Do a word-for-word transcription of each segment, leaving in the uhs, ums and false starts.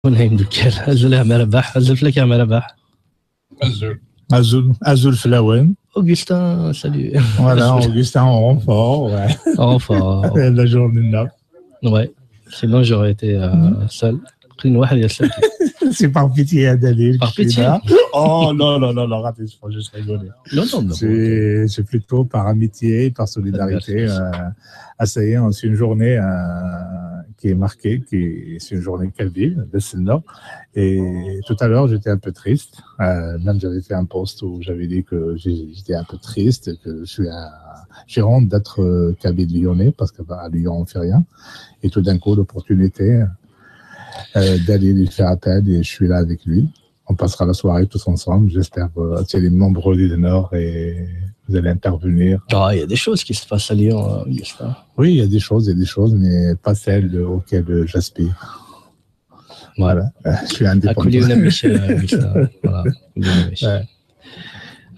Azul a Ɛmer Rabaḥ, azul fell-ak a Ɛmer Rabaḥ. Azul. Azul, azul fell-awen. Augustin, salut. Voilà, Augustin en renfort. Ouais. En renfort. La journée là. Ouais. Sinon, j'aurais été euh, seul. Après, une C'est par pitié, Adalil. Par pitié. Oh non, non, non, non, ratez, je faut juste rigoler. Non, non, non. C'est plutôt par amitié, par solidarité. Euh, ah, ça y est, c'est une journée euh, qui est marquée, qui c'est une journée kabyle, Bessel. Et tout à l'heure, j'étais un peu triste. Euh, même j'avais fait un post où j'avais dit que j'étais un peu triste, que je suis un, j'ai honte d'être euh, kabyle lyonnais parce que bah, à Lyon, on fait rien. Et tout d'un coup, l'opportunité euh, d'aller lui faire appel et je suis là avec lui. On passera la soirée tous ensemble. J'espère euh, attirer les membres du Nord et vous allez intervenir. Ah, il y a des choses qui se passent à Lyon, euh, Augustin. Oui, il y a des choses, il y a des choses, mais pas celles auxquelles j'aspire. Voilà, je suis indépendant. Voilà.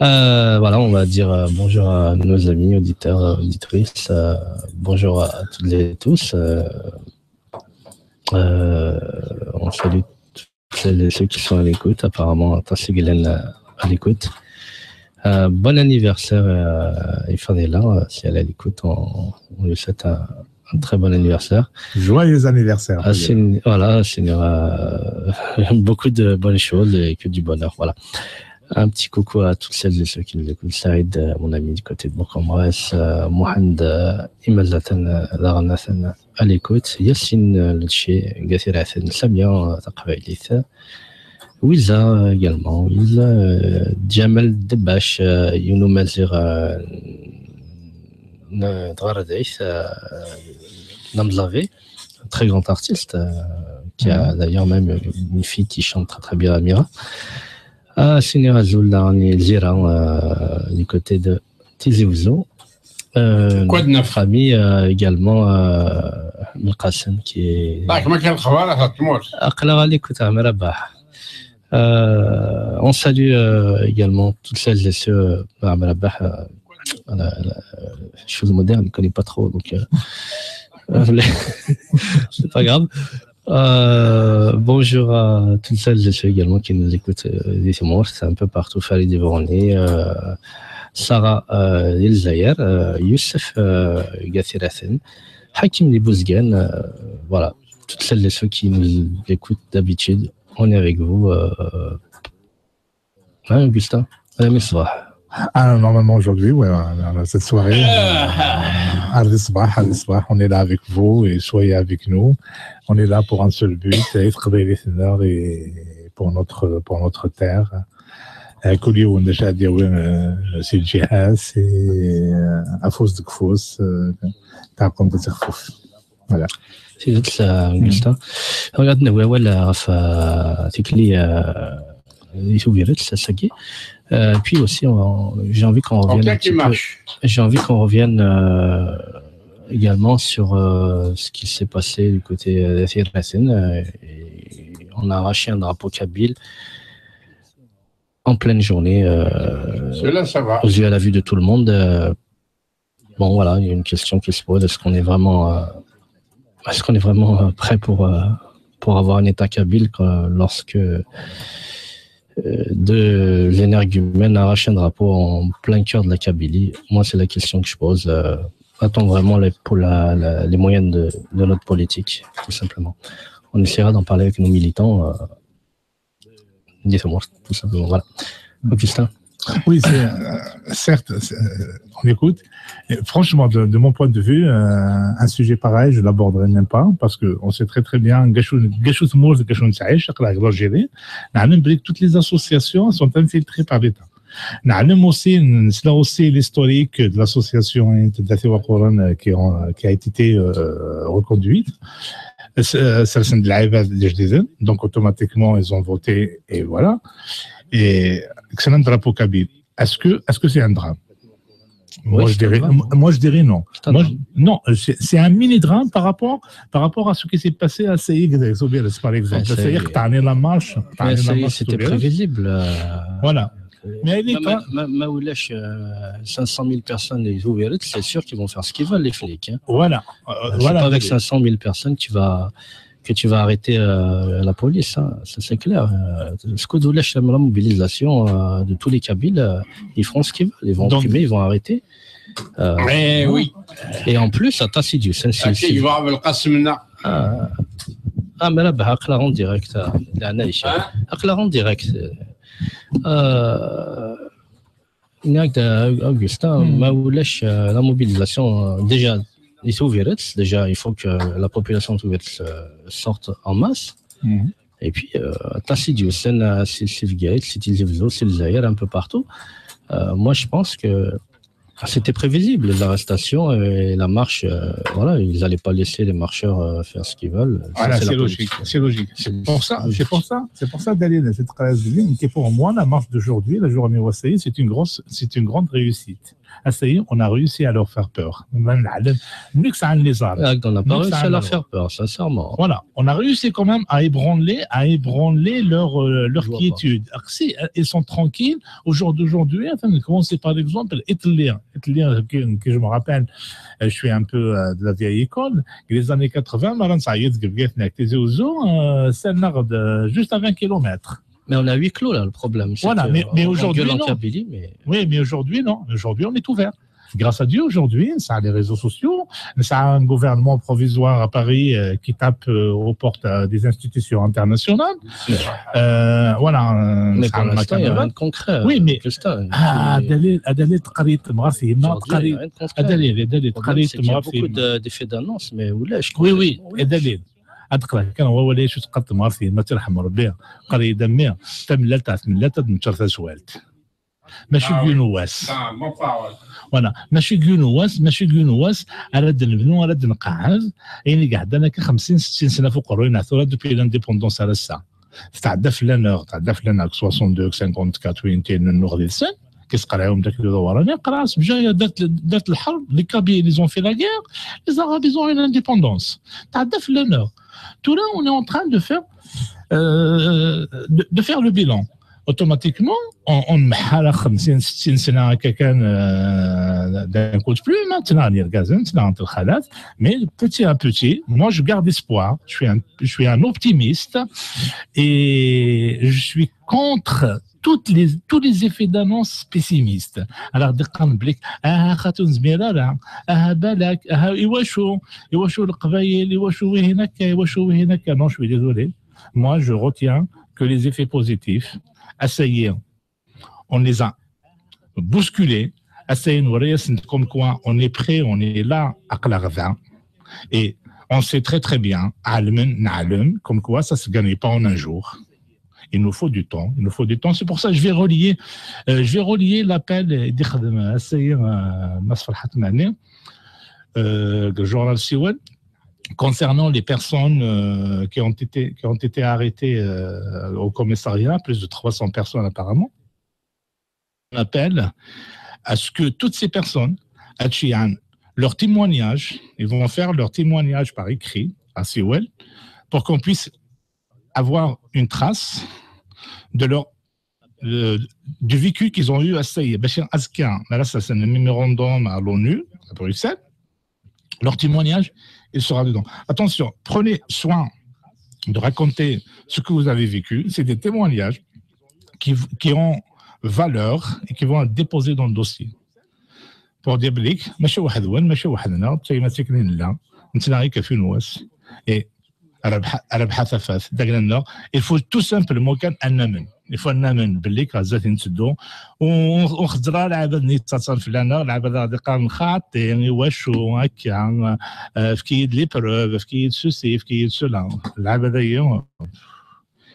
Euh, voilà, on va dire euh, bonjour à nos amis auditeurs, euh, auditrices. Euh, bonjour à toutes et tous. Euh, euh, on salue toutes celles et ceux qui sont à l'écoute. Apparemment, aṭas i yellan à l'écoute. Euh, bon anniversaire euh, à Fadela, euh, si elle est à l'écoute, on, on lui souhaite un, un très bon anniversaire. Joyeux anniversaire. Ah, c'est une, voilà, c'est une, euh, beaucoup de bonnes choses et que du bonheur. Voilà. Un petit coucou à toutes celles et ceux qui nous écoutent. Saïd, euh, mon ami du côté de Bourg-en-Bresse, euh, Mohamed, euh, Imazatan, euh, Larnatan, à l'écoute. Yassine, euh, Ltchi, Gathir Hassan, Samia, euh, Taqbaylit. Wiza également, Wiza, euh, Djamel Debache, euh, Younou Mazir, euh, N- Dgharadeit, euh, Namzlavé, un très grand artiste, euh, qui a d'ailleurs même une fille qui chante très très bien, Amira. Ah, Seigneur Azul, là, on est Zira, euh, du côté de Tizi Ouzou. Euh, Quoi de neuf ? Notre ami euh, également, euh, Moukassem, qui est. Bah, comment qu'elle va, là, ça te montre ? Aql-aɣ à l'écoute, Amir Rabah. Euh, on salue euh, également toutes celles et ceux, euh, Amir Rabah, euh, la, la, chose moderne, je ne connais pas trop, donc euh, euh, c'est pas grave. Euh, bonjour à toutes celles et ceux également qui nous écoutent euh, di tmurt, un peu partout, Farid Ibrani, euh, Sarah euh, di Lezzayer, euh, Youssef euh, Gathiraten, Hakim di Bouzgan, euh, voilà, toutes celles et ceux qui nous écoutent d'habitude, on est avec vous. Euh, Hein, Augustin ? Ardi Ṣṣbeḥ. Ah, normalement aujourd'hui, ouais, on a cette soirée. Euh, Ardi Ṣṣbeḥ, Ardi Ṣṣbeḥ, on est là avec vous et soyez avec nous. On est là pour un seul but, c'est et pour notre, pour notre terre. Euh, كل يوم نشاهد يوم، euh, c'est le jihad, c'est euh, afus deg ufus, euh, تاع قوم تخفف. Voilà. C'est ça, Augustin. Regarde, نهوي ولا غف تكلي يتوبيرت ساكي. Euh, puis aussi, on- j'ai envie qu'on revienne un petit peu- j'ai envie qu'on revienne euh, également sur euh, ce qui s'est passé du côté euh, d'Athir Hassan. Euh, et on a arraché un drapeau kabyle en pleine journée euh, Cela, ça va. aux yeux à la vue de tout le monde. Euh, bon, voilà, il y a une question qui se pose. Est-ce qu'on est vraiment, euh, est-ce qu'on est vraiment euh, prêt pour, euh, pour avoir un État kabyle quand- lorsque euh, de l'énergumène arrache un drapeau en plein cœur de la Kabylie ? Moi, c'est la question que je pose. Euh, a-t-on vraiment les, pour la- la- les moyens de, de notre politique, tout simplement ? On essaiera d'en parler avec nos militants. Euh, di tmurt, tout simplement. Voilà. Augustin. Oui, c'est, euh, certes, c'est- euh, on écoute. Et franchement, de, de mon point de vue, euh, un sujet pareil, je l'aborderai même pas parce que on sait très très bien, كاش تموت، كاش تعيش، aql-aɣ l'Algérie. نعلم بلي toutes les associations sont infiltrées par l'État. نعلم aussi, نسلا aussi l'historique de l'association Tedati Waquran, euh, qui, ont- qui a été euh, reconduite. Euh, سرسن العباد الجديدين. Donc automatiquement, ils ont voté et voilà. Et c'est un drapeau kabyle. Est-ce que, est-ce que c'est un drame ? Moi, Oui, je c'est un dirais, drame. moi, je dirais non. C'est un Moi, drame. je- non, c'est c'est un mini-drame par rapport, par rapport à ce qui s'est passé à Saïg, par exemple. Ouais, c'est- Saïg, t'as la marche. T'as Mais la ça y est, marche c'était sur les- prévisible. euh, Voilà. euh, Mais elle est même, quand- même, même, même là, euh, cinq cent mille personnes, les ouvriers, c'est sûr qu'ils vont faire ce qu'ils veulent, les flics. Hein. Voilà. Euh, Euh, c'est voilà. Pas avec cinq cent mille personnes que tu vas, que tu vas arrêter euh, la police, hein, ça c'est clair. Euh, ce coup de la, la mobilisation euh, de tous les Kabyles, euh, ils feront ce qu'ils veulent, ils vont Donc- opprimer, ils vont arrêter. Euh, Eh oui. Et en plus, attends, si Dieu, c'est Akka yebɣa Belqasem-nneɣ. Ah, mais là, bah, aql-aɣ en direct, euh, la Naïcha. Hein? Aql-aɣ en direct. Euh, Augustin, Hmm. ma ulac, euh, la mobilisation, euh, déjà, il s'ouvre, déjà, il faut que la population s'ouvre, euh, sorte en masse. Mhm. Et puis, euh, attends, si Dieu, c'est la- c'est c'est le Guéret, c'est Tizi Ouzou, c'est le Zaïre, un peu partout. Euh, moi, je pense que c'était prévisible, l'arrestation et la marche. Euh, voilà, ils n'allaient pas laisser les marcheurs euh, faire ce qu'ils veulent. Ça, Voilà, c'est la c'est politique. Logique, c'est logique. C'est pour ça, c'est pour ça, c'est pour ça, Dalil, cette crise, que pour moi, la marche d'aujourd'hui, la journée Wassaï, c'est une grosse, c'est une grande réussite. Ah, ça y est, on a réussi à leur faire peur. Même la- le- mieux que ça, les armes. Ah, on n'a pas Nous, réussi ça, à leur alors. Faire peur, sincèrement. Voilà, on a réussi quand même à ébranler, à ébranler leur, euh, leur Je vois quiétude. Alors que si, euh, ils sont tranquilles, au jour d'aujourd'hui, attends, commencez par l'exemple, Italien. Italien, que, que je me rappelle, euh, je suis un peu euh, de la vieille école, les années quatre-vingts, Maran Saïd, Tizi Ouzou, euh, c'est un arbre de- juste à vingt kilomètres. Mais on a huis clos là, le problème. C'est Voilà, que mais- mais on aujourd'hui, gueule en non. Kabylie, mais Oui, mais aujourd'hui, non. Aujourd'hui, on est ouvert. Grâce à Dieu, aujourd'hui, ça a les réseaux sociaux, ça a un gouvernement provisoire à Paris euh, qui tape euh, aux portes euh, des institutions internationales. Euh, voilà. euh, mais ça pour a l'instant, il n'y a Macron. Rien de concret. Oui, mais- Justin, Ah, tu- Dalil, Adalil, تقريت مراتي ما Aujourd'hui, il y a تقريت. Rien de concret. Adalil, Adalil, Le problème, c'est تقريت qu'il y a مراتي. beaucoup de- d'effets d'annonce, mais ولاش Oui, oui, ولاش. Adalil. هاد القرا كان هو ولا شفت قد مراتي ما ترحم ربي قري دمي تملات تملات تمشر تسوالت. ماشي آه، كينواس. Ah, mon parole. Voilà, ماشي كينواس، ماشي كينواس، راه نبنو، راه نقعد، يعني قاعد انا كا خمسين ستين سنه فوق الروينه ثورة depuis l'indépendance على الساعه. تعدى في لانور، تعدى في لانور soixante-deux، cinquante-quatre، وين تين النور ديال السن، كيسقراهم داك الدوراني، قرا سبجا دارت دارت الحرب، les Kabyles ils ont fait la guerre, les Arabes ils ont eu l'indépendance. تعدى في لانور. Tout là, on est en train de faire, euh, de, de faire le bilan. Automatiquement, on, on نمحى خمسين ستين سنه هكا كان euh, d'un coup de plume, hein, تناغ الارقازن، تناغ الخالات, mais petit à petit, moi je garde espoir, je suis un, je suis un optimiste et je suis contre toutes les, tous les effets d'annonce pessimistes. Alors, des قام بليك, ah, خاتون زميرة, ah, بالك, ah, ايوا شو, ايوا شو القبايل, ايوا شو هناك, ايوا شو هناك. Non, je suis désolé. Moi, je retiens que les effets positifs, essayez, on les a bousculés, essayez, comme quoi on est prêt, on est là, à Klarda. Et on sait très très bien, Almen, Nalem, comme quoi ça se gagne pas en un jour. Il nous faut du temps, il nous faut du temps. C'est pour ça que je vais relier, euh, je vais relier l'appel, euh, دي خدم, essayez, euh, Mas Ferhat Mani, euh, le journal Siwan, concernant les personnes euh, qui, ont été, qui ont été arrêtées euh, au commissariat, plus de trois cents personnes apparemment, on appelle à ce que toutes ces personnes, Achian, leur témoignage, ils vont faire leur témoignage par écrit à Siwel pour qu'on puisse avoir une trace de leur, euh, du vécu qu'ils ont eu à Saïd. Bachir Azkia, là, ça c'est un mémorandum à l'ONU, à Bruxelles. Leur témoignage, il sera dedans. Attention, prenez soin de raconter ce que vous avez vécu. C'est des témoignages qui, qui ont valeur et qui vont être déposés dans le dossier. Pour dire بليك ماشي وحدنا, ماشي وحدنا, حتى ما ساكنين لا, نتنا غير كافيين واس. Et ربح ربح ثفاث داك النوع. Il faut tout simplement كان أن نامن, il faut نامن باللي كازات نتدو ونخزر العباد نيت تصل فلانا, العباد غادي قال خاطي, واش هكا, في كيد les preuves, في كيد ceci, في كيد cela. العباد هي,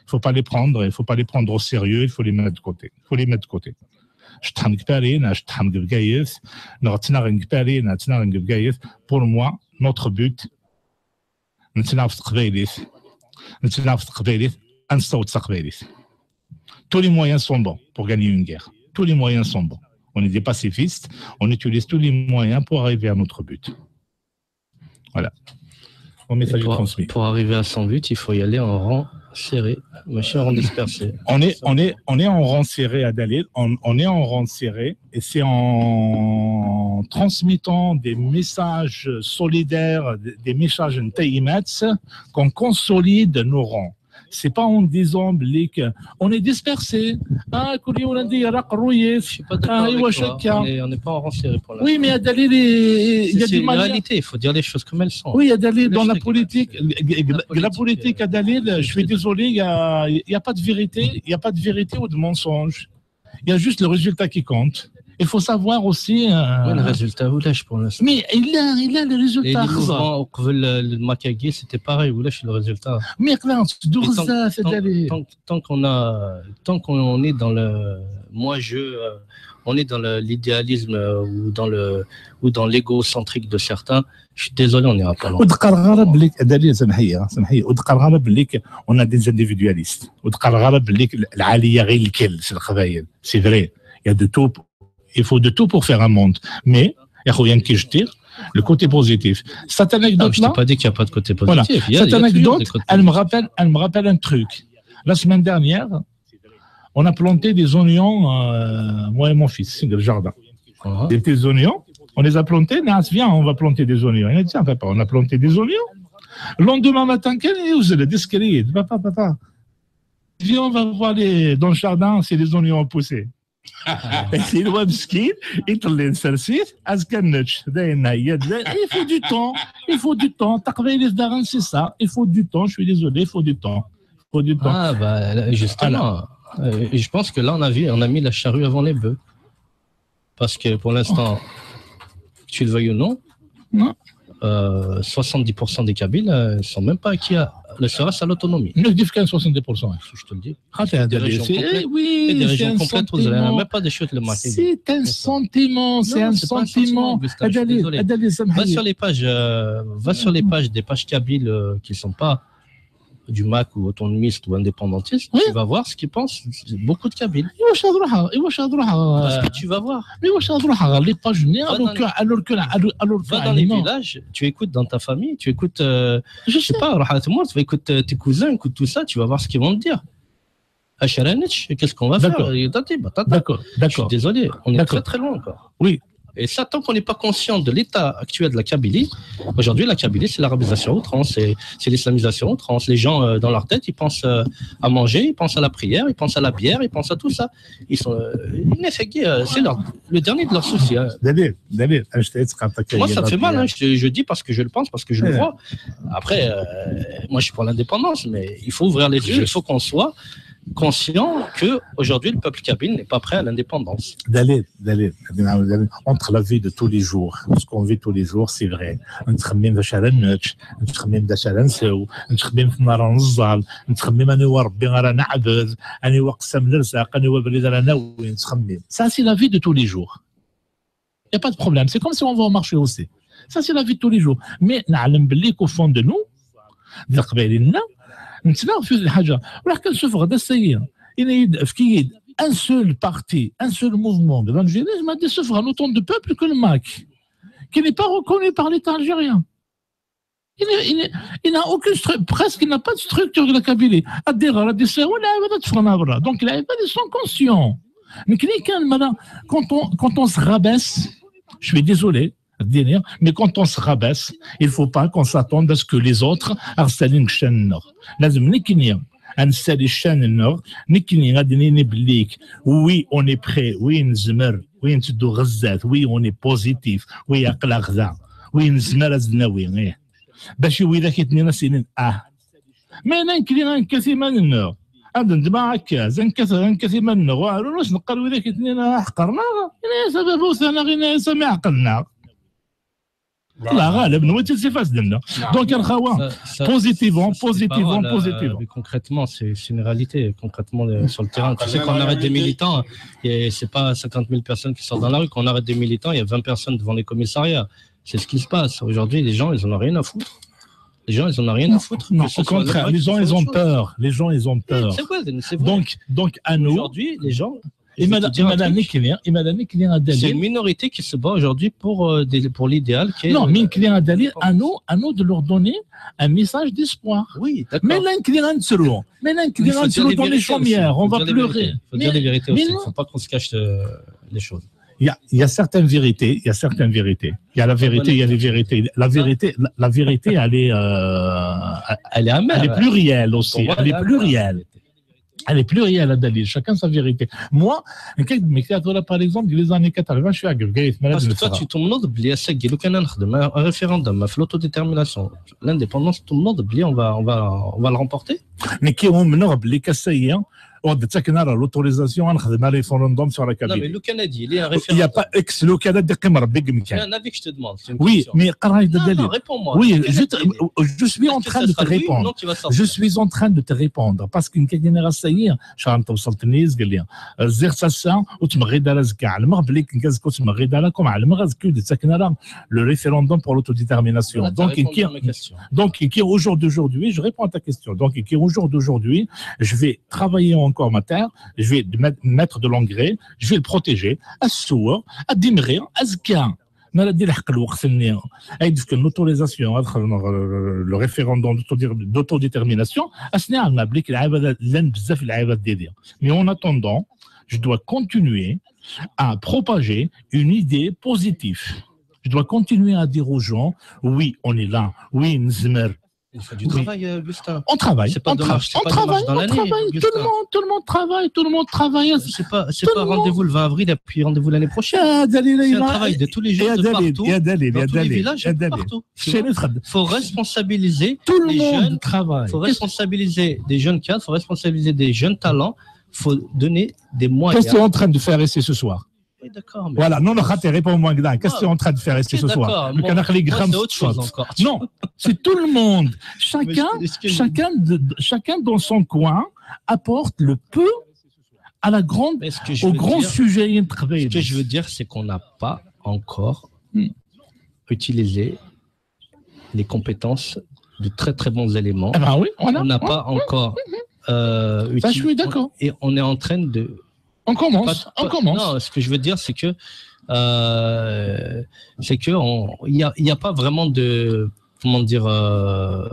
faut pas les prendre, il faut pas les prendre au sérieux, il faut les mettre de côté. Il faut les mettre de côté. شطحن كبارين, شطحن بقايث, نغتنا غن كبارين, نغتنا غن بقايث. Pour moi, notre but, نتنا في تقبايليث, نتنا في تقبايليث, أنصوت تقبايليث. Tous les moyens sont bons pour gagner une guerre. Tous les moyens sont bons. On est des pacifistes, on utilise tous les moyens pour arriver à notre but. Voilà. Mon message est Pour, transmis. Pour arriver à son but, il faut y aller en rang serré, machin, en rang dispersé. On est, on est, on est en rang serré à Dalil, on, on est en rang serré et c'est en en transmettant des messages solidaires, des, des messages n tayemmat, qu'on consolide nos rangs. C'est pas en disant, بليك, on est dispersé. Ah, كل يوم عندي يرق الرويس. Je suis pas d'accord Ah, avec ايوا toi. شكا. On est, on n'est pas en renseigné pour l'instant. Oui, mais هذا اللي, il y a C'est des une manières. Réalité, il faut dire les choses comme elles sont. Oui, هذا اللي, dans la Lâche tes politique, gueules. la politique, هذا اللي, je suis désolé, il y a, il y a pas de vérité, il y a pas de vérité ou de mensonge. Il y a juste le résultat qui compte. Il faut savoir aussi. euh, Oui, le résultat, ولاش pour l'instant. Mais il a, il a les Et résultats. les mouvements au Kvel, le Makagi, c'était pareil, ولاش le résultat. Mais خلاص, Et tant, بزاف, tant, هذا اللي. tant, tant qu'on a, tant qu'on est dans le, moi je, euh, on est dans le- l'idéalisme euh, ou dans le, ou dans l'égocentrique de certains. Je suis désolé, on n'ira pas loin. ودقر غرب لك دليل سمحيه سمحيه ودقر غرب لك. On a des individualistes. ودقر غرب لك العاليه غير الكل في القبائل. C'est vrai, il y a de tout. Il faut de tout pour faire un monde. Mais يا خويا, نكي جدي, le côté positif. Cette Non, anecdote je t'ai là, pas dit qu'il n'y a pas de côté voilà. Positif. Il y a, Cette il y a toujours des anecdote, côtés elle me positifs. Rappelle, elle me rappelle un truc. La semaine dernière, on a planté des oignons, euh, moi et mon fils, dans le jardin. Voilà. Des petits oignons, on les a plantés. Nas, viens, on va planter des oignons. Il a dit, tiens, papa, on a planté des oignons. Le lendemain matin, كان يوزل, ديسكريت, papa, papa. Viens, on va voir les, dans le jardin si les oignons ont poussé. C'est le مسكين, يطلع سرسيس, أزكى النتش, داين هي, داين. Il faut du temps, il faut du temps. تقبيلي داغن, c'est ça. Il faut du temps, je suis désolé, il faut du temps. Il faut du temps. Ah, bah, justement, euh, je pense que là, on a, vu, on a mis la charrue avant les bœufs. Parce que pour l'instant, que tu le veuilles ou non, Non. euh, soixante-dix pour cent des Kabyles ne sont même pas acquis à, ne serait-ce à l'autonomie. نو كيف كان soixante-dix pour cent. Je te le dis. خاطر Des هذا régions c'est, complètes. Oui, Et des c'est régions un complètes où vous n'avez sentiment. Même pas des chutes le matin. C'est un sentiment, c'est Non, un c'est pas un sentiment, sentiment. Augustin, je suis désolé. Va sur les pages, euh, va sur les pages des pages kabyles euh, qui sont pas du MAK ou autonomistes ou indépendantistes, Oui. Tu vas voir ce qu'ils pensent beaucoup de Kabyles. ايوا واش هاد روحها ايوا واش هاد روحها Parce que tu vas voir. ايوا واش هاد روحها لي باج ني Va الور dans- كو الور كو الور كو Va dans les villages, tu écoutes dans ta famille, tu écoutes, euh, je sais pas, روح على تمورت, tu vas écouter tes cousins, écoute tout ça, tu vas voir ce qu'ils vont te dire. اش رانتش, qu'est-ce qu'on va faire? D'accord. يا طاطي بطاطا. D'accord, Je suis d'accord. Désolé, on est D'accord. Très très loin encore. Oui. Et ça, tant qu'on n'est pas conscient de l'état actuel de la Kabylie, aujourd'hui la Kabylie, c'est l'arabisation à outrance, c'est c'est l'islamisation à outrance. Les gens, euh, dans leur tête, ils pensent euh, à manger, ils pensent à la prière, ils pensent à la bière, ils pensent à tout ça. Ils sont, euh, c'est leur, le dernier de leurs soucis. Hein. دليل دليل اش تعيد تقاطع Moi, ça me fait mal. Hein. Je, je dis parce que je le pense, parce que je le vois. Après, euh, moi, je suis pour l'indépendance, mais il faut ouvrir les yeux. Il faut qu'on soit conscient que aujourd'hui le peuple kabyle n'est pas prêt à l'indépendance. دليل دليل دليل. Entre la vie de tous les jours, ce qu'on vit tous les jours, c'est vrai. نتخمم باش على النتش, نتخمم باش على نسو, نتخمم في نهار نزال, نتخمم اني وربي راه نعبد, اني وقسم الرزاق, اني وبريد راه ناوي, نتخمم. Ça, c'est la vie de tous les jours. Il n'y a pas de problème. C'est comme si on va au marché aussi. Ça, c'est la vie de tous les jours. Mais نعلم باللي qu'au fond de nous, ذا قبايلنا, نتنا في الحاجة. ولا كان شوف غدا السيد, إلا يد-, فكي يد, un seul parti, un seul mouvement, dans le Général, ما دي شوف غا autant de peuple que le MAK, qui n'est pas reconnu par l'État algérien. Il n'est- il n'est- il n'a aucune stru-, presque, il n'a pas de structure de la Kabylie. الدير غا دي سوا, لا عباد تفغنا برا. Donc, لا عباد, ils sont conscients. Mais كلي كان مالا, quand on, quand on se rabaisse, je suis désolé, mais quand on se rabaisse, il faut pas qu'on s'attende à ce que les autres أغسلين الشان النغ. لازم نكني أنسالي الشان النغ, نكني غادي نيني بليك. Oui, on est prêt, oui, نزمر, oui, نتدو غزات, oui, on est positif, oui, أقلا غدا, oui, نزمر أزناوي, إيه. باش ويدا كيتنينا سنين, آه. Mais نكني غنكثي ما ننغ. هذا ندما هكا, زنكث غنكثي ما ننغ. وعلوش نقال ويدا كيتنينا حقرنا, إلا سبب وثنا غينا سامي عقلنا. الله غالب, نويت سي فاس دنا. Donc, الخوا, positivement, positivement, positivement. Mais concrètement, c'est c'est une réalité. Concrètement, euh, sur le terrain, tu sais qu'on arrête des militants, et c'est pas cinquante mille personnes qui sortent dans la rue. Quand on arrête des militants, il y a vingt personnes devant les commissariats. C'est ce qui se passe. Aujourd'hui, les gens, ils en ont rien à foutre. Les gens, ils en ont rien à foutre. Non, au contraire, les gens, ils ont peur. Les gens, ils ont peur. C'est vrai, c'est vrai. Donc, donc, à nous. Aujourd'hui, les gens, Et madame, et madame Nicklier, et madame Nicklier a C'est une minorité qui se bat aujourd'hui pour, euh, des- pour l'idéal qui est. Non, mais Nicklier a dit, à nous, à nous de leur donner un message d'espoir. Oui, d'accord. Mais là, Nicklier a un, mais là, Nicklier a dans les chaumières, on va pleurer. Il faut dire les vérités aussi. Il ne faut pas qu'on se cache euh, les choses. Il y a, il y a certaines vérités, il y a certaines vérités. Il y a la vérité, il y a les vérités. La vérité, la, la vérité, elle est, euh, Elle est elle est amère. Plurielle Pour aussi. Moi, Elle elle est est amère. Plurielle. Elle est plurielle, Adalil. Chacun sa vérité. Moi, كنت مكتئب ولا, par exemple, les années quatre-vingts, je suis à Guégué, Parce que toi, tu tournes بلي اساكي لو كان نخدم un référendum في l'autodétermination, l'indépendance, tu tournes بلي on va, on va, on va le remporter. نكيهم نغب اللي كسيا. On a l'autorisation, on a un référendum sur la Non, mais Kabylie. لو كان هادي لي un Il n'y a référendum. Pas ex local de Qimar Big C'est Mkan. Un avis que je te demande. C'est une Oui, question. mais قراي Non, Adalil. Non, réponds-moi. Oui, Quel juste, est-il je suis en Est-ce que train ça de te sera le oui ou répondre. Non, tu vas Je sortir. Suis en train de te répondre parce que كاين راه سيء شهر توصلتني قال لي زير ساسا وتمغيد على زكا على المغرب اللي كنت كازكو تمغيد على كوم على المغرب كي ديت ساكن على le référendum pour l'autodétermination. Voilà, t'as Donc, répondu qui, à ma question. donc, qui aujourd'hui, aujourd'hui, je réponds à ta question. Donc, qui aujourd'hui, aujourd'hui, je vais travailler encore ma terre, je vais mettre, mettre de l'engrais, je vais le protéger. السور, الدمغي, أزكا. ما لا دير حق الوقت اللي غيدفك l'autorisation, غادخل le référendum d'autodétermination, أسني عندنا بليك العباد لان بزاف العباد ديالي. Mais en attendant, je dois continuer à propager une idée positive. Je dois continuer à dire aux gens, oui, on est là, oui, نزمر. Il faut du Oui. Travail, euh, Augustin. On travaille, C'est pas on dommage, travaille, c'est on pas travaille, dommage dans on l'année, travaille. Augustin. Tout le monde, tout le monde travaille, tout le monde travaille. C'est pas, c'est Tout pas le monde. Rendez-vous le vingt avril et puis rendez-vous l'année prochaine. يا دليل C'est un يا travail de tous les jours, يا de دليل partout, يا دليل dans يا tous les دليل villages يا et دليل partout. Tu شنو vois. تخدم Faut responsabiliser Tout le les monde jeunes. Travaille. Faut responsabiliser des jeunes cadres, faut responsabiliser des jeunes talents. Faut donner des moyens. Qu'est-ce que tu es en train de faire ici ce soir? Oui, d'accord, mais Voilà, non, non, خاطر, réponds-moi, Qu'est-ce que tu es en train de faire ici Ok, ce soir? D'accord. Le Moi, canard, les moi, grammes, c'est autre chose encore. Non, c'est tout le monde. Chacun, Mais ce que je- chacun, de- de- chacun dans son coin apporte le peu à la grande, Mais ce que je au veux grand dire, sujet. Ce que je veux dire, c'est qu'on n'a pas encore Hmm. utilisé les compétences de très très bons éléments. Ah ben oui, voilà. On n'a pas encore euh, Ça, je utilisé- suis d'accord. Et on est en train de On commence, pas- on pas- commence. Non, ce que je veux dire, c'est que euh, c'est que on- il y a, il y a pas vraiment de, comment dire, euh,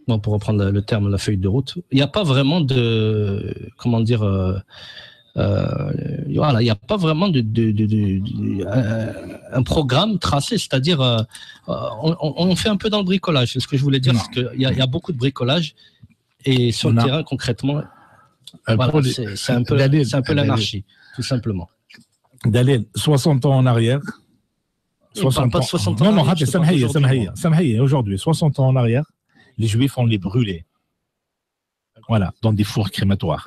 bon, pour reprendre le terme, la feuille de route, il n'y a pas vraiment de, comment dire, euh, euh, voilà, il n'y a pas vraiment de, de- de- de- de- un, un programme tracé, c'est-à-dire euh, euh, on, on- on fait un peu dans le bricolage. Ce que je voulais dire, Non. C'est qu'il y, a- il y a beaucoup de bricolage et sur On le a- terrain, concrètement, Euh, voilà, pour les- c'est c'est un peu, Dalil, c'est un peu Dalil. L'anarchie, tout simplement. Il parle pas de soixante ans Non, non, en arrière, je te parle سامحيني، aujourd'hui, سامحيني، moi. سامحيني, aujourd'hui, soixante ans en arrière, les Juifs, on les brûlait. Voilà, dans des fours crématoires.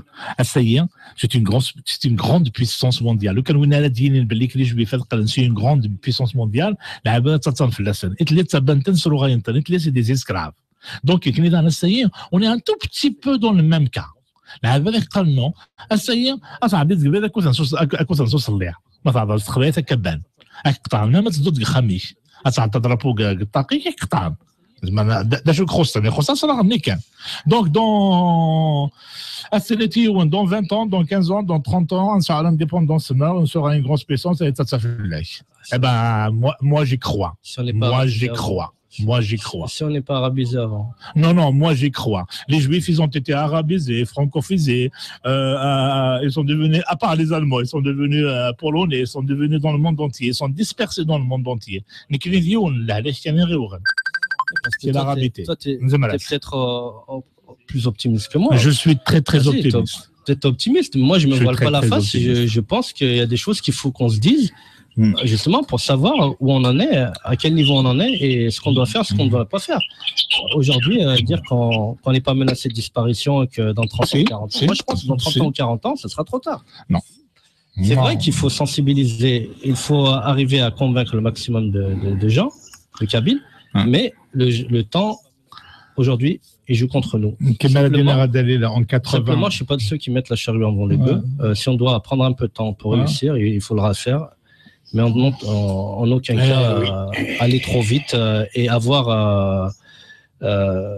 Ça y est, c'est une grande, c'est une grande puissance mondiale. لو كان وين انا دينين باللي كلي جوي في القرن c'est une grande puissance mondiale. العباد تتصل في اللسان. اتلي تبنتن سروغاينتن. اتلي c'est des esclaves. Donc, كني دانا ça y est, on est un tout petit peu dans le même cas. العباد يقال non. Ça y est, اتعبد قبيل اكو تنسوس اكو تنسوس الليع. ما تعرف تخبيت كبان. اك قطعنا ما تزود خميش. اتعطى درابو قطاقي قطعن. زعما دا شو خصني خصها صرا غني كان. Donc dans الثلاثين, dans vingt ans, dans quinze ans, dans trente ans, نسعى l'indépendance, on sera une grosse puissance et ça ça fait. Eh ben moi, moi j'y crois. Si on n'est pas Moi j'y arabisé crois. Moi j'y crois. Si on n'est pas arabisé avant. Non, non, moi j'y crois. Les Juifs, ils ont été arabisés, francophisés. Euh, euh, ils sont devenus, à part les Allemands, ils sont devenus euh, polonais, ils sont devenus dans le monde entier, ils sont dispersés dans le monde entier. Mais qui les Parce que C'est toi, l'arabité. t'es- Toi, t'es Nous aimons t'es la- peut-être euh, euh, plus optimiste que moi. Je suis très, très Vas-y, optimiste. T'es optimiste, mais moi je me Je suis voile très, pas la très face. Je, optimiste. Je pense qu'il y a des choses qu'il faut qu'on se dise, Hmm. euh, justement pour savoir où on en est, à quel niveau on en est et ce qu'on doit faire, ce qu'on ne doit pas faire. Aujourd'hui, euh, dire qu'on qu'on n'est pas menacé de disparition et que dans trente Si, ans, quarante ans, si, moi je pense que dans trente si. Ans ou quarante ans, ça sera trop tard. C'est Non. Vrai qu'il faut sensibiliser, il faut arriver à convaincre le maximum de, de- de gens, de Kabyles, Hein. Mais le, le temps, aujourd'hui, il joue contre nous. كما Simplement- لدينا غدا ليلة en quatre-vingts. Simplement, je suis pas de ceux qui mettent la charrue avant les bœufs. Euh, si on doit prendre un peu de temps pour Ouais. Réussir, il faudra le faire. Mais en, en- en aucun Euh, cas, oui. Euh, aller trop vite euh, et avoir euh, euh,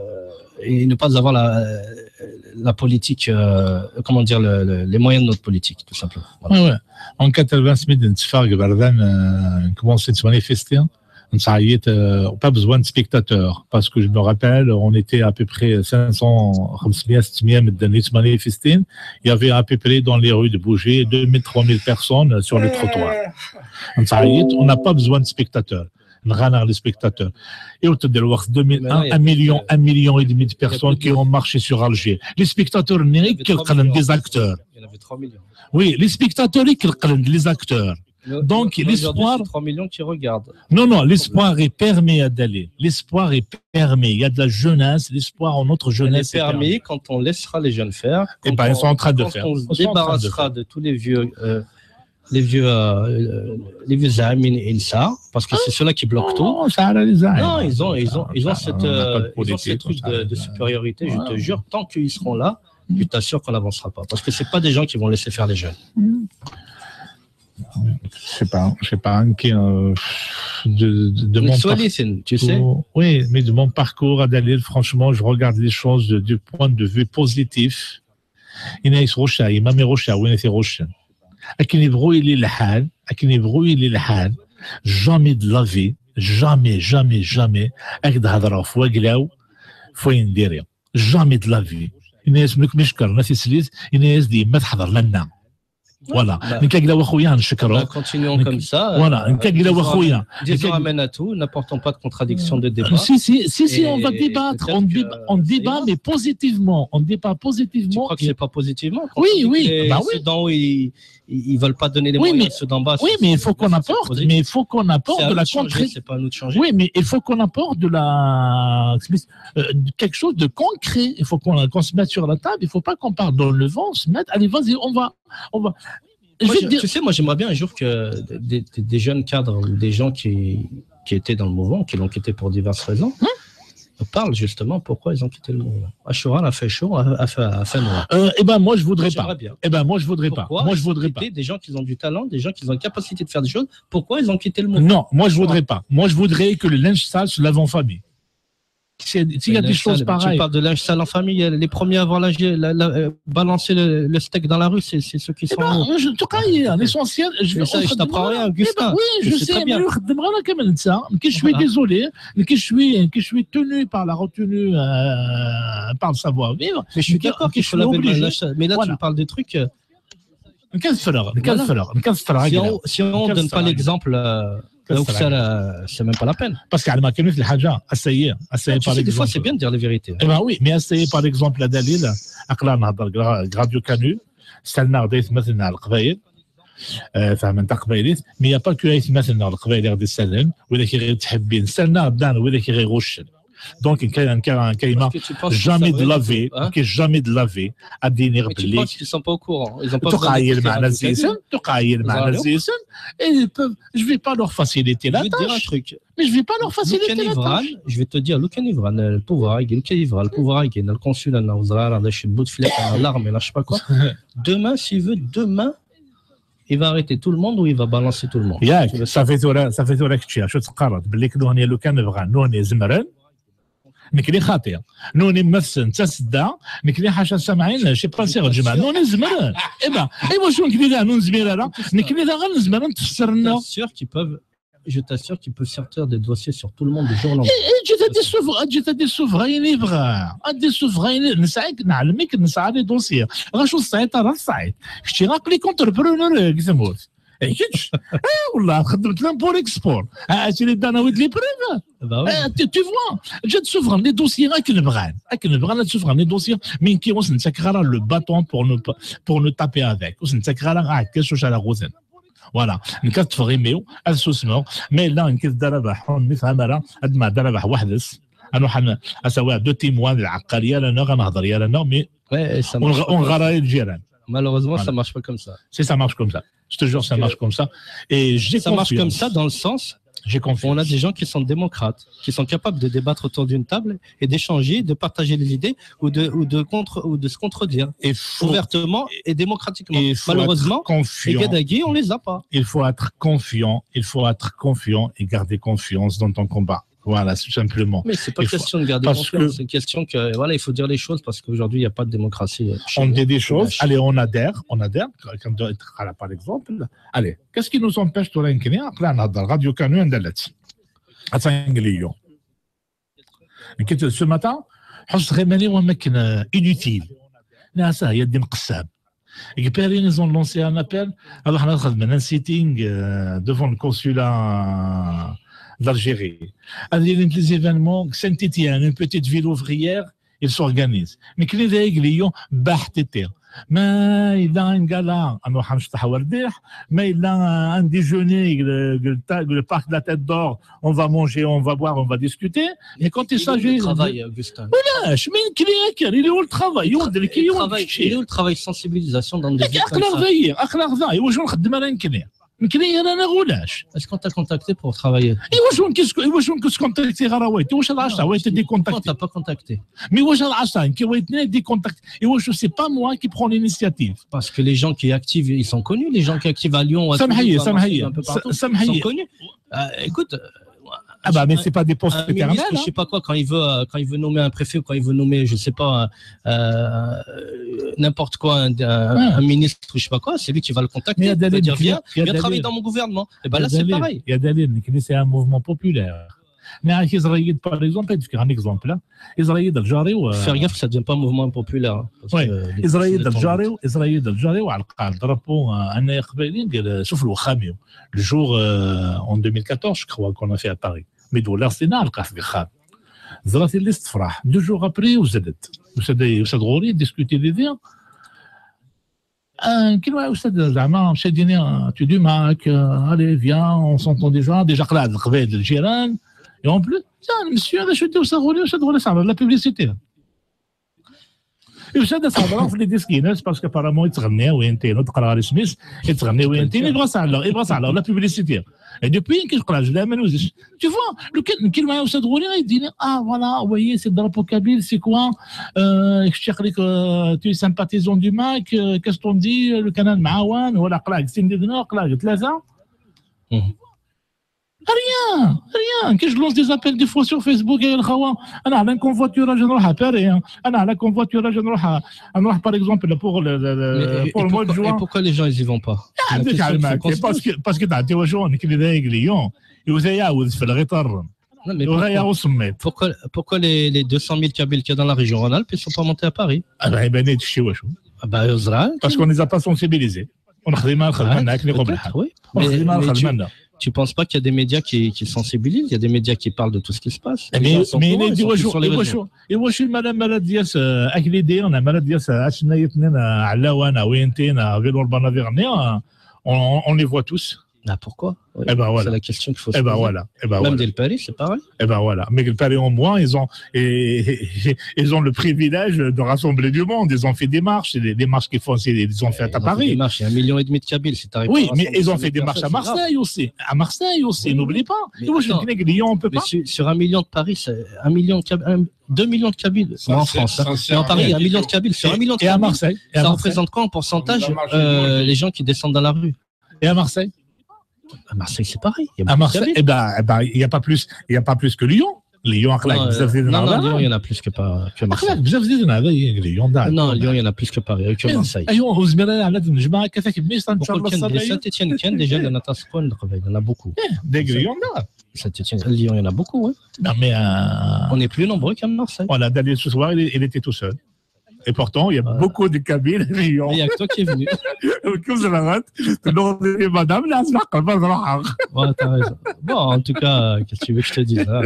et ne pas avoir la, la politique, euh, comment dire, le- le- les moyens de notre politique, tout simplement. Voilà. Ouais, ouais. En quatre-vingts, سميت نتفرج بردان, euh, commencé de manifester. نتعيط, euh, pas besoin de spectateurs, parce que je me rappelle, on était à peu près cinq cents, خمسمية, ستمية مدن يتمانيفيستين. Il y avait à peu près dans les rues de Bougie deux mille, trois mille personnes sur le trottoir. نتعيط, on n'a pas besoin de spectateurs. نغانا les spectateurs. Et on te dit, deux mille un, un million, un million et demi de personnes qui ont marché sur Alger. Les spectateurs, il y avait trois millions. Des acteurs. Il y en avait trois millions. Oui, les spectateurs, les acteurs. Donc, l'espoir. trois millions qui regardent. Non, non, l'espoir est permis à d'aller. L'espoir est permis. Il y a de la jeunesse, l'espoir en notre jeunesse est permis. Quand on laissera les jeunes faire, eh ben, ils sont en train de faire. Quand on se débarrassera de tous les vieux, euh, les vieux, euh, euh, les vieux زعامين et ça, parce que c'est ceux-là qui bloquent tout. Non, ils ont, ils ont, ils ont cette, euh, ils ont ce truc de, de supériorité, je te jure, tant qu'ils seront là, je t'assure qu'on n'avancera pas. Parce que c'est pas des gens qui vont laisser faire les jeunes. Je sais pas, je sais pas, hein, qui, euh, de, de, de mon parcours. Tu sais ? Oui, mais de mon parcours, Adalil, franchement, je regarde les choses de, du point de vue positif. Inès Rocha, Imami Rocha, Winethy Rocha. Akken yebɣu yili lḥal, akken yebɣu yili lḥal, jamais de la vie, jamais, jamais, jamais, ad hedreɣ ɣef waglaw, fu yendiri. Jamais de la vie. Inès, mluk mishkar, na tislit, Inès di ma tḥeḍr lana. Voilà. Nekk agla wa xuya, ncekkru. Continuons comme ça. Voilà, nekk agla wa xuya. Disons amen à tout, n'apportons pas de contradiction de débat. Si, si, si, si, on va débattre, on débat, mais positivement, on débat positivement. Tu crois que c'est pas positivement quand on dit que les, ceux d'en haut, ils, ils veulent pas donner les moyens à ceux d'en bas. Oui, mais il faut qu'on apporte, mais il faut qu'on apporte de la concré-, c'est pas à nous de changer. Oui, mais il faut qu'on apporte de la, euh, quelque chose de concret. Il faut qu'on, qu'on se mette sur la table. Il faut pas qu'on parte dans le vent, on se mette, allez, vas-y, on va, on va. Moi, je, tu sais, moi, j'aimerais bien un jour que des, des, des jeunes cadres ou des gens qui, qui étaient dans le mouvement, qui l'ont quitté pour diverses raisons, parlent justement pourquoi ils ont quitté le mouvement. Ashura a fait chaud, a, a fait, a fait noir. Euh, eh ben, moi, je voudrais pas. J'aimerais bien. Eh ben, moi, je voudrais pas. Moi, je voudrais pas. Quitter des gens qui ont du talent, des gens qui ont la capacité de faire des choses, pourquoi ils ont quitté le mouvement ? Non, moi, je voudrais pas. Moi, je voudrais que le linge sale se lave en famille. S'il y a des choses pareilles. Tu parles de linge sale en famille, les premiers à avoir lâché, la, la, euh, balancé le, le steak dans la rue, c'est, c'est ceux qui sont en haut. Eh ben, je, en tout cas, l'essentiel, je vais, ça, je t'apprends rien, Augustin. Eh ben, oui, je sais, mais نخدم غير كيما نتا. Je suis désolé, mais que je suis, que je suis tenu par la retenue, euh, par le savoir-vivre. Mais je suis d'accord qu'il faut laver le linge sale. Mais là, tu me parles des trucs, euh, نكثروا، نكثروا، نكثروا. Si on, si on donne pas l'exemple, euh, donc ça, là, c'est même pas la peine. Parce que على ما كان مثل حاجة, أسيي, أسيي, tu sais, des fois, c'est bien de dire les vérités. Eh ben oui, mais أسيي, par exemple, Adalil, aql-aɣ nehder deg Radio Canu, sellen-aɣ-d aytmaten n Leqbayel, euh, fehment taqbaylit, mais il y a pas que aytmaten n Leqbayel i ɣ-d-isellen, widak i ɣ-ittḥebbin, sellen-aɣ-d dan widak i ɣ-iɣuccen. Donc, n kay-, n kay-, n kayma, jamais de la vie, n kay-, jamais de la vie, ad d-iniɣ belli. Mais tu penses qu'ils sont pas au courant ? Ils ont pas besoin d'écouter Radio Canu. Tuqeɛ-iyi lmeɛna zzi-sen, et ils peuvent, je vais pas leur faciliter la tâche. Je vais te dire un truc. Mais je vais pas leur faciliter la tâche. Lukan i bɣan, je vais te dire, lukan i bɣan, euh, le pouvoir, le pouvoir, le consul, l'armée, je sais pas quoi. Demain, s'il veut, demain, il va arrêter tout le monde ou il va balancer tout le monde. Yac, ça fait tura, ça fait tura kečči, acu teqqareḍ, belli nutni lukan bɣan, nutni zemren, nekni xaṭi. Nutni mefsen d tasedda, nekni ḥaca samɛin, je sais pas si ɣ-jemɛen, nutni zemren. Eh ben, eh, wacu nekni daɣen ur nezmir ara, nekni daɣen nezmer ad nefser-nneɣ. Je t'assure qu'ils peuvent, je t'assure qu'ils peuvent sortir des dossiers sur tout le monde du jour au lendemain. Eǧǧ-it ad d-issufeɣ, eǧǧ-it ad d-issufeɣ ayen yebɣa, ad d-issufeɣ ayen, nesɛa, neɛlem-ik, nesɛa les dossiers. Ɣacu tesɛiḍ ara tesɛiḍ. Kečči aql-ik entrepreneur deg tmurt. Eh, kečč? Eh, wallah, txeddmeḍ l'import-export. Ah, tu es dans la route de l'épreuve. Bah oui. Eh, tu, tu vois, ad d-ssufɣen les dossiers akken bɣan. Akken bɣan ad d-ssufɣen les dossiers, mais nekki ur sen-ttakeɣ ara le bâton pour ne pas, pour ne taper avec. Ur sen-ttakeɣ ara aɛekkas ucaraɣuten. Voilà. Nekk ad ṭṭfeɣ imi-w, ad susmeɣ. Ma yella nekk d Dda Rabeḥ, ur nefham ara, ad d-mɛedda Rabeḥ weḥd-s. Ad nruḥ ad n-, ad s-awiɣ deux témoins d lɛeqqal yal-aneɣ, ad nehder yal-aneɣ, mais ur nɣ-, ur nɣar ara i lǧiran. Malheureusement, ça marche pas comme ça. Si, ça marche comme ça. Je te jure, ça marche comme ça. Et j'ai confiance. Ça marche comme ça dans le sens où on a des gens qui sont démocrates, qui sont capables de débattre autour d'une table et d'échanger, de partager des idées ou de, ou de contre, ou de se contredire ouvertement et démocratiquement. Malheureusement, les gars d'Agui, on les a pas. Il faut être confiant, il faut être confiant et garder confiance dans ton combat. Voilà, c'est tout simplement. Mais c'est pas question de garder confiance, c'est une question que, voilà, il faut dire les choses parce qu'aujourd'hui, il y a pas de démocratie, euh, chez nous. On dit des choses, allez, on adhère, on adhère, quand, quand, par exemple, allez, qu'est-ce qui nous empêche de rinquiner après un adhère Radio Canu et Dalet ? Atan deg Lyon. Nekk, ce matin, ḥusseɣ iman-iw am akken, euh, inutile. Nniɣ-as, ah, ya ddin qessam. Deg Paris, ils ont lancé un appel. Alors, on a fait un sitting, euh, devant le consulat d'Algérie. Il y a des événements. Saint-Étienne, une petite ville ouvrière, ils s'organisent. Mais quel est Lyon? Bah, t'étais. Mais il y a un gala, on a un déjeuner, le, le, le parc de la Tête d'Or, on va manger, on va boire, on va discuter. Mais quand il s'agit de travail, Augustin. Voilà, je mets une clé à cœur, il est où le travail? Il est où le travail? Il est où le travail de sensibilisation dans des villes comme ça? Est-ce qu'on t'a contacté pour travailler? Pourquoi t'as pas contacté? Mais واش العصا؟ واش c'est pas moi qui prend l'initiative. Parce que les gens qui activent, ils sont connus. Les gens qui activent à Lyon, à Toulouse, à Marseille, un peu partout, ils sont connus. Euh, écoute, euh, ah bah, mais c'est pas des postes éternels, je sais pas quoi, quand il veut, euh, quand il veut nommer un préfet ou quand il veut nommer, je sais pas, euh, euh, n'importe quoi, un, un, un ministre, je sais pas quoi, c'est lui qui va le contacter, il va dire, viens, viens travailler dans mon gouvernement. Et ben là, c'est pareil. Il y a des, c'est un mouvement populaire. Mais Israël, par exemple, je vais un exemple, hein. Israël Al-Jari ou, euh, faire gaffe, ça devient pas un mouvement populaire, hein, parce que les, Israël Al-Jari, Israël Al-Jari, ou Al-Qal, drapeau, euh, un air, le jour, euh, en deux mille quatorze, je crois qu'on a fait à Paris. Mais d'où là, c'est là, Al-Qal, c'est grave. Zrat il est frais. Deux jours après, vous êtes, vous êtes, vous êtes discuter des vies. Euh, كي نوع أستاذ زعما مشى يديني، euh, tu du Mac, euh, allez, viens, on s'entend déjà, déjà قلع القبايل الجيران. Et en plus, tiens, le monsieur, هذا شو يدير أستاذ غولي، أستاذ غولي صعب la publicité. يوسف هذا صعب في les disques, parce que apparemment يتغني وين تينو، تقرا على سميس، يتغني وين تينو، يبغى صعب، يبغى صعب la publicité. Et depuis كيقرا جلامل وزيش. Tu vois, le كلمة أستاذ غولي يديني، ah voilà, vous voyez, c'est le drapeau kabyle, c'est quoi? Euh, je cherche, euh, tu es sympathisant du Mac, euh, qu'est-ce qu'on dit, le canal معاون ولا قلع سين دي نور، قلع ثلاثة. Rien, rien. كي je lance des appels des fois sur Facebook, يا الخوا، انا على convoiturage نروح à Paris, hein. انا على convoiturage نروح، نروح par exemple pour le, le, le, pour le mois de juin. Mais et pourquoi, et pourquoi les gens ils y vont pas? Parce que, parce que تعطي واش هو نكري ذاك اليوم يوزع يعاود في الغيطر. Non, mais pourquoi, pourquoi les, les deux cent mille Kabyles qu'il y a dans la région Rhône-Alpes, ils sont pas montés à Paris? Ah ben, ben, tu sais, parce qu'on les a pas sensibilisés. ونخدم على خدمنا، هاك اللي يقول بحال. Oui. Mais, mais tu, tu penses pas qu'il y a des médias qui, qui sensibilisent, il y a des médias qui parlent de tout ce qui se passe. Mais, mais il dit, sur les réseaux. Et moi, je suis madame Maladias, euh, avec l'idée, on a Maladias, euh, Asnaïtnen, euh, Alawan, Awentin, euh, Vélo Urbana Vernier, euh, on, on les voit tous. Ah, pourquoi? Oui. Eh ben voilà. C'est la question qu'il faut se poser. Eh ben voilà. Eh ben voilà. Même dès le Paris, c'est pareil. Eh ben voilà. Mais le Paris, au moins, ils ont, et, et, et ils ont le privilège de rassembler du monde. Ils ont fait des marches. Les, les marches qu'ils font, c'est, ils ont fait à Paris. Ils ont fait des marches. Il y a un million et demi de Kabyles. Si t'arrives pas à rassembler des personnes, c'est grave. Oui, mais ils ont fait des marches à Marseille aussi. À Marseille aussi, n'oublie pas. Mais moi, je dis que Lyon, on peut pas. Mais sur, sur un million de Paris, c'est un million de Kab-, un, deux millions de Kabyles. Moi, en France, hein. Et en Paris, il y a un million de Kabyles. Sur un million de Kabyles, ça représente quoi en pourcentage, euh, les gens qui descendent dans la rue? Et à Marseille? À Marseille, c'est pareil. Il y a beaucoup de Kabyles. Eh ben, eh ben, il y a pas plus, il y a pas plus que Lyon. Lyon, non, euh, non, non, Lyon, il y en a plus que pas, que Marseille. Lyon, non, Lyon, il y en a plus que Paris, que Marseille. Pourquoi Saint-Étienne, déjà, il y en a beaucoup. Saint-Étienne, Lyon, il y en a beaucoup, hein. Non, mais, euh, on est plus nombreux qu'à Marseille. Voilà, Daniel, ce soir, il, il était tout seul. Et pourtant, il y a beaucoup de Kabyles à Lyon. Il y a que toi qui es venu. Comme ça, madame, là, c'est pas grave. Ouais, t'as raison. Bon, en tout cas, qu'est-ce que tu veux que je te dise, hein?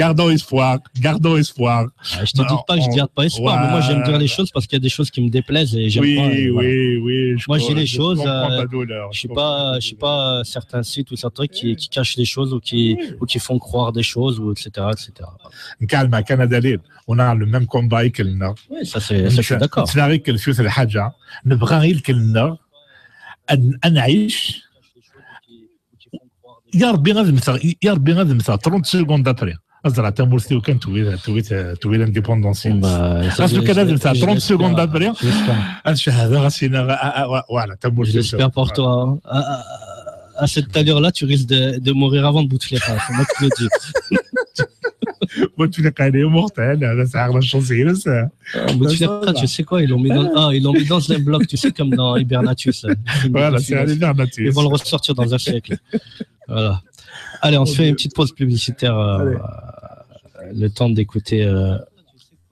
Gardons espoir, gardons espoir. Ah, je te dis pas que je garde pas espoir, mais moi, j'aime dire les choses parce qu'il y a des choses qui me déplaisent et j'aime pas, et voilà. Oui, oui, oui. Moi, je dis les choses, euh, je suis pas, je suis pas certains sites ou certains trucs qui, qui cachent des choses ou qui, ou qui font croire des choses, ou et cetera, et cetera. نكالمة كان دليل. On a le même combat كلنا. Oui, ça, c'est, ça, je suis d'accord. نتلاقى كل شيء في الحاجة. نبغى غير كلنا أن، أن نعيش. يا ربي غادي نمسى، يا ربي غادي نمسى trente secondes après. أزرع تمورتي وكان توي، توي، توي l'indépendance. Parce que là, ça trente secondes après. J'espère. Voilà, تمورتي. J'espère pour toi, hein. À, à, à cette allure-là, tu risques de, de mourir avant Bouteflika, c'est moi qui te le dis. Bouteflika, il est mortel, là, ça a la chance, il est, ça. Euh, Bouteflika, tu sais quoi, ils l'ont mis dans, ah, ils l'ont mis dans un bloc, tu sais, comme dans Hibernatus, là. Voilà, c'est un Hibernatus. Ils vont le ressortir dans un siècle. Voilà. Allez, on se fait une petite pause publicitaire, euh, le temps d'écouter euh,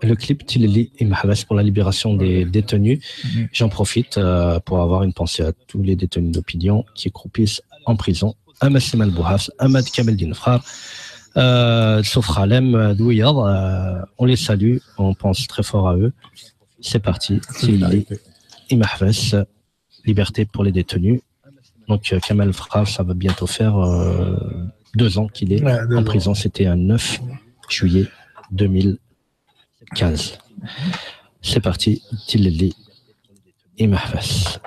le clip Tilelli Imḥbas pour la libération des détenus. J'en profite euh, pour avoir une pensée à tous les détenus d'opinion qui croupissent en prison. Ama Slimane Bouhafs, ama Kamel Din Fkhar, euh, Souf Khalem, euh, d wiyaḍ, euh, on les salue, on pense très fort à eux. C'est parti, Tilelli Imḥbas, liberté pour les détenus. Donc euh, Kamel Fkhar, ça va bientôt faire euh, deux ans qu'il est en prison. C'était un neuf juillet deux mille quinze. C'est parti, Tilelli Imḥbas.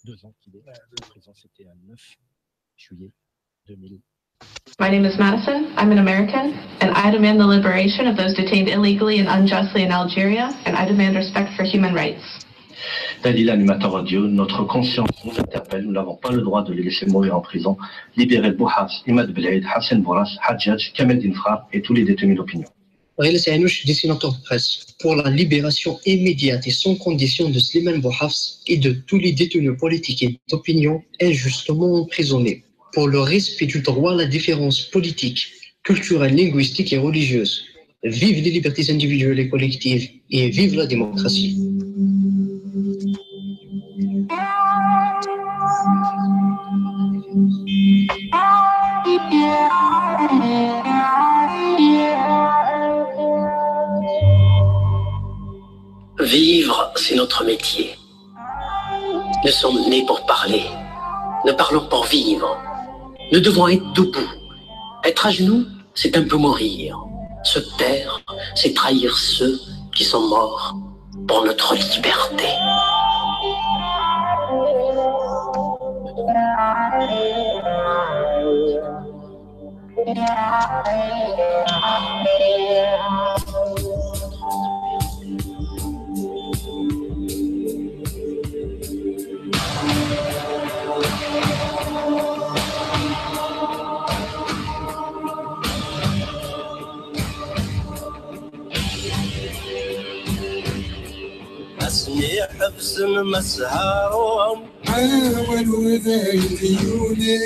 Deux ans qu'il est en prison, c'était un neuf juillet deux mille. My name is Madison. I'm an American, and I demand the liberation of those detained illegally and unjustly in Algeria, and I demand respect for human rights. Dalila Animateur Radio, notre conscience nous interpelle, nous n'avons pas le droit de les laisser mourir en prison. Libérez Bouhafs, Imad Belaid, Hassan Bourras, Hadjadj, Kamel Din Fkhar et tous les détenus d'opinion. Ɣilas Ɛinouch, dessinateur de presse, pour la libération immédiate et sans condition de Slimane Bouhafs et de tous les détenus politiques et d'opinion injustement emprisonnés, pour le respect du droit à la différence politique, culturelle, linguistique et religieuse. Vive les libertés individuelles et collectives et vive la démocratie. Vivre, c'est notre métier. Nous sommes nés pour parler. Nous parlons pour vivre. Nous devons être debout. Être à genoux, c'est un peu mourir. Se taire, c'est trahir ceux qui sont morts pour notre liberté. Asmi ḥebsen Mass Harun. Awal ur d ay d-yuli.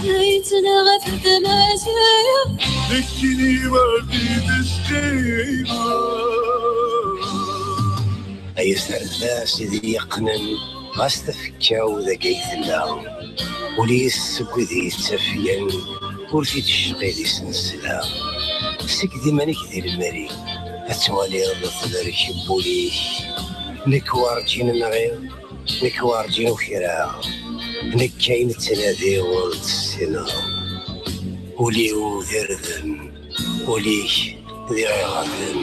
Yettnɣef tmaziɣt. Nekkini ur d-ttqqimeɣ. Ay aserdas i d-yeqqnen, ɣas tafekka-w dagi ay tella. Ul-is seg wid yettafgen, ur t-id-tecqi di snesla. Seg d iman-ik di lemri, ad twaliḍ tberk n wul-ik. Nekk werǧin nɣiɣ, nekk werǧin ukreɣ. Nekk ayen ttnadiɣ ur t-ssineɣ. Ul-iw d irden, ul-ik d iɣiɣden.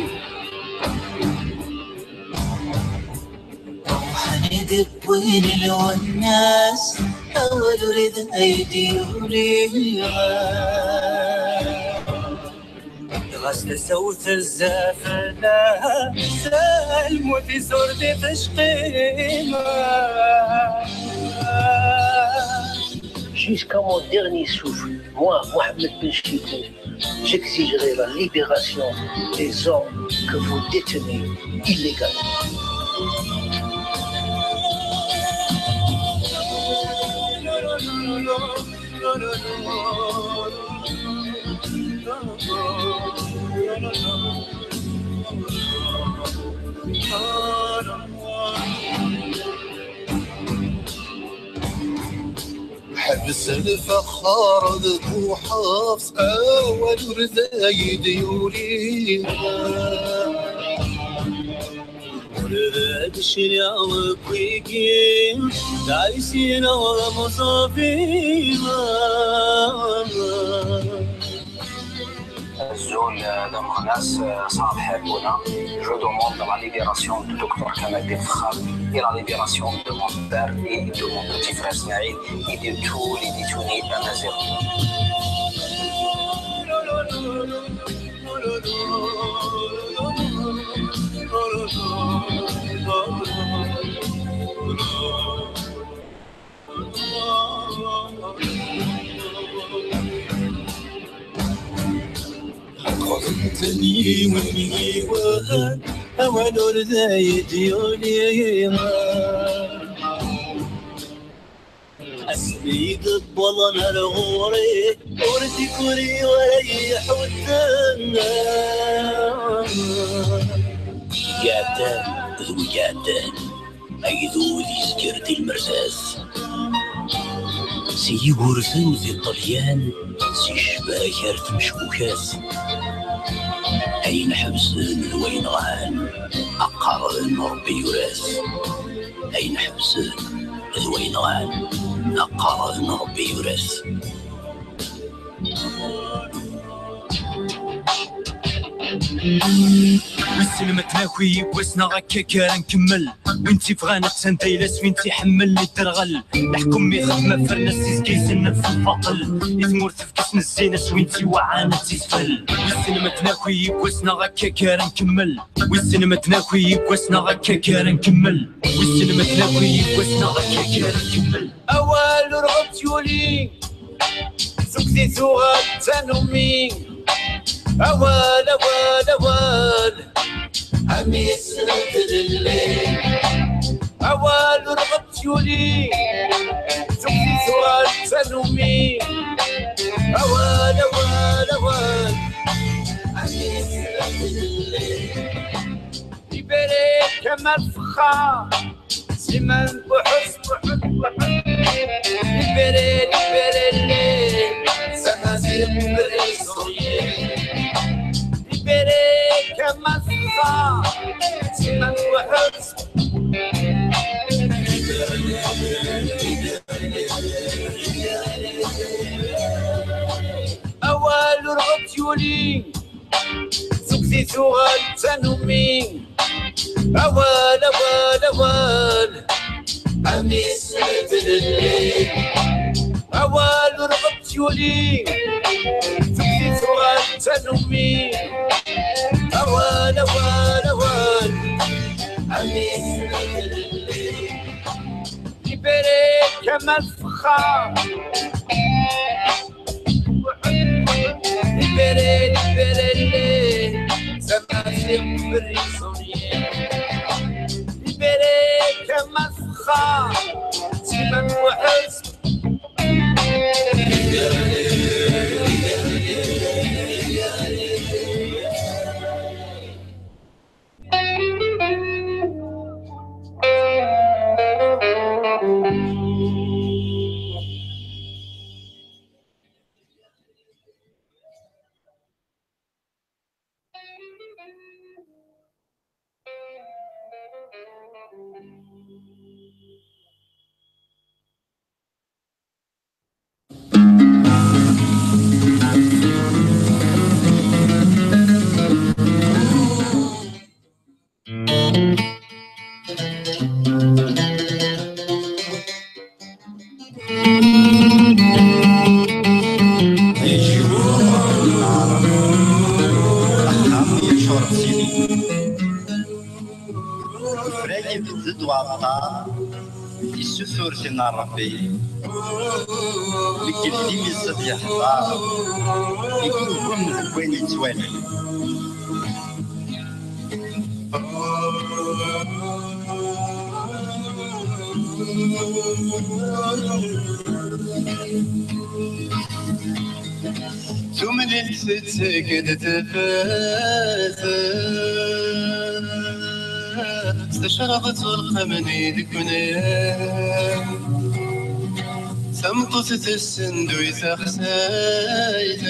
Ruḥen i d-wwin lwennas, awal ur d ay d-yuli. Ɣas tasa-w tezza fell-as, lmut-is ur d-tecqima. Jusqu'à mon dernier souffle, moi, Mohamed Ben Chiti, j'exigerai la libération des hommes que vous détenez illégalement. Ḥbes lfexxar d Buḥafs, awal ur d ay d-yuli. Ur d ad cniɣ deg wigi, d Ɛisineɣ d Muẓabi. Azul d ameɣnas, Saɛd Ḥerguna. Je demande la libération du docteur Kamal Belkacem et la libération de mon père et de mon petit frère Smaïl et de tous les détenus amaziɣen. Xedmen-ten yiwen yiwen, awal ur d ay d-yuli. Mi d-wwḍen ar ɣur-i, ur d-ikkuri wara yi-ḥudden. Iɛeddan d wi iɛeddan, agdud yezger di lmerzaz. Si Yugurten di Ṭṭelyan, si ccbak ar tmeckukat. Ayen ḥebsen d wayen ɣan, qqaren Ṛebbi yura-t. Ayen ḥebsen d wayen ɣan, qqaren Ṛebbi yura-t. Wissen ma tlaki yiwwas neɣ akka kra nkemmel. Win tt-ibɣan attan d ayla-s, win tt-iḥemmel idderɣel. Leḥkem ixeddem afernas, izga izenneb f lbaṭel. I tmurt tefka-s n zzin-as, win tt-iweɛɛan ad tt-isfel. Wissen ma tlaki yiwwas neɣ akka kra nkemmel. Wissen ma tlaki yiwwas neɣ akka kra nkemmel. Wissen ma tlaki yiwwas neɣ akka kra nkemmel. Awal ur ɣ-tt-yuli, seg di tuɣal d tanumi. Awal, awal, awal, am yesned lli. Awal ur ɣ-tt-yuli, seg di tuɣal d tanumi. Awal, awal, awal, am yesned lli. Iberek Kamal Fexxar, Sliman Buḥus, Buḥus, Buḥus. Iberek, iberek, Samaziɣ, iberek, Iberek Kamal Fexxar, Sliman Buḥus. Awal ur ɣ-tt-yuli, seg di tuɣal d tanumi. Awal, awal, awal, am yesned lli. Awal ur ɣ-tt-yuli, seg di tuɣal d tanumi. Awal, awal, awal, am yesned lli. Iberek Kamal Fexxar. Libéré, libéré les Amaziɣ prisonniers. Libéré Kamal Fexxar, Sliman Buḥus. Axxam yeččur d tili. Ufrag ibedd-d uɛeṭṭar, yessutur tin n Ṛebbi. Deg ldim-is ad yeḥḍer, igugem deg wayen yettwali. Tumlilt tetteg-d tafat, s tecraḍ ttulqem-nni deg unay. Tameṭṭut tessenduy taxsayt,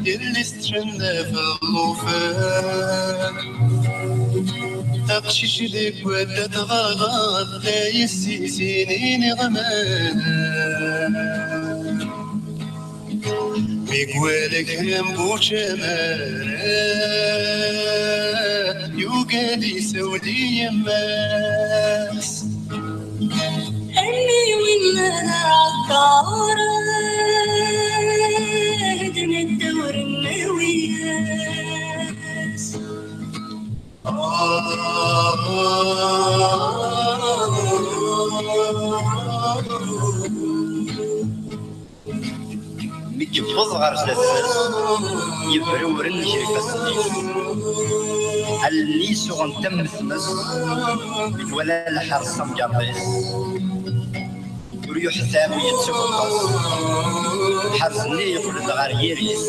yelli-s tcennef llufan. Aqcic deg wadda tɣaḍ, la yessisinin iɣman. Mi iwala kra n bu tcamar, yugad isawel i yemma-s. Amiwin n lɛeṭṭar, d nedda ur nnawi-as. Mi yebda Yewweḍ ɣer zdat-s, yebrewren ger ifassen-is. Allen-is uɣent am tmes, deg wala lḥers tamgerḍ-is. Ur yuḥtam, ur yettubeṭṭes. Lḥers-nni yeqqel-d ɣer yiri-s.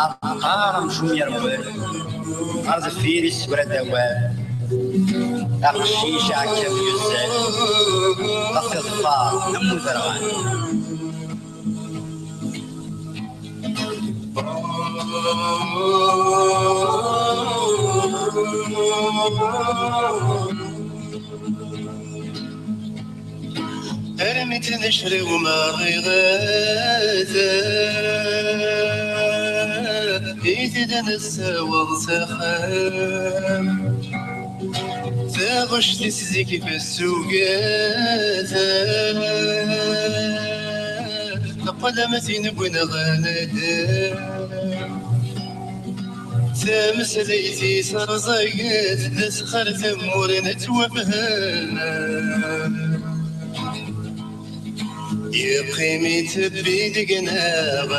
Ɛeṭṭar amcum yerwel. Ɣer deffir iseggra-d awal. Aqcic aɛekkab yuzzel. Ɣef iḍfar am uderɣal. Armi ttnecriw ma rriɣet, i t-id-nessaweḍ s axxam. Taɣect-is zik fessuget, teqqel am tin n win ɣ nadam. Tameslayt-is rẓaget, d asxer tamur nettwafhem. Yeqqim itebbi deg-neɣ,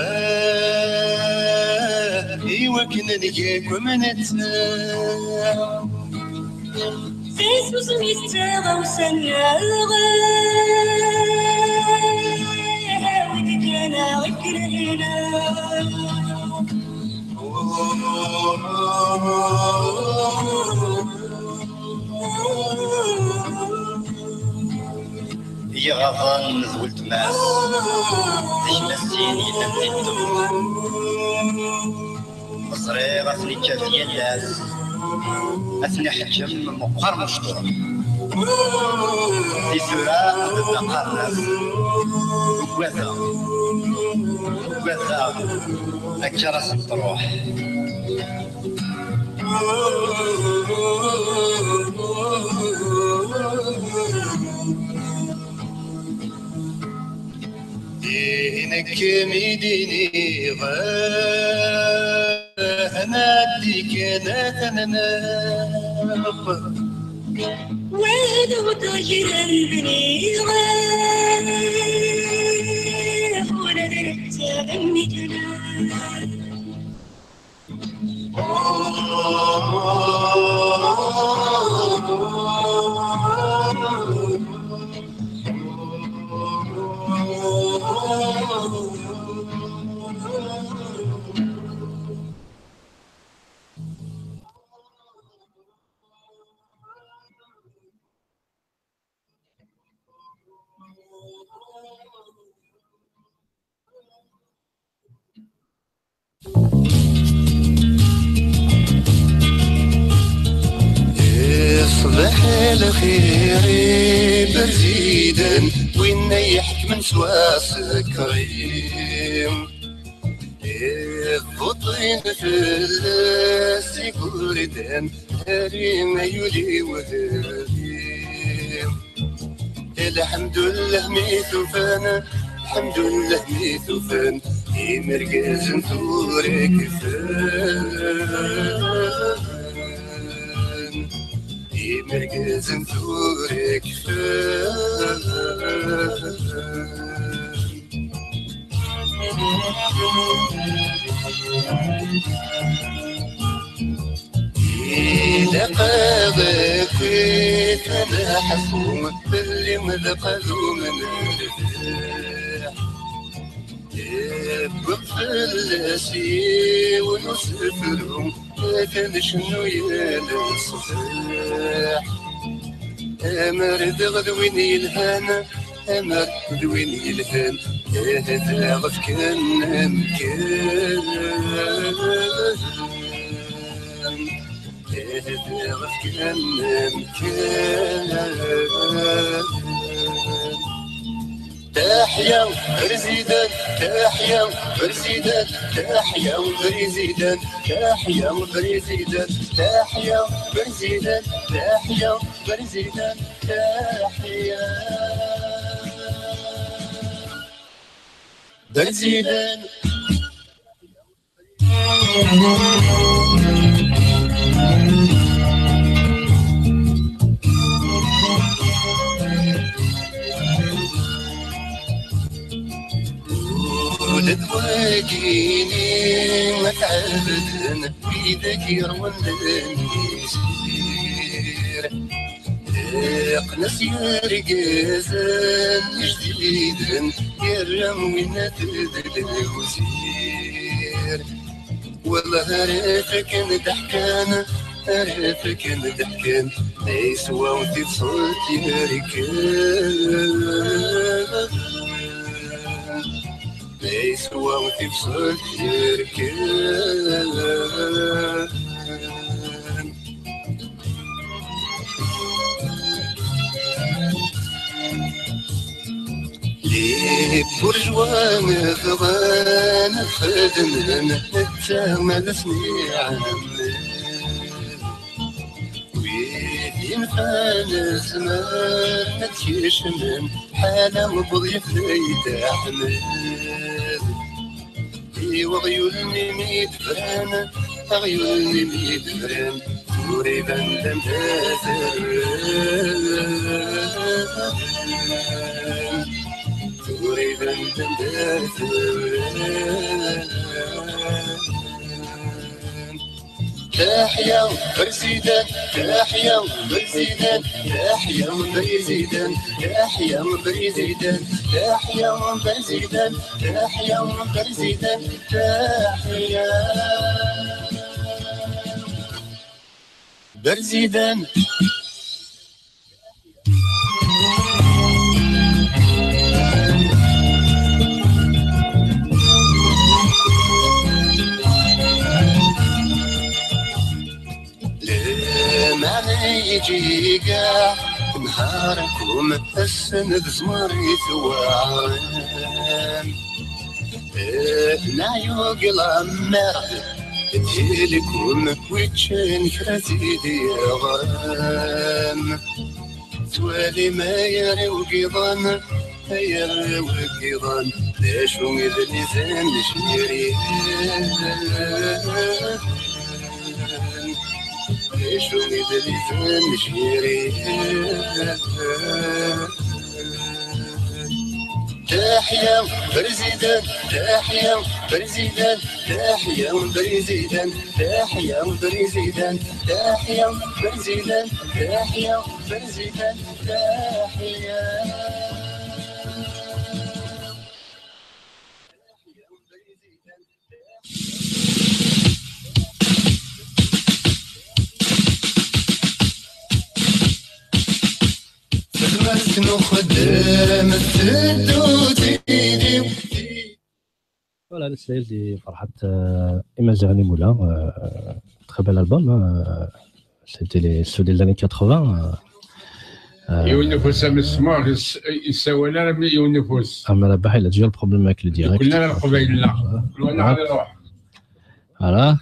i wakken ad neg akk am netta. Tasusmi d taɣawsa-nneɣ, wid kan aɣ-ikrehen. Iɣaḍen d weltma-s, d gma-s-in yellan di ddemma. Ẓriɣ ad ten-ikkat yal ass, ad ten-iḥeǧǧem meqqar mecṭuḥ. Di tura ad d-qqaren-as: ugadeɣ, ugadeɣ, akka ara sen-truḥ. Ihi nekk mi d-iniɣ, ad nɛeddi kan ad ten-naf. Wid ur d-gren bniɣ, ula d netta d mmi-tneɣ. Ṣbeḥ lxir iberziden, winna iḥekmen s wasekrim. Ibuṭin fell-as igerdan, arim ay ul-iw d arim. Lḥemdullah mi t-ufan, lḥemdullah mi t-ufan, imergazen tura kfan, imergazen tura kfan. Ilaq ad akit ad ḥfu belli d aqadum n rrbeḥ. Wwiɣ fell-as yiwen usefru, atan cennu yal ṣṣbeḥ. Amer d ɣed win yelhan, amer d win yelhan, ahat ɣef kan amkan. Ahat ɣef kan amkan. Taḥya Brezidant, taḥya Brezidant, taḥya Brezidant, taḥya Brezidant, taḥya Brezidant, taḥya Brezidant, taḥya Brezidant. D wagini ad ɛebden wid i yerwen d nnisir. Iqqen-as yergazen ijdiden, yerra winna d lewzir. Wallah ara fakken deḥkan, ara fakken deḥkan, ma yeswa tibṣelt yerkan. Ma yeswa tibṣelt yerkan. Les bourgeois bɣan ad xedmen, netta ma d asniɛem. Wid yenfan zemren ad kecmen, ḥala wwḍ yefday Dda Ḥmed. I weɣyul-nni mi d-bran, aɣyul-nni mi d-bran, tura iban d anda terran. Tura iban d anda terran. Taḥya Berzidan, taḥya Berzidan, taḥya Berzidan, taḥya Berzidan, taḥya Berzidan, taḥya Berzidan, taḥya Berzidan. Leɛna yeǧǧi-gaɣ nehhar-kum, ass-n d zzmer i tweɛrem. Neɛyug la merde, diri-kum wi ččan kra tid yeɣrem. Ttwalim ay arraw n yiḍan, ay arraw n yiḍan, d acu i d lmizan n ciri? D acu i d lmizan n ciri? Taḥya Berzidan, taḥya Berzidan, taḥya Berzidan, taḥya Berzidan, taḥya Berzidan, taḥya Berzidan, taḥya. Tezmert n uxeddem teddu tidi. Voilà, nesla di Ferḥat, euh, Imaziɣen Imula, euh, très bel album, hein, euh, c'était les, ceux des années quatre-vingts, euh, euh, Yiwen ufus amesmur, yes-, yessawal armi yiwen ufus. Ah, mais là-bas, il a déjà le problème avec le direct. Voilà. Voilà.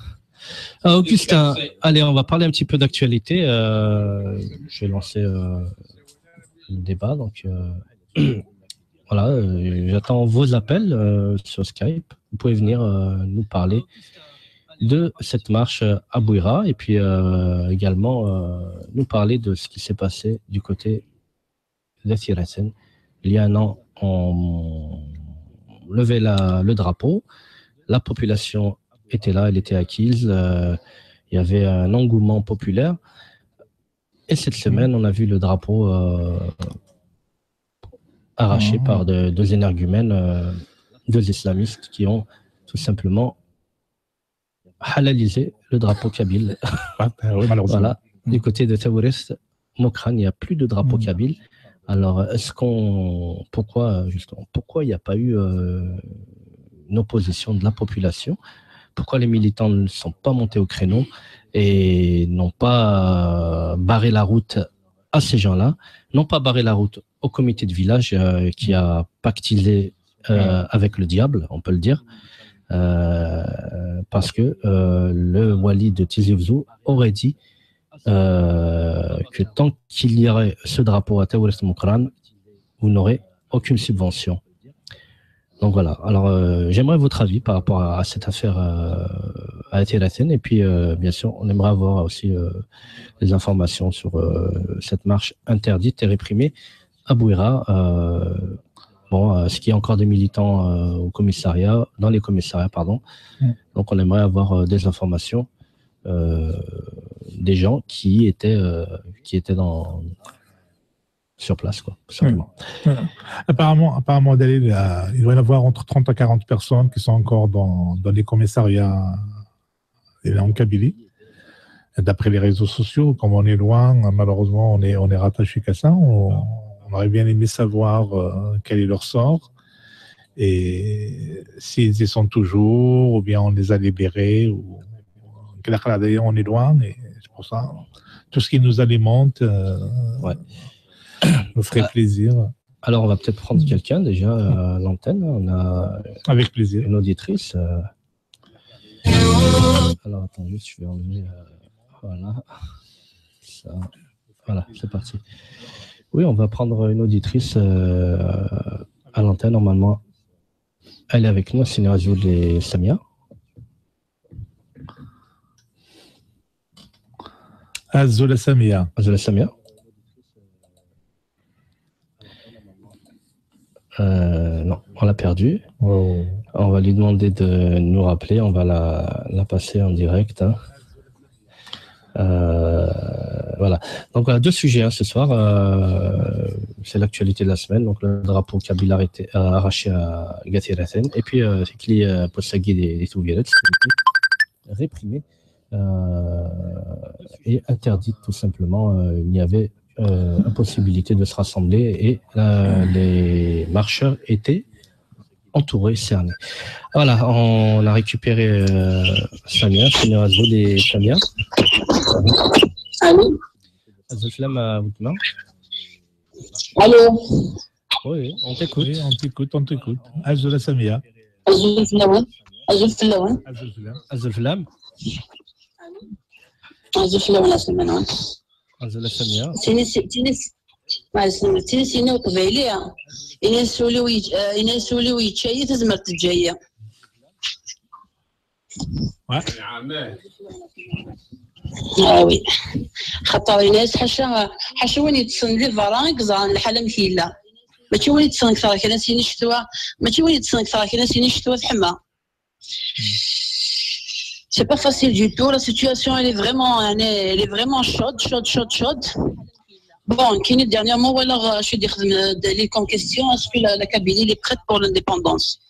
Ah, Augustin, allez, on va parler un petit peu d'actualité. Euh, je vais lancer, euh, le débat. Donc, euh, voilà, euh, j'attends vos appels, euh, sur Skype. Vous pouvez venir, euh, nous parler de cette marche, euh, à Bouira et puis, euh, également, euh, nous parler de ce qui s'est passé du côté d'At Yiraten. Il y a un an, on levait la, le drapeau. La population était là, elle était acquise. Euh, il y avait un engouement populaire. Et cette semaine, on a vu le drapeau, euh, arraché par de, deux énergumènes, euh, deux islamistes qui ont tout simplement halalisé le drapeau kabyle. Ah, ben oui, malheureusement. Voilà. Du côté de Taourist Mokrane, il n'y a plus de drapeau kabyle. Alors, est-ce qu'on, pourquoi, justement, pourquoi il n'y a pas eu, euh, une opposition de la population ? Pourquoi les militants ne sont pas montés au créneau et n'ont pas, euh, barré la route à ces gens-là, n'ont pas barré la route au comité de village, euh, qui a pactisé, euh, avec le diable, on peut le dire, euh, parce que, euh, le wali de Tizi Ouzou aurait dit, euh, que tant qu'il y aurait ce drapeau à Taourist Mokrane, vous n'aurez aucune subvention. Donc voilà. Alors, euh, j'aimerais votre avis par rapport à, à cette affaire, euh, à At Yiraten. Et puis, euh, bien sûr, on aimerait avoir aussi, euh, des informations sur, euh, cette marche interdite et réprimée à Bouira. Euh, Bon, euh, est-ce qu'il y a encore des militants euh, au commissariat, dans les commissariats, pardon. Donc, on aimerait avoir euh, des informations euh, des gens qui étaient, euh, qui étaient dans, sur place, quoi, tout simplement. Voilà. Apparemment, apparemment, Dalil, euh, il doit y en avoir entre trente à quarante personnes qui sont encore dans, dans les commissariats et là, en Kabylie. D'après les réseaux sociaux, comme on est loin, malheureusement, on est, on est rattaché qu'à ça. On, on aurait bien aimé savoir euh, quel est leur sort et s'ils y sont toujours, ou bien on les a libérés, ou d'ailleurs on est loin, et c'est pour ça tout ce qui nous alimente euh, Ouais. nous ferait Ah. plaisir. Alors, on va peut-être prendre quelqu'un déjà à l'antenne. On a Avec plaisir. une auditrice. euh. Alors, attends, juste, je vais enlever. euh, Voilà. Ça. Voilà, c'est parti. Oui, on va prendre une auditrice euh, à l'antenne normalement. Elle est avec nous, c'est Azul et Samia. Azul a Samia. Azul a Samia. Euh, non, on l'a perdue. Oh. On va lui demander de nous rappeler. On va la, la passer en direct. Hein. Euh, voilà. Donc, on a deux sujets hein, ce soir. Euh, c'est l'actualité de la semaine. Donc, le drapeau kabyle arrêté, euh, arraché à Gathiraten. Et puis, euh, c'est que les euh, Potsagi des, des Touvirets, réprimé euh, et interdite tout simplement. Euh, il y avait euh, impossibilité de se rassembler et euh, les marcheurs étaient entourés, cernés. Voilà, on a récupéré euh, Samia, Samia Azul et Samia. Allô. Azul Flam à votre main. Allô. Oui, oui, on t'écoute. Oui, on t'écoute, on t'écoute. Azul a Samia. Azul fell-awen. Azul fell-awen. Azul Flam. Azul Flam. Azul fell-awen a Samia. Azul a Samia. Tini si tini si. Ma isem tini sini uqbayli. Ini suli wi ini suli wi chayi tazmert tjayi. Ouais. Ah oui. Xaṭer ini ḥaca ḥaca win yeṭṭsen di berra i yeẓran lḥal amek yella. Mačči win yeṭṭsen kter kra sini ccetwa. Mačči win yeṭṭsen kter kra sini ccetwa teḥma. C'est pas facile du tout. La situation, elle est vraiment, elle est, elle est vraiment chaude, chaude, chaude, chaude. Bon, كاين dernièrement, voilà, je suis dire, les comme question, est-ce que la, la Kabylie elle est prête pour l'indépendance ?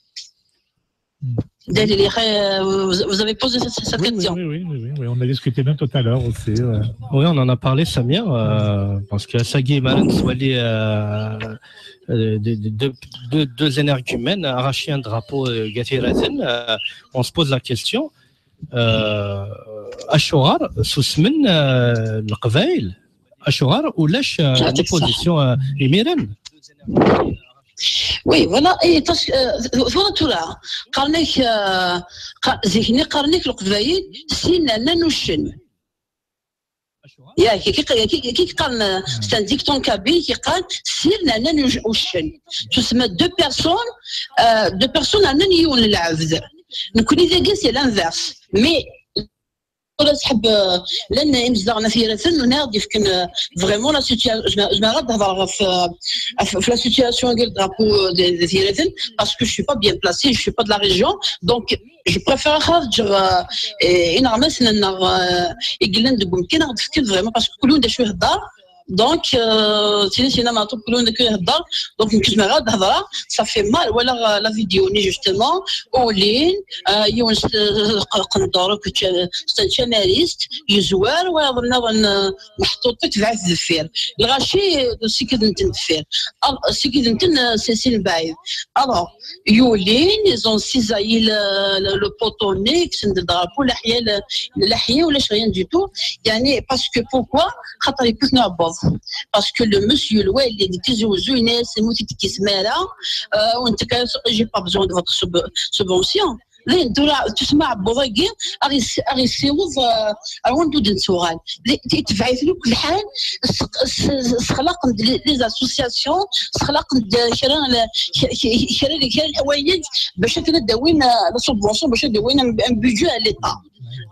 Dalil, euh, vous, vous avez posé cette, cette Oui, oui, question. oui, oui, oui, oui, oui, on a discuté même tout à l'heure aussi. Ouais. Oui, on en a parlé, Samia, euh, parce que Sagi Marin, euh, euh, de, de, de, de, deux énergumènes arracher un drapeau euh, Gathiraten, euh, on se pose la question, euh, acuɣer susmen euh, Leqbayel, acuɣer ulac euh, يعطيك الصحة. L'opposition euh, imiren. Oui, voilà, et parce que, euh, voilà tura. قالنك, euh, ق- ذهني قالنك القبايل سين لنا نوشن. يا كي كي كي كي قال c'est un dicton kabyle كي قال سين لنا نوشن. تسمى deux personnes, euh, deux personnes لنا يون العبد. نكوني ذاك c'est l'inverse. Mais ولا سحب لان يمزغنا في رسن وناض يفكن vraiment la situation. Je m'arrête d'avoir في la situation ديال drapeau في رسن parce que je suis pas bien placée, je suis pas de la région, donc je préfère خرج. إن رمسنا إن يقلن دقم كي ناخذ فكر vraiment parce que كلهم دا شويه الدار. Donc, euh, تينا تينا ما طوب كلهم دا كويه الدار. Donc, نكتب مع غاد هضره. Ça fait mal. ولا la vidéo ني justement اولين يونس قندور. C'est un chamariste يزوار ويظن محطوط تبعث دفير الغاشي. سيكد نتن دفير سيكد نتن سيسين بعيد. Alors يولين ils ont cisaillé le poteau نيك سند الدرابو لا حيا لا حيا ولا rien du tout. يعني parce que pourquoi؟ خاطر يكون نعبض. Parce que le monsieur الوالي اللي تيزوزو يناس الموت تكيس مالا. وانت كاس j'ai pas besoin de votre subvention. لين دورا تسمع عبوضاكي اغي سيوض. اغون دود نتوغال تبعث له كل حال. سخلاق les associations سخلاق كرا كرا كرا الحوايج باش تداوين la subvention باش تداوين un budget à l'État.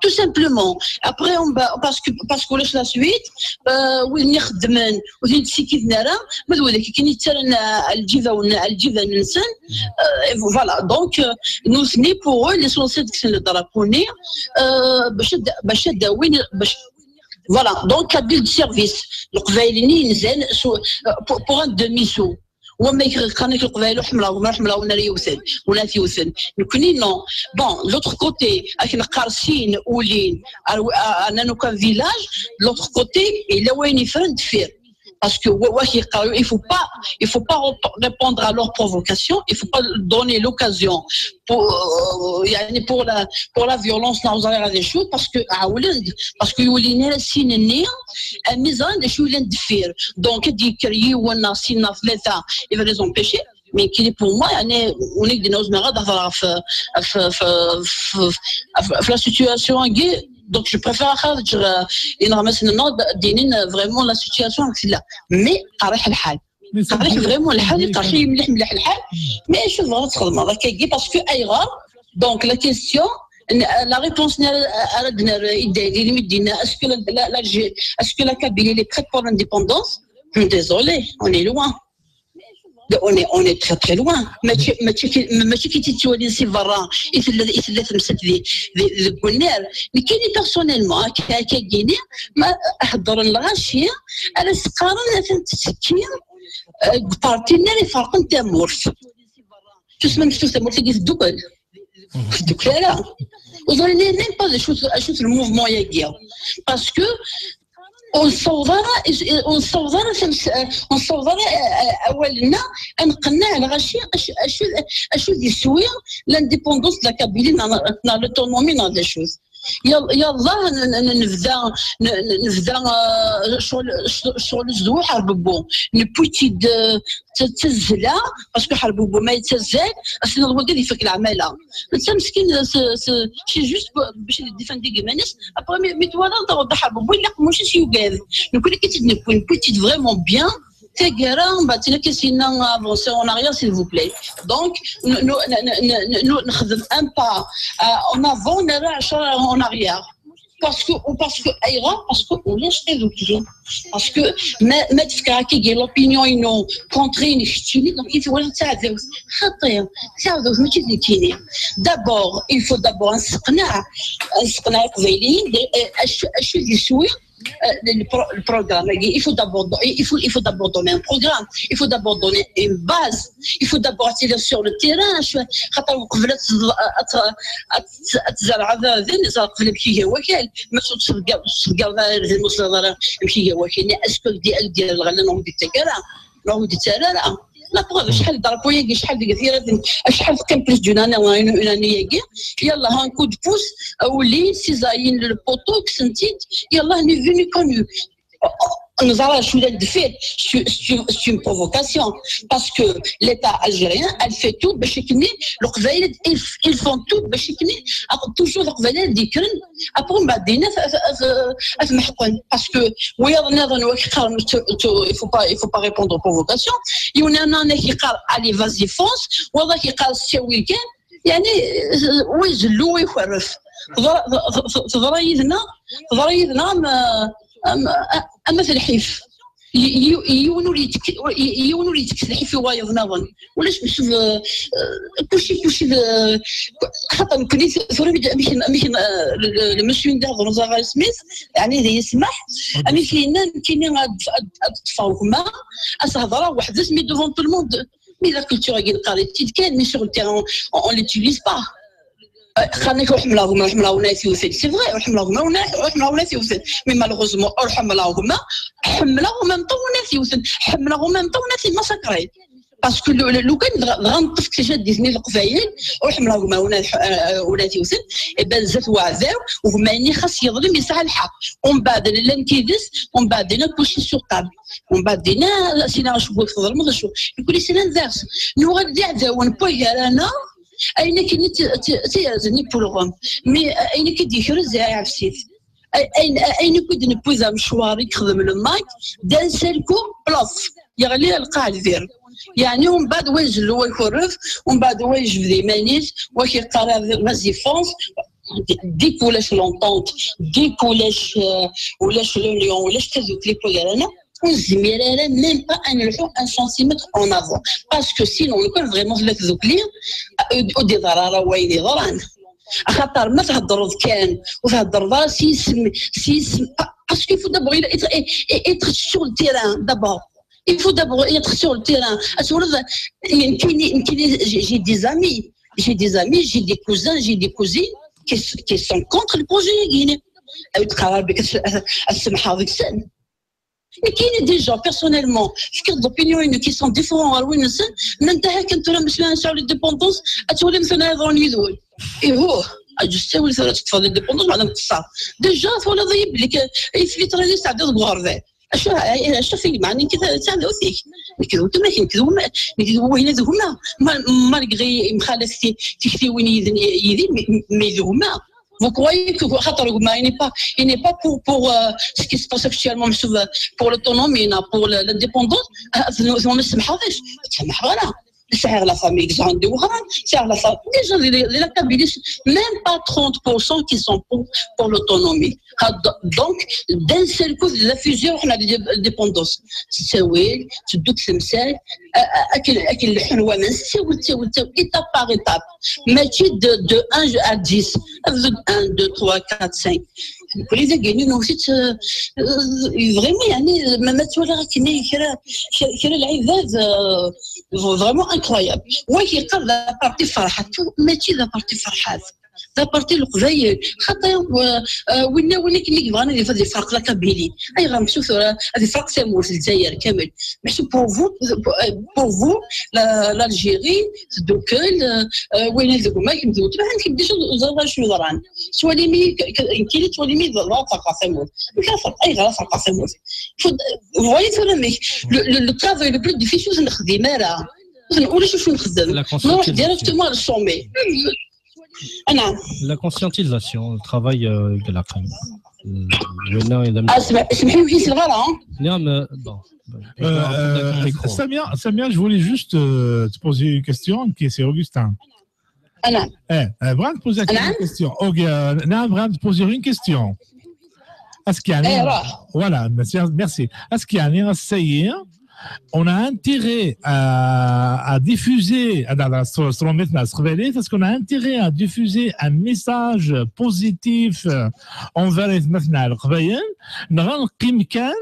Tout simplement. Après, on va, parce que, parce que la suite, euh, وين يخدمن وين تسيكيت نرى ما ذو ذاك كي يتسرن الجبن الجبن نسن. Voilà. Donc, nous, pour eux, l'essentiel, c'est le drapeau. Voilà. Donc, à build service. Donc, pour un demi-sou. Wama yeqqaren-ak Leqbayel ur ḥemmleɣ gma, ur ḥemmleɣ win ara yewten, win ara t-yewten. Nekkni, non. Bon, l'autre côté, akken qqar sin ulin, ar, ar, ar nanu kan village, l'autre côté, yella wayen yeffren deffir. Parce que wa-, wa-, il faut pas, il faut pas rep-, répondre à leur provocation, il faut pas donner l'occasion pour, euh, يعني pour la, pour la violence, là, vous allez des choses, parce que, ah, parce que yulin ara sin-nni, amis, hein, les choses deffir. Donc, ad d-yekker yiwen neɣ sin neɣ tlata, il va les empêcher. Mais qui est pour moi, يعني, on est dans une rade, في, في, في, في, في, في la situation, donc je préfère خارج, euh, une ramasse, non, دينين, euh, vraiment la situation, c'est là. Mais, قريح الحال. قريح vraiment الحال، قريح مليح، مليح الحال. Mais شوف، غلط خدمة، راك كي، parce que أيغار, donc la question, la réponse, est-ce que la, la, la, est-ce que la Kabylie, elle est prête pour l'indépendance? Désolé, on est loin. On est, on est très, très loin. ماشي، ماشي كي، ماشي كي تتولي سي برا، يتلا، يتلا تمسك ذي، ذي، ذي الكونير. Mais كاين personnellement، كا-، كاينين، ما هضر الغاشية، على سقارن، أثن تسكين، آه، بارتينير يفرقن تامورت. تسمى مكتوب تامورت، يجي في الدول. في الدكلارة. وظني même pas شو، شو الموفمون ياكيا. Parce que ونصور، ونصور، ونصور أولنا أن قلنا على غاشي أش، أش، أش يسوي l'indépendance de la Kabylie, l'autonomie, dans des choses. يلا، يلا، نبدا، نبدا، آه، شغل، شغل زوج حرب بو. نبوتي د، تزلا، parce que حرب بو ما يتزل، أصلا هو قاعد يفك العمالة. C'est juste باش يديفاندي كيمانيس. Après, mais, mais toi, là, t'as, t'as حرب بو، لا، ماشي سي يوغاد. نقول لك، كي تدنك، كنت vraiment bien. تاكارا، من بعد، تنا كيسينا avancer en arrière, s'il vous plaît. Donc, nous, nous, نخدم un pas, euh, en avant, نرى عشرة en arrière. Parce que, parce que, أيغا, parce que, ولاش تذوكي. Parce que ما، ما تفكر كي يجي l'opinion إنه contre إنه شتيني، donc يتولى تعذوت. خطير. تعذوت، ماشي ذيكيني. D'abord, il faut d'abord نسقنا، نسقنا القبايليين، أش، أش يسوي، euh, le pro-, le programme. Il faut d'abord, il faut, il faut d'abord donner un programme. Il faut d'abord donner une base. Il faut d'abord atterrir sur le terrain. شو-، خاطر قبل تز-، أت-، أت-، تزرع هذا، زين، زرع قبل بشي هو كان. ما تشوفش القرد، القرد هذا المصدر، بشي هو كان. Est-ce que دي، دي الغلة نوم دي تكرا؟ نوم دي تكرا؟ لا، بغا شحال دركو ياكي، شحال ديك الثيرات، شحال تقيم plus d'une année, une année ياكي. يلا، un coup de pouce, ولي سيزايين للبوطو، كسنتيت، يلا، ني فيني كونو. نزرع شو لان دفير، c'est une provocation. Parce que l'État algérien, elle fait tout باش يكني القبايل, ils, ils font tout باش يكني, toujours القبايل ديكرن. Après, من بعد دينا في, في, في, في محقن. Parce que ويا نظن واش قال, il faut pas, il faut pas répondre aux provocations. يونا أنا كي قال, allez, vas-y, fonce. والله كي قال, ساوي كان. يعني, ويزلو ويخرف. تضرا, تضرا يدنا, تضرا يدنا, ما, أما, أما في الحيف. ي-، ي-، يونو اللي يتك-، ي-، يونو اللي يتكسر حيفي وايض نظن. ولاش نشوف, آه، آه، كلشي، كلشي ذ-، خاطر نكوني ث-، ثورة ميد-، ميكن، ميكن، آه، ل-، ل-، le monsieur ندير هضر زغال سميث, يعني إذا يسمح, أمي كاينة، كاينة غاد، غاد، غاد تفاوض ما, أس هضرة وحدة، mais devant tout le monde. Mais la culture, il قريت كان, mais sur le terrain, on, on l'utilise pas. خانك وحملاهم، وحملاهم ناس يوسف. C'est vrai, وحملاهم، وحملاهم ناس يوسف. Mais malheureusement, وحملاهم، حملاهم مطو ناس يوسف. حملاهم مطو ناس مسكرين. Parce que لو, لو, لو كان غ-، غنطف كي جا ديزني القبايل، وحملاهم ونا-، آه، وناس يوسف، إبان زات وعذاب، وما يني خاص يظلم يسعى الحق. ومن بعد لان كيدس، ومن بعد لان كلشي سوقام. ومن بعد دينا سينا شو تظلم شو. يقول لي سينا ذاس. نوغل دي عذاب، ونبوي غير أنا. Ayen akken i t-, t-, t-, tiyerzen i pulɣem. Mi, ayen akken i d-yekrez, ay ɛefsit. Ay-, ayen, ayen akken i d-newwi d amecwar i yexdem le Mike, d'un seul coup, plaf, yeɣli lqaɛ lbir. Yeɛni, umbeɛd wa izellu, wa ikurref, umbeɛd wa yejbed iman-is, wa k-yeqqar, vas-y, fonce. Dès que ulac l'entente, dès que ulac, euh, ulac l'union, ulac tadukli n wagar-aneɣ, ur nezmir ara même pas ad nelḥu un centimètre en avant. Parce que sinon, lukan vraiment tella tdukli, euh, ur d-iḍer ara wayen yeḍran. Axaṭer ma theddreḍ kan, ur theddreḍ ara s yisem, s yisem, pa-, parce qu'il faut d'abord être, être, être sur le terrain, d'abord. Il faut d'abord être sur le terrain. Ad twaliḍ, nekkini, nekkini, j'ai, j'ai des amis, j'ai des amis, j'ai des cousins, j'ai des cousines qui, s-, qui sont contre le projet-agi. Ad tqarab-, ad, ad semḥeɣ deg-sen. Nekkini déjà, personnellement, fkiɣ des opinions qui sont différentes ɣer win-nsen, ma netta akken tura meslayen sur l'indépendance, ad twalim tura yeḍran yid-wen. Ihuh, aǧu ssawel tura teṭṭfeḍ l'indépendance, meɛna nqeṣṣer. Déjà, twalaḍ-iyi belli k-, ay tfitra-nni tesɛeddaḍ deg uɣerbal. Acu, acu fi gma, nekk d taɛdawt-ik. Nekk d weltma-k, nekk d wemma, nekk d wahina d gma. Ma-, malgré imxalaf ti-, tiktiwin yid-, yid-i, mi, mi d gma. Vous croyez que xaṭer gma, il n'est pas, il n'est pas pour, pour, euh, ce qui se passe actuellement, meḥsub, pour l'autonomie, non, pour le-, l'indépendance, ah, vous, vous me semḥeḍ, semḥeḍ ara. Sɛiɣ la famille, sɛiɣ des wehran, sɛiɣ la famille. Déjà, les, les, la Kabylie, même pas trente pour cent qui sont pour, pour l'autonomie. Ah, do-, donc, d'un seul coup, la fusion, on a l'indépendance. Ssawel, teddu temsal, a-, a-, akken, akken leḥḥun waman, ssawel, ssawel, ssawel, étape par étape. Mačči de, de un à dix. Un, deux, trois, quatre, cinq. Nekkni dagi-nni newwet-itt, euh, euh, vraiment, yeɛni, ma, ma twalaɣ akken kra, kra, kra lɛibad, euh, vraiment incroyable. Wagi yeqqar d aparti Ferḥat, mačči d aparti Ferḥat. D aparti Leqbayel. Xaṭi, euh, euh, winna, winna akken i yebɣan ad yef-, ad yefreq la Kabylie. Ayɣer meḥsub tura ad yefreq tamurt, Lezzayer kamel? Meḥsub pour vous, pour, euh, pour vous, la, l'Algérie, teddukel, euh, euh, winna d gma, kemm d weltma, amek déjà ẓriɣ acu yeḍran. Tettwalim-iyi, k-, k-, nekkini tettwalim-iyi d, d, ad ferqeɣ tamurt. Amek ara ferqeɣ? Ayɣer ad ferqeɣ tamurt? Faut, vous voyez tura amek, le, le, le travail le plus difficile ur t-nexdim ara. Ur t-, ulac acu nexdem. La conscientisation. Nruḥ directement ɣer le sommet. Ana. La conscientisation, le travail, euh, de la femme. Euh, winna, il a... Ah, smeḥ-, smeḥ-iyi, ur k-selleɣ ara, hein? Non, mais bon. Euh, Samia, Samia, je voulais juste, euh, te poser une question, qui c'est Augustin. Ana. Eh, euh, vraiment te poser une question. Ok, euh, non, vraiment te poser une question. Est-ce qu'il y a... Eh, voilà. Voilà, merci, merci. Est-ce qu'il y a un essai, on a intérêt à, à diffuser, à, à, sur, sur le métna, sur Vélez, est-ce qu'on a intérêt à diffuser un message positif, euh, envers les métna, le Vélez, neɣ ad neqqim kan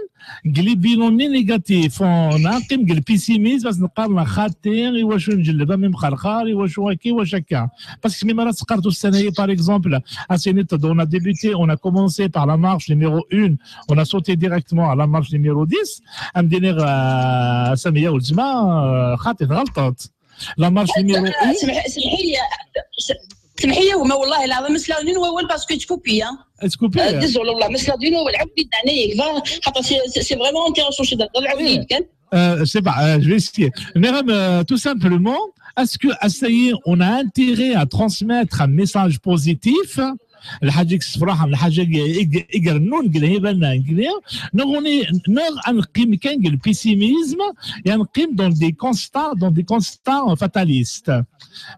deg les bilans négatifs, on a neqqim deg le pessimisme, parce que neqqar neɣ xaṭi, i wacu njelleb am imxerxar, i wacu akka, i wacu akka. Parce que mi ara teqqareḍ ussan-agi, par exemple, à Sénat, on a débuté, on a commencé par la marche numéro un, on a sauté directement à la marche numéro dix, am d-iniɣ, euh, Samia weltma, euh, xaṭi tɣelṭeḍ. La marche numéro un. Semḥ-, semḥ-iyi, s-, semḥ-iyi a gma, wallahi lɛaḍim, ma sliɣ d yiwen wawal parce que yettkupi, hein. Yettkupi? Euh, désolé, wallah, ma sliɣ d yiwen wawal, ɛawed-iyi-d ɛnaya-k, xaṭer c'est, c'est, c'est vraiment intéressant, je suis d'accord, ɛawed-iyi-d kan. Euh, je sais pas, euh, je vais essayer. Mais, euh, tout simplement, est-ce que, est-ce que on a intérêt à transmettre un message positif? Lḥaǧa i yessefraḥen, lḥaǧa i, i, i irennun deg lhiba-nneɣ, neɣ on est, neɣ ad neqqim kan deg le pessimisme, et ad neqqim dans des constats, dans des constats fatalistes.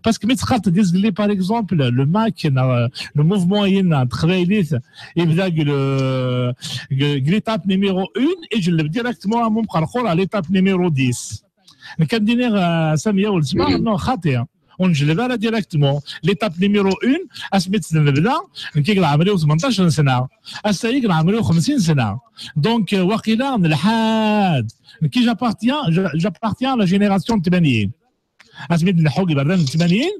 Parce que mi teqqareḍ-d, par exemple, le MAK, euh, le mouvement-agi n teqbaylit, yebda deg le, deg, deg l'étape numéro un, et je le directement à mon parcours à l'étape numéro dix. Nekk ad d-iniɣ, euh, Samia weltma, non, xaṭi. Ur nejleb ara directement. L'étape numéro un, asmi tt-nebda, nekk i deg leɛmer-iw tmenṭac n sna. Ass-a i deg leɛmer-iw xemsin sna. Donc, euh, waqila nelḥa-d. Nekk j'appartiens, je-, j'appartiens à la génération n tmanyin. Asmi d-nleḥḥu deg iberdan n tmanyin,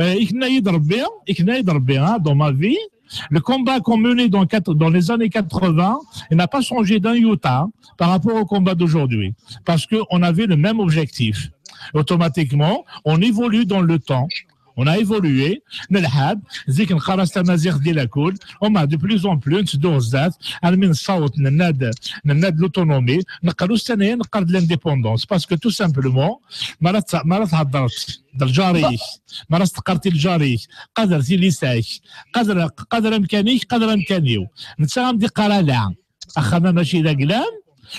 euh, ikenna-yi-d Rebbi, ikenna-yi-d Rebbi, hein, dans ma vie, le combat qu'on menait dans quatre, dans les années quatre-vingts, il n'a pas changé d'un iota par rapport au combat d'aujourd'hui. Parce qu'on avait le même objectif. Automatiquement, on évolue dans le temps. On a évolué. Nelḥa-d, zik neqqar-as tamaziɣt di lakul, on a de plus en plus, netteddu ɣer zdat, armi nessaweḍ, nenna-d, nenna-d l'autonomie, neqqar ussan-aya, neqqar-d l'indépendance. Parce que tout simplement, ma ara tt-, ma ara theddreḍ d lǧar-ik, ma ara s-teqqareḍ i lǧar-ik, qader tilisa-k, qader, qader amkan-ik, qader amkan-iw. Netta am d-iqqar ala, axxam-a mačči d aglam,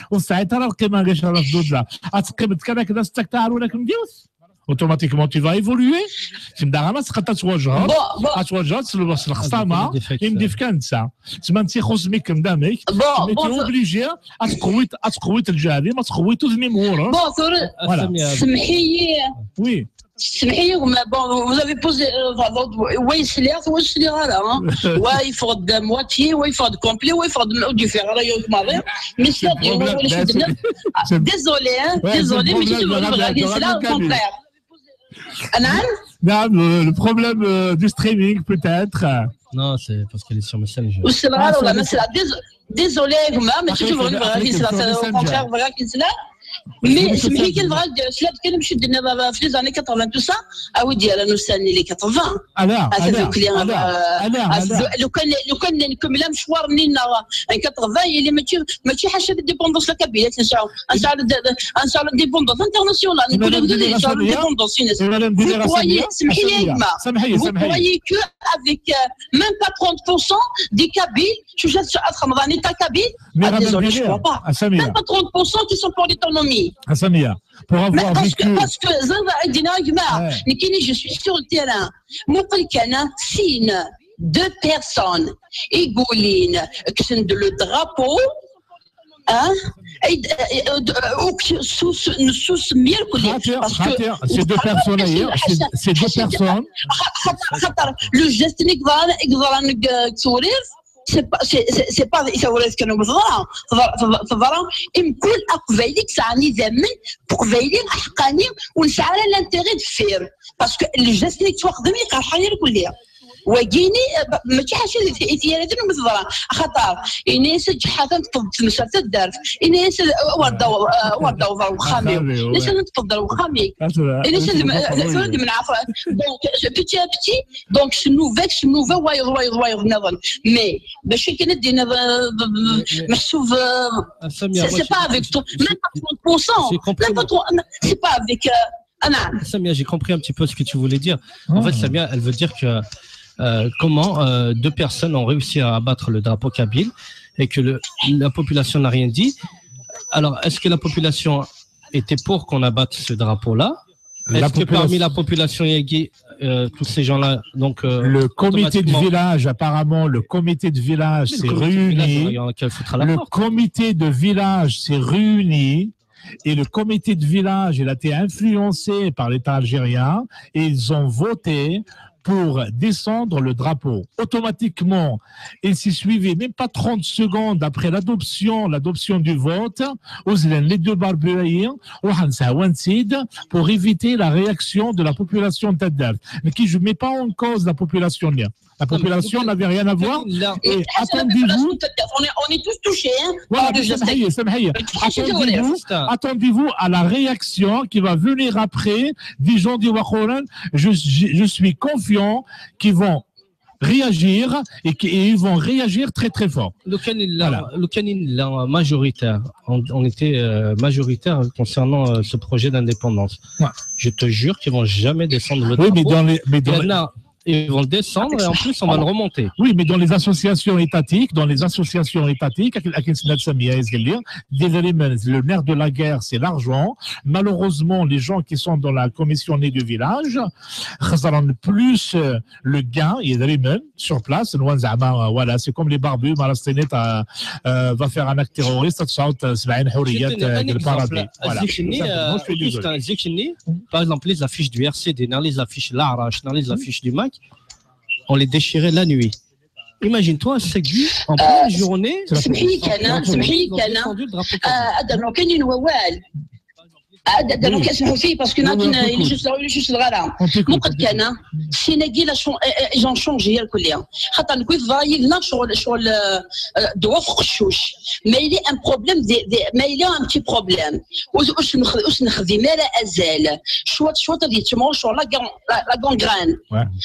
ur tesɛiḍ ara lqima deg acu ara tedduḍ da. Ad teqqimeḍ kan akken ad tettak taɛrura akken d yiwet. Automatiquement tu vas évoluer. Tmedda ɣer-s xaṭer ad twajheḍ. Bon, bon. Ad twajheḍ s lexsama i m-d-ifka netta. Tma n tixus mi kem damek. Bon, mais tu es obligé ad tqewwit, ad tqewwit lǧahd-im, ad tqewwit udem-im ɣur-s. Bon, tura, voilà. Semḥ-iyi. Oui. Semḥ-iyi, mais bon, vous avez posé, euh, enfin, donc, wa yesliɣ, wa yesliɣ ara, hein. Wa yeffeɣ-d moitié, wa yeffeɣ-d complet, wa yeffeɣ-d ur d-yufiɣ ara yakk maḍi. Mais c'est-à-dire, désolé, hein, désolé, mais c'est au contraire. نعم؟ نعم، le problème, euh, du streaming, peut-être. Non, c'est parce qu'elle est sur Messenger. Désolé, mais c'est la, désolé, mais si tu veux, c'est la, c'est au contraire, voilà, c'est la. Mais c'est vrai qu'il va, c'est là que nous, je dis, dans les années quatre-vingts, tout ça, ah oui, dire, nous, c'est les quatre-vingts. Alors, le connaît, le connaît, comme il a un choix, en quatre-vingts, il est, mais tu, mais tu as acheté des dépendances, la cabine, c'est ça. Un sort de, un sort de dépendance internationale. Une dépendance, une. Vous croyez, vous croyez que avec, euh, même pas trente pour cent des Kabyles, tu jettes sur Asramadan et ta Kabyle? Ah, désolé, je crois pas. Même pas trente pour cent qui sont pour l'autonomie. Pour avoir vécu. Parce que, parce que, je suis sur le terrain. Mon quelqu'un, hein, signe deux personnes, Égouline, qui sont de le drapeau, hein, et, euh, euh, euh, sous, sous, sous, mieux que les, parce que ces deux personnes, c'est, c'est deux personnes. Le geste, c'est pas, c'est, c'est, c'est pas, c'est, c'est, c'est pas, c'est, c'est, c'est pas, c'est, c'est, c'est, c'est, c'est, imkul aqbayli yesɛan idammen, aqbayli aḥeqqani, ur nesɛi ara l'intérêt de faire. Parce que le geste-nni yettwaxdem, yeqreḥ-iyi irkelli. Wagini, eh, mačči ḥaca i t-, i t-yerra d lmut ḍra. Axaṭer, ini-as ǧeḥḥa-t ad neṭṭeḍ temsalt taddart. Ini-as, eh, wer d-aweḍ, eh, wer d-aweḍ ɣer uxxam-iw. Ini-as ad neṭṭeḍ ɣer uxxam-ik. Ini-as ad, eh, tura ad d-menɛeɣ. Donc, petit à petit, donc, s nnuba-k, s nnuba, wayeḍ, wayeḍ, wayeḍ nniḍen. Mais, mačči kan ad d-tiniḍ, eh, meḥsub, eh, c'est, c'est pas avec toi, même pas trente pour cent. Même pas trente, c'est pas avec, euh, Samia, j'ai compris un petit peu ce que tu voulais dire. En fait, Samia, elle veut dire que, euh, comment, euh, deux personnes ont réussi à abattre le drapeau kabyle et que le, la population n'a rien dit. Alors, est-ce que la population était pour qu'on abatte ce drapeau-là? Est-ce que parmi la population, il y a, euh, tous ces gens-là, donc, euh, le comité de village, apparemment, le comité de village s'est réuni. Le comité de village s'est réuni. Et le comité de village, il a été influencé par l'État algérien et ils ont voté pour descendre le drapeau. Automatiquement, il s'est suivi même pas trente secondes après l'adoption, l'adoption du vote, Ouzlen les deux barbus, pour éviter la réaction de la population de Taddart. Mais qui, je ne mets pas en cause la population. La population n'avait rien à voir. Et attendez-vous. On est, on est tous touchés, hein, par le geste. Attendez-vous, attendez-vous à la réaction qui va venir après des gens du Wahoran. Je, je, je suis confiant qu'ils vont réagir et, qui, et ils vont réagir très, très fort. Voilà. Lou kan yella, lou kan yella majoritaire, on, on était, euh, majoritaire concernant, euh, ce projet d'indépendance. Je te jure qu'ils vont jamais descendre le drapeau. Oui, mais dans les, mais dans les, ils vont le descendre et en plus, on va le remonter. Oui, mais dans les associations étatiques, dans les associations étatiques, akken, akken tenna Samia, d idrimen, le nerf de la guerre, c'est l'argent. Malheureusement, les gens qui sont dans la commission née du village, xesren plus, euh, le gain, idrimen, sur place, nwan zeɛma, euh, voilà, c'est comme les barbus, ma la stinit, euh, euh, va faire un acte terroriste, ça sort, euh, sebɛin ḥuriyat, euh, deg le paradis. Voilà. Tout simplement, je suis désolé. Juste un zik-nni, par exemple, les affiches du R C D, non, les affiches Larache, non, les affiches du MAK, on les déchirait la nuit. Imagine-toi, c'est Guy, en pleine journée, ils ont descendu le drapeau. Ad d-rnuɣ kan yiwen wawal. Ad d-rnuɣ kan, smeḥ-iyi, parce que il est juste, il est juste là. Muqel kan, hein. Sin-agi, ils ont changé, hein. Xaṭer nekk, teḍra yid-neɣ ccɣel, ccɣel, euh, euh, ddwa f uqeccuc. Ma yella un problème, des, des, ma yella un petit problème. Ur, ur s-nexd-, ur s-nexdim ara azal. Cwiṭ, cwiṭ ad yettimɣur ccɣel la gan-, la, la gangrène.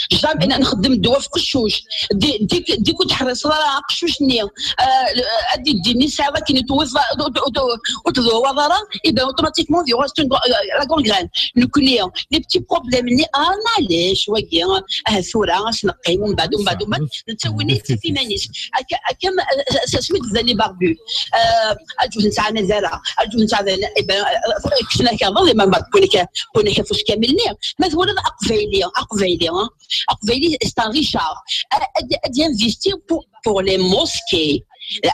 Jamais nexdem ddwa f uqeccuc. Di, di, di ur teḥriṣeḍ ara aqeccuc-nni, euh, ad d-iddini sɛiḍ akken i tewwiḍ, ur, ur, ur, ur tdewwaḍ ara, et ben automatiquement, ad yuɣal c'est une gra- euh, la gangrène. Nekkni, les petits problèmes-nni, ah, maɛlic, wagi, ah, tura, ad s-neqqim, umbeɛd, umbeɛd, umbeɛd, netta win yettaf iman-is. Akka, akka, ma- s- s- asmi d-zan les barbus. Euh, aǧu nesɛa nazara, aǧu nesɛa nazara, eh ben, euh, kečč nakaḍeḍ, eh ben, mbeɛd, kuni ka- kuni ka fus kamel-nni. Ma twalaḍ aqbayli, aqbayli, hein, aqbayli, c'est un richard. Ad, ad, ad investir pour, pour les mosquées.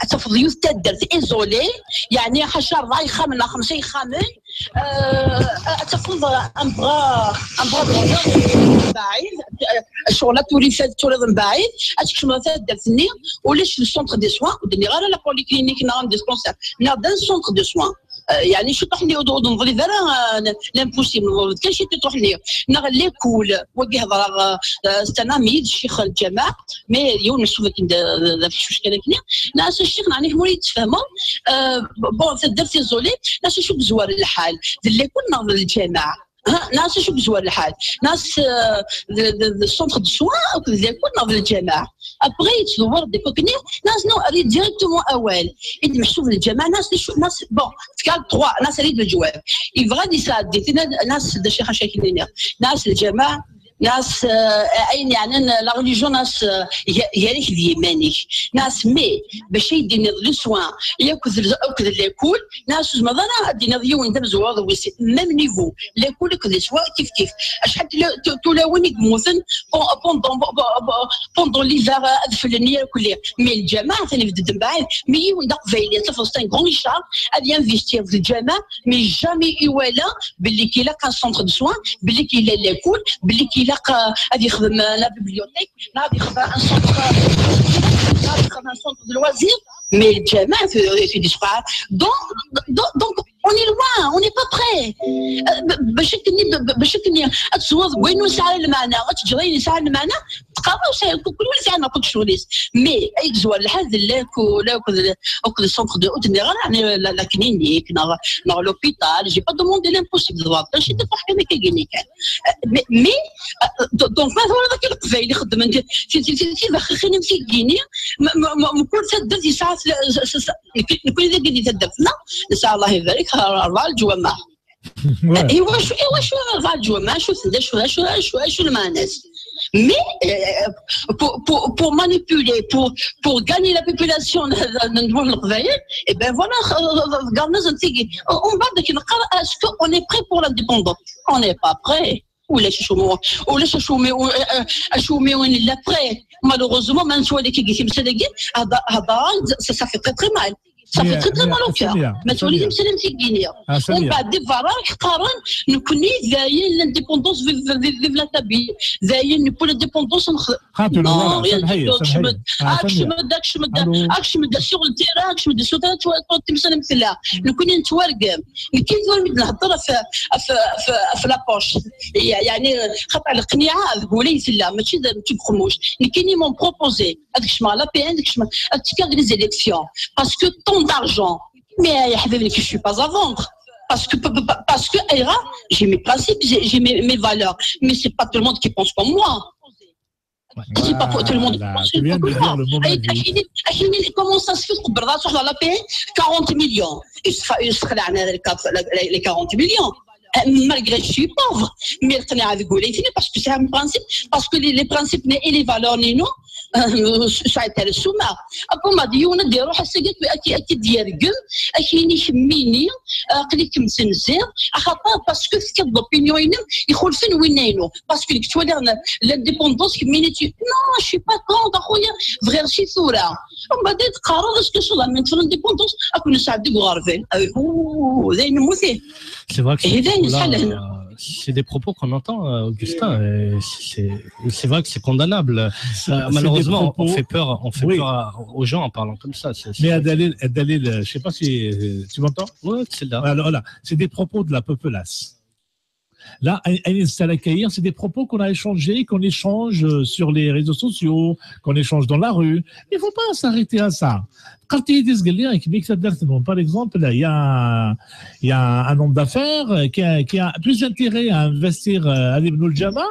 Ad tafeḍ yiwet taddart isolée, yeɛni ḥaca ṛebɛa yexxamen neɣ xemsa yexxamen, euh, ad tafeḍ un bras, un bras de mbaɛid, euh, ccɣel ad turiḍ, ad turiḍ mbaɛid, ad tkecmeḍ taddart-nni, ulac le centre de soins, ur d-nniɣ ara la polyclinique neɣ un dispensaire, neɣ d un centre de soins. Euh, yeɛni ciṭuḥ-nni ur d-, ur d-neḍlib ara, euh, l'impossible, neḍlib kan ciṭuḥ-nni. Neɣ l'école, wagi hedreɣ, euh, euh, c'est un ami, d ccix n lǧameɛ, mais yiwen n ccix akken d, d, d afeccuc kan akken. Nniɣ-as a ccix, neɣ nitni ur iyi-d-tfehmeḍ, euh, bon, taddart isolée, nniɣ-as acu yezwar lḥal, d l'école neɣ d lǧameɛ? Ha, nniɣ-as acu yezwar lḥal, nniɣ-as, euh, d, d, d centre de soins akked d l'école neɣ d lǧameɛ? Après yettdewwir-d akk akken, nniɣ-as non, err-it directement awal. I d-meḥsub lǧameɛ, nniɣ-as d acu, nniɣ-as, bon, tefka trois, nniɣ-as err-it leǧwab. Yebɣa ad yesɛeddi tin, nniɣ-as d acu i ḥaca akken-nni. Nniɣ-as lǧameɛ, nniɣ-as, euh, ayen yeɛnan la religion, nniɣ-as, euh, ga- gar-ik d yiman-ik. Nniɣ-as mais bac ay d-tiniḍ le soin akked l- akked l'école, nniɣ-as ur tezmireḍ ara ad d-tiniḍ yiwen d amezwaru d wis même niveau. L'école akked les soins kif kif. Acḥal tula- tu- tulawin i yemmuten pen- pendant, pendant l'hiver, euh, ad fellen yakk lli. Mais lǧameɛ atan ibedd mbaɛid. Mais yiwen d aqbayli, ad tafeḍ c'est un grand richard, ad investir di lǧameɛ, mais jamais iwala belli ilaq un centre de soins, belli ilaq l'école, belli ilaq, euh, ad yexdem, euh, la bibliothèque, neɣ ad yexdem un centre, euh, neɣ ad yexdem un centre de loisirs. Mais lǧameɛ, tu, tu dis pas. Donc, donc, donc, on est loin, on n'est pas prêt. Euh, b- bac akken, b- b- bac akken ad tesweḍ deg wayen ur nesɛi ara lmeɛna, ad teǧǧeḍ ayen yesɛan lmeɛna, teqqareḍ, kul win yesɛan akk ccɣel-is. Mais ay yezwar lḥal d l'école, akked, akked centre de, ur d-nniɣ ara, la, la clinique, neɣ, neɣ l'hôpital, j'ai pas demandé l'impossible, d baṭel, ci d lferḥ kan akka gini kan. Euh, mais, mais, euh, do- donc, ma twalaḍ akka leqbayel ixeddmen ti- ti- ti- ti- tibaxixin am tigini, m- m- m- mkul taddart yesɛa tla- s- s- s- nekk- nekkni dagi di taddart-nneɣ, nesɛa, Allah ibarik, ṛebɛa leǧwameɛ. Iwacu, iwacu ṛebɛa leǧwameɛ? Acu d acu, acu, acu, acu lmeɛna-s? Mais, euh, pour, pour, pour manipuler, pour, pour gagner la population n ddwa n Leqbayel, et ben voilà, ḍegren-asen tigi. Umbeɛd ad k-neqqar, est-ce qu'on est prêt pour l'indépendance? On n'est pas prêt. Ulac acu mi, ulac acu mi, acu mi ur nella prêt. Malheureusement, ma nettwali kigi timsal-agi, hada- hada- ça, ça fait très, très mal. Ça fait très, très mal au cœur. Ma twali timsal am tigini. Umbeɛd di berra qqaren, nekkni dayen l'indépendance, vive, vive, vive la Kabylie. Dayen nekkni l'indépendance, nx- Xaṭi, non, rien du tout. Kcem-d, ah, kcem-d, kcem-d, kcem-d sur le terrain, kcem-d sur le terrain, ttwaliḍ timsal am tella. Nekkni nettwargam. Nekki tura mi d-nehder ɣef, ɣef, ɣef, ɣef la poche. Yeɛni, xaṭer leqniɛa deg wul ay tella, mačči d, mačči deg uqemmuc. Nekkini m'ont proposé ad kecmeɣ l'A P N, ad kecmeɣ, ad tekkiɣ deg les élections. Parce que tant d'argent. Mais, ya ḥbibi, nekk, je suis pas à vendre. Parce que, pa- pa- parce que, ayɣer, j'ai mes principes, j'ai j'ai mes, mes valeurs. Mais c'est pas tout le monde qui pense comme moi. C'est pas pour tout le monde qui pense comme moi. Ay, akini, akini, comment ça se fait, tqebbleḍ ad truḥeḍ à l'A P N, quarante millions. Yesxelɛen les quarante millions. Euh, malgré que je suis pauvre, mais lqniɛa deg wul ay tella, parce que c'est un principe, parce que les, les principes et les valeurs-inu, euh, ça intéresse-moi. Après, ma d yiwen ad iruḥ ass-agi ad k-, ad k-, ad k-id-yergem, ad k-yini kemmini, aql-ikem tenziḍ, axaṭer parce que tefkiḍ l'opinion-inem ixulfen winna-inu. Parce que nekk ttwaliɣ l'indépendance, kemmini tu, non, je suis pas contre, a xuya, bɣiɣ si tura. Umbeɛd ad teqqareḍ, est-ce que ça va mettre l'indépendance, ad ken-nesɛeddi deg uɣerbal? Ah, ouh, d ayen mmuti. C'est vrai que ces propos-là, euh, c'est des propos qu'on entend, euh, Augustin, et c'est, c'est vrai que c'est condamnable. Euh, malheureusement, on fait peur, on fait peur à- aux gens en parlant comme ça. C'est- c'est- Mais Adalil, Adalil, euh, je sais pas si, euh, tu m'entends? Ouais, c'est là. Alors là, c'est des propos de la populace. Là, un, un, c'est des propos qu'on a échangés, qu'on échange, euh, sur les réseaux sociaux, qu'on échange dans la rue. Il faut pas s'arrêter à ça. Quand il dit, par exemple, il y a, il y a un homme d'affaires, euh, qui a, qui a plus intérêt à investir, euh, à l'Ibn al-Jama,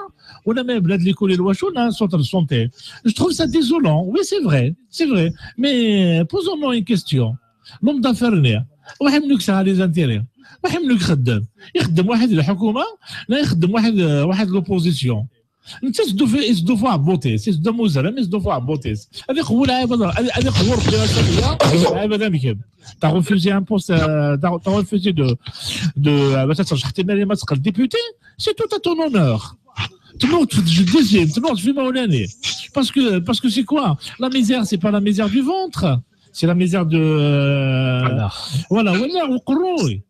ou même Blad Likuli Lwachon, un centre de santé. Je trouve ça désolant. Oui, c'est vrai, c'est vrai. Mais, euh, posons-nous une question. L'homme d'affaires, Waḥed n yesɛa les intérêts. Waḥed n ixeddem. Ixeddem waḥed lḥukuma, la ixeddem waḥed, waḥed l'opposition. Netta iseddu f-, iseddu f uɛebbuṭ-is, iseddu am uzrem, iseddu f uɛebbuṭ-is. Ad iqwu lɛibad, ad, ad iqwu Rebbi ass-a, lɛibad am kemm. T'as refusé un poste, euh, t'as, t'as refusé de, de, euh, ma tettreǧḥeḍ imir ma teqqel député, c'est tout à ton honneur. Tnuɣ-d f tjeddit-im, tnuɣ-d f imawlan-im. Parce que, parce que c'est quoi ? La misère, c'est pas la misère du ventre. C'est la misère de, euh, voilà, voilà, uqerruy.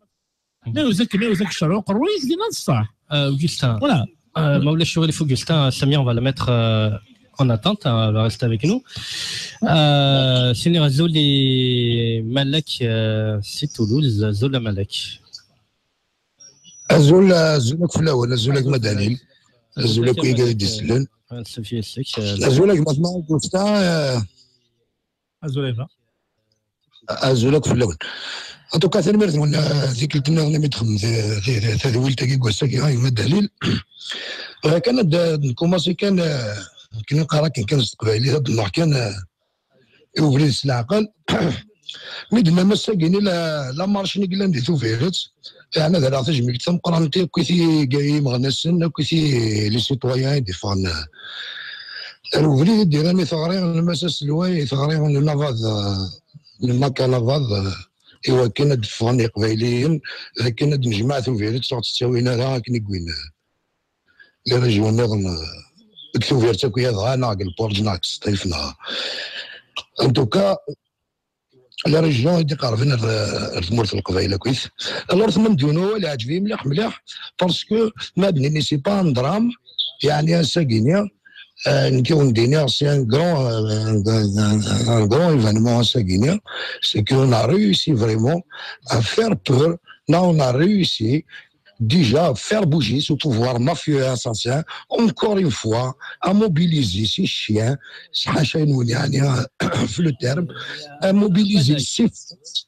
Ma yuzak, ma yuzak ccṛeɛ uqerruy-ik, dinna d ṣṣeḥ. Euh, Augustin. Voilà. Euh, ma ulac aɣilif, Augustin, Samia, on va la mettre, euh, en attente, hein, elle va rester avec nous. Euh, Sini, azul i Malek, euh, si Toulouse, azul a Malek. Azul, azul akk fell-awen, azul a gma Dalil, azul akk i d-isellen. Azul a gma Augustin, euh, azul a gma. Azul akk fell-awen. En tout cas, tanemmirt-nwen, euh, tikkelt nniḍen imi d-txedmem t-, t-, t-, tadwilt-agi n wass-agi, a gma Dalil. Bɣiɣ kan ad d-, ad nkumaṣi kan, euh, akken i qqar akken kan s teqbaylit, ad d-nruḥ kan, euh, i ubrid s leɛqel. Mi d-tennam ass-agi-nni la, la marche-nni yellan di Tubiret, yeɛni ad rreɣ tajmilt tameqqrant akk i ti-, i yimeɣnasen, akk i ti-, les citoyens i d-iffɣen, euh, ar ubrid i d-irran i teɣri n Mass Aselway, i teɣri n Nabad, euh, n Maka Nabad, euh, i wakken ad d-ffɣen Iqbayliyen, d akken ad d-nejmeɛ Tubiret, ur ɣ-tt-ttawin ara akken i wwin, euh, les régions nniḍen, euh, deg Tubiret akk yadɣa, neɣ deg Lbuṛǧ, neɣ deg Sṭif, neɣ. En tout cas, les régions i d-iqerben ar, ar tmurt n Leqbayel akkit. Alors, tennam-d yiwen wawal iɛǧeb-iyi mliḥ, mliḥ, parce que ma d-nini, c'est pas un drame, yeɛni ass-agi-nni, euh, nekk i wen-d-iniɣ, c'est un grand, euh, un, un, un, un grand événement ass-agi-nni, c'est qu'on a réussi vraiment à faire peur, là, on a réussi déjà faire bouger ce pouvoir mafieux et assassin, encore une fois, à mobiliser ces chiens, ḥaca-inu, yeɛni, le terme, à mobiliser ces forces.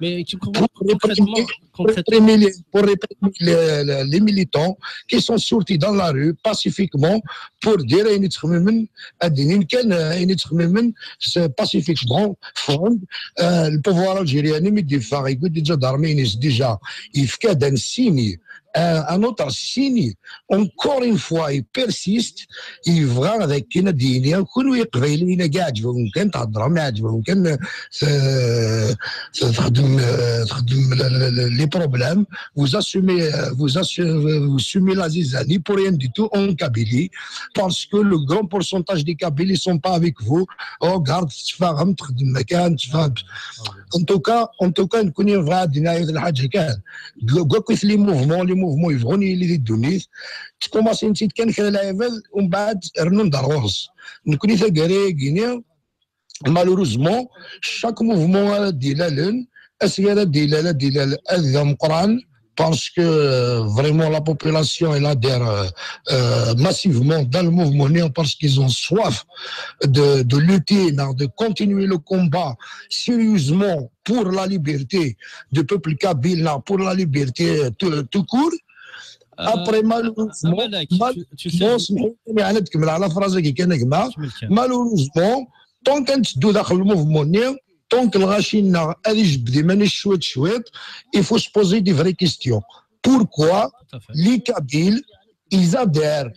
Mais tu comprends, pour réprimer, concrètement, pour réprimer les, pour réprimer les, les, les militants qui sont sortis dans la rue pacifiquement pour dire ayen i ttxemmimen, ad d-inin kan, euh, ayen i ttxemmimen, c'est pacifiquement, ffɣen, euh, le pouvoir algérien, mi d-yeffeɣ, yewwi-d les gendarmes-ines déjà, yefka-d un signe, un, un autre signe, encore une fois, il persiste, yebɣa ad akken ad d-yini, kunwi Iqbayliyen-agi, ɛeǧben-wen kan, theddrem, ɛeǧben-wen kan, euh, euh, txeddmem, euh, txeddmem le, le, le, les problèmes, vous assumez, euh, vous assu-, vous assumez la zizanie pour rien du tout en Kabylie, parce que le grand pourcentage des Kabyles ne sont pas avec vous. Regarde, tettfaɣem, txeddmem kan, tettfaɣem. En tout cas, en tout cas, nekkni bɣiɣ ad d-iniɣ yiwet lḥaǧa kan. Deg, deg akk les mouvements, les mouvements yebɣun yili di ddunit, ttkumasin-tt-id kan kra lɛibad, umbeɛd rnun-d ar ɣur-s. Nekkni taggara-agi-nni, malheureusement, chaque mouvement ara d-ilalen, asga ara d-ilal, ad d-ilal ad d ameqqran, parce que, euh, vraiment la population, elle adhère, euh, euh, massivement dans le mouvement, parce qu'ils ont soif de, de lutter, de continuer le combat sérieusement pour la liberté du peuple kabyle, pour la liberté tout, tout court. Après, malheureusement, malheureusement, سمحوا لي، أنا نكمل على phrase كي كان يا جماعة. Malheureusement, tant كنتدو داخل le mouvement ني، tant que الغاشي ناغ غادي يجبد يمانيش شويط شويط، il faut se poser des vraies questions. Pourquoi les Kabyles, ils adhèrent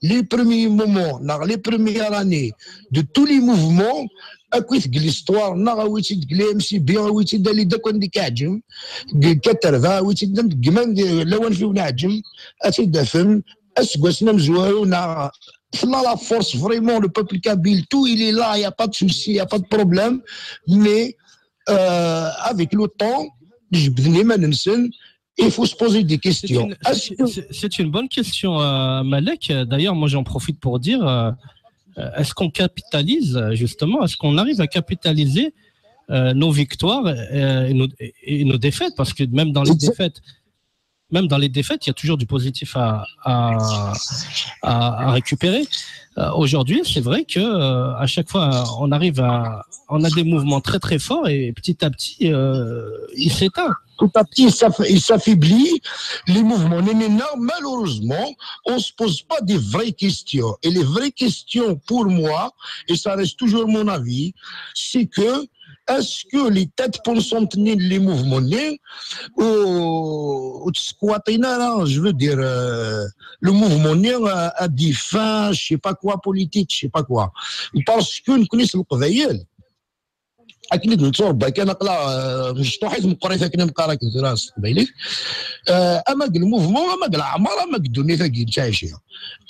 les premiers moments, ناغ les premières années de tous les mouvements, أكويت ديك l'histoire، ناغ أويتي ديك les M C B، أويتي دالي داك وين ديك عجم، كترفا، أويتي داك كمان دي-، لوان فيه ونعجم، أتي دفن، أسقوسنا مزوارو، ناغ، la force, vraiment, le peuple kabyle, tout, il est là, il y a pas de souci, il y a pas de problème, mais, euh, avec le temps, je بدني ما ننسن, il faut se poser des questions. C'est une, c'est, c'est une bonne question, euh, Malek. D'ailleurs, moi, j'en profite pour dire, euh, euh, est-ce qu'on capitalise, euh, justement, est-ce qu'on arrive à capitaliser, euh, nos victoires, euh, et nos, et nos défaites ? Parce que même dans les défaites, même dans les défaites, il y a toujours du positif à, à, à, à récupérer. Euh, aujourd'hui, c'est vrai que, euh, à chaque fois, on arrive à, on a des mouvements très, très forts et petit à petit, euh, il s'éteint. Petit à petit, il s'aff- il s'affaiblit. Les mouvements, non, non, non, malheureusement, on ne se pose pas des vraies questions. Et les vraies questions, pour moi, et ça reste toujours mon avis, c'est que est-ce que les têtes pensantes, ni les mouvements, ni, ou, ou squattent, là, je veux dire, euh, le mouvement, ni, euh, à des fins, je sais pas quoi, politique, je sais pas quoi. Parce que nous connaissons le Qbayel. Akken i d-netturebba kan, aql-aɣ, euh, mecṭuḥit meqqrit akken i neqqar akken tura s teqbaylit. Euh, ama deg lmuvmu, ama deg leɛmer, ama deg ddunit-agi nettɛici.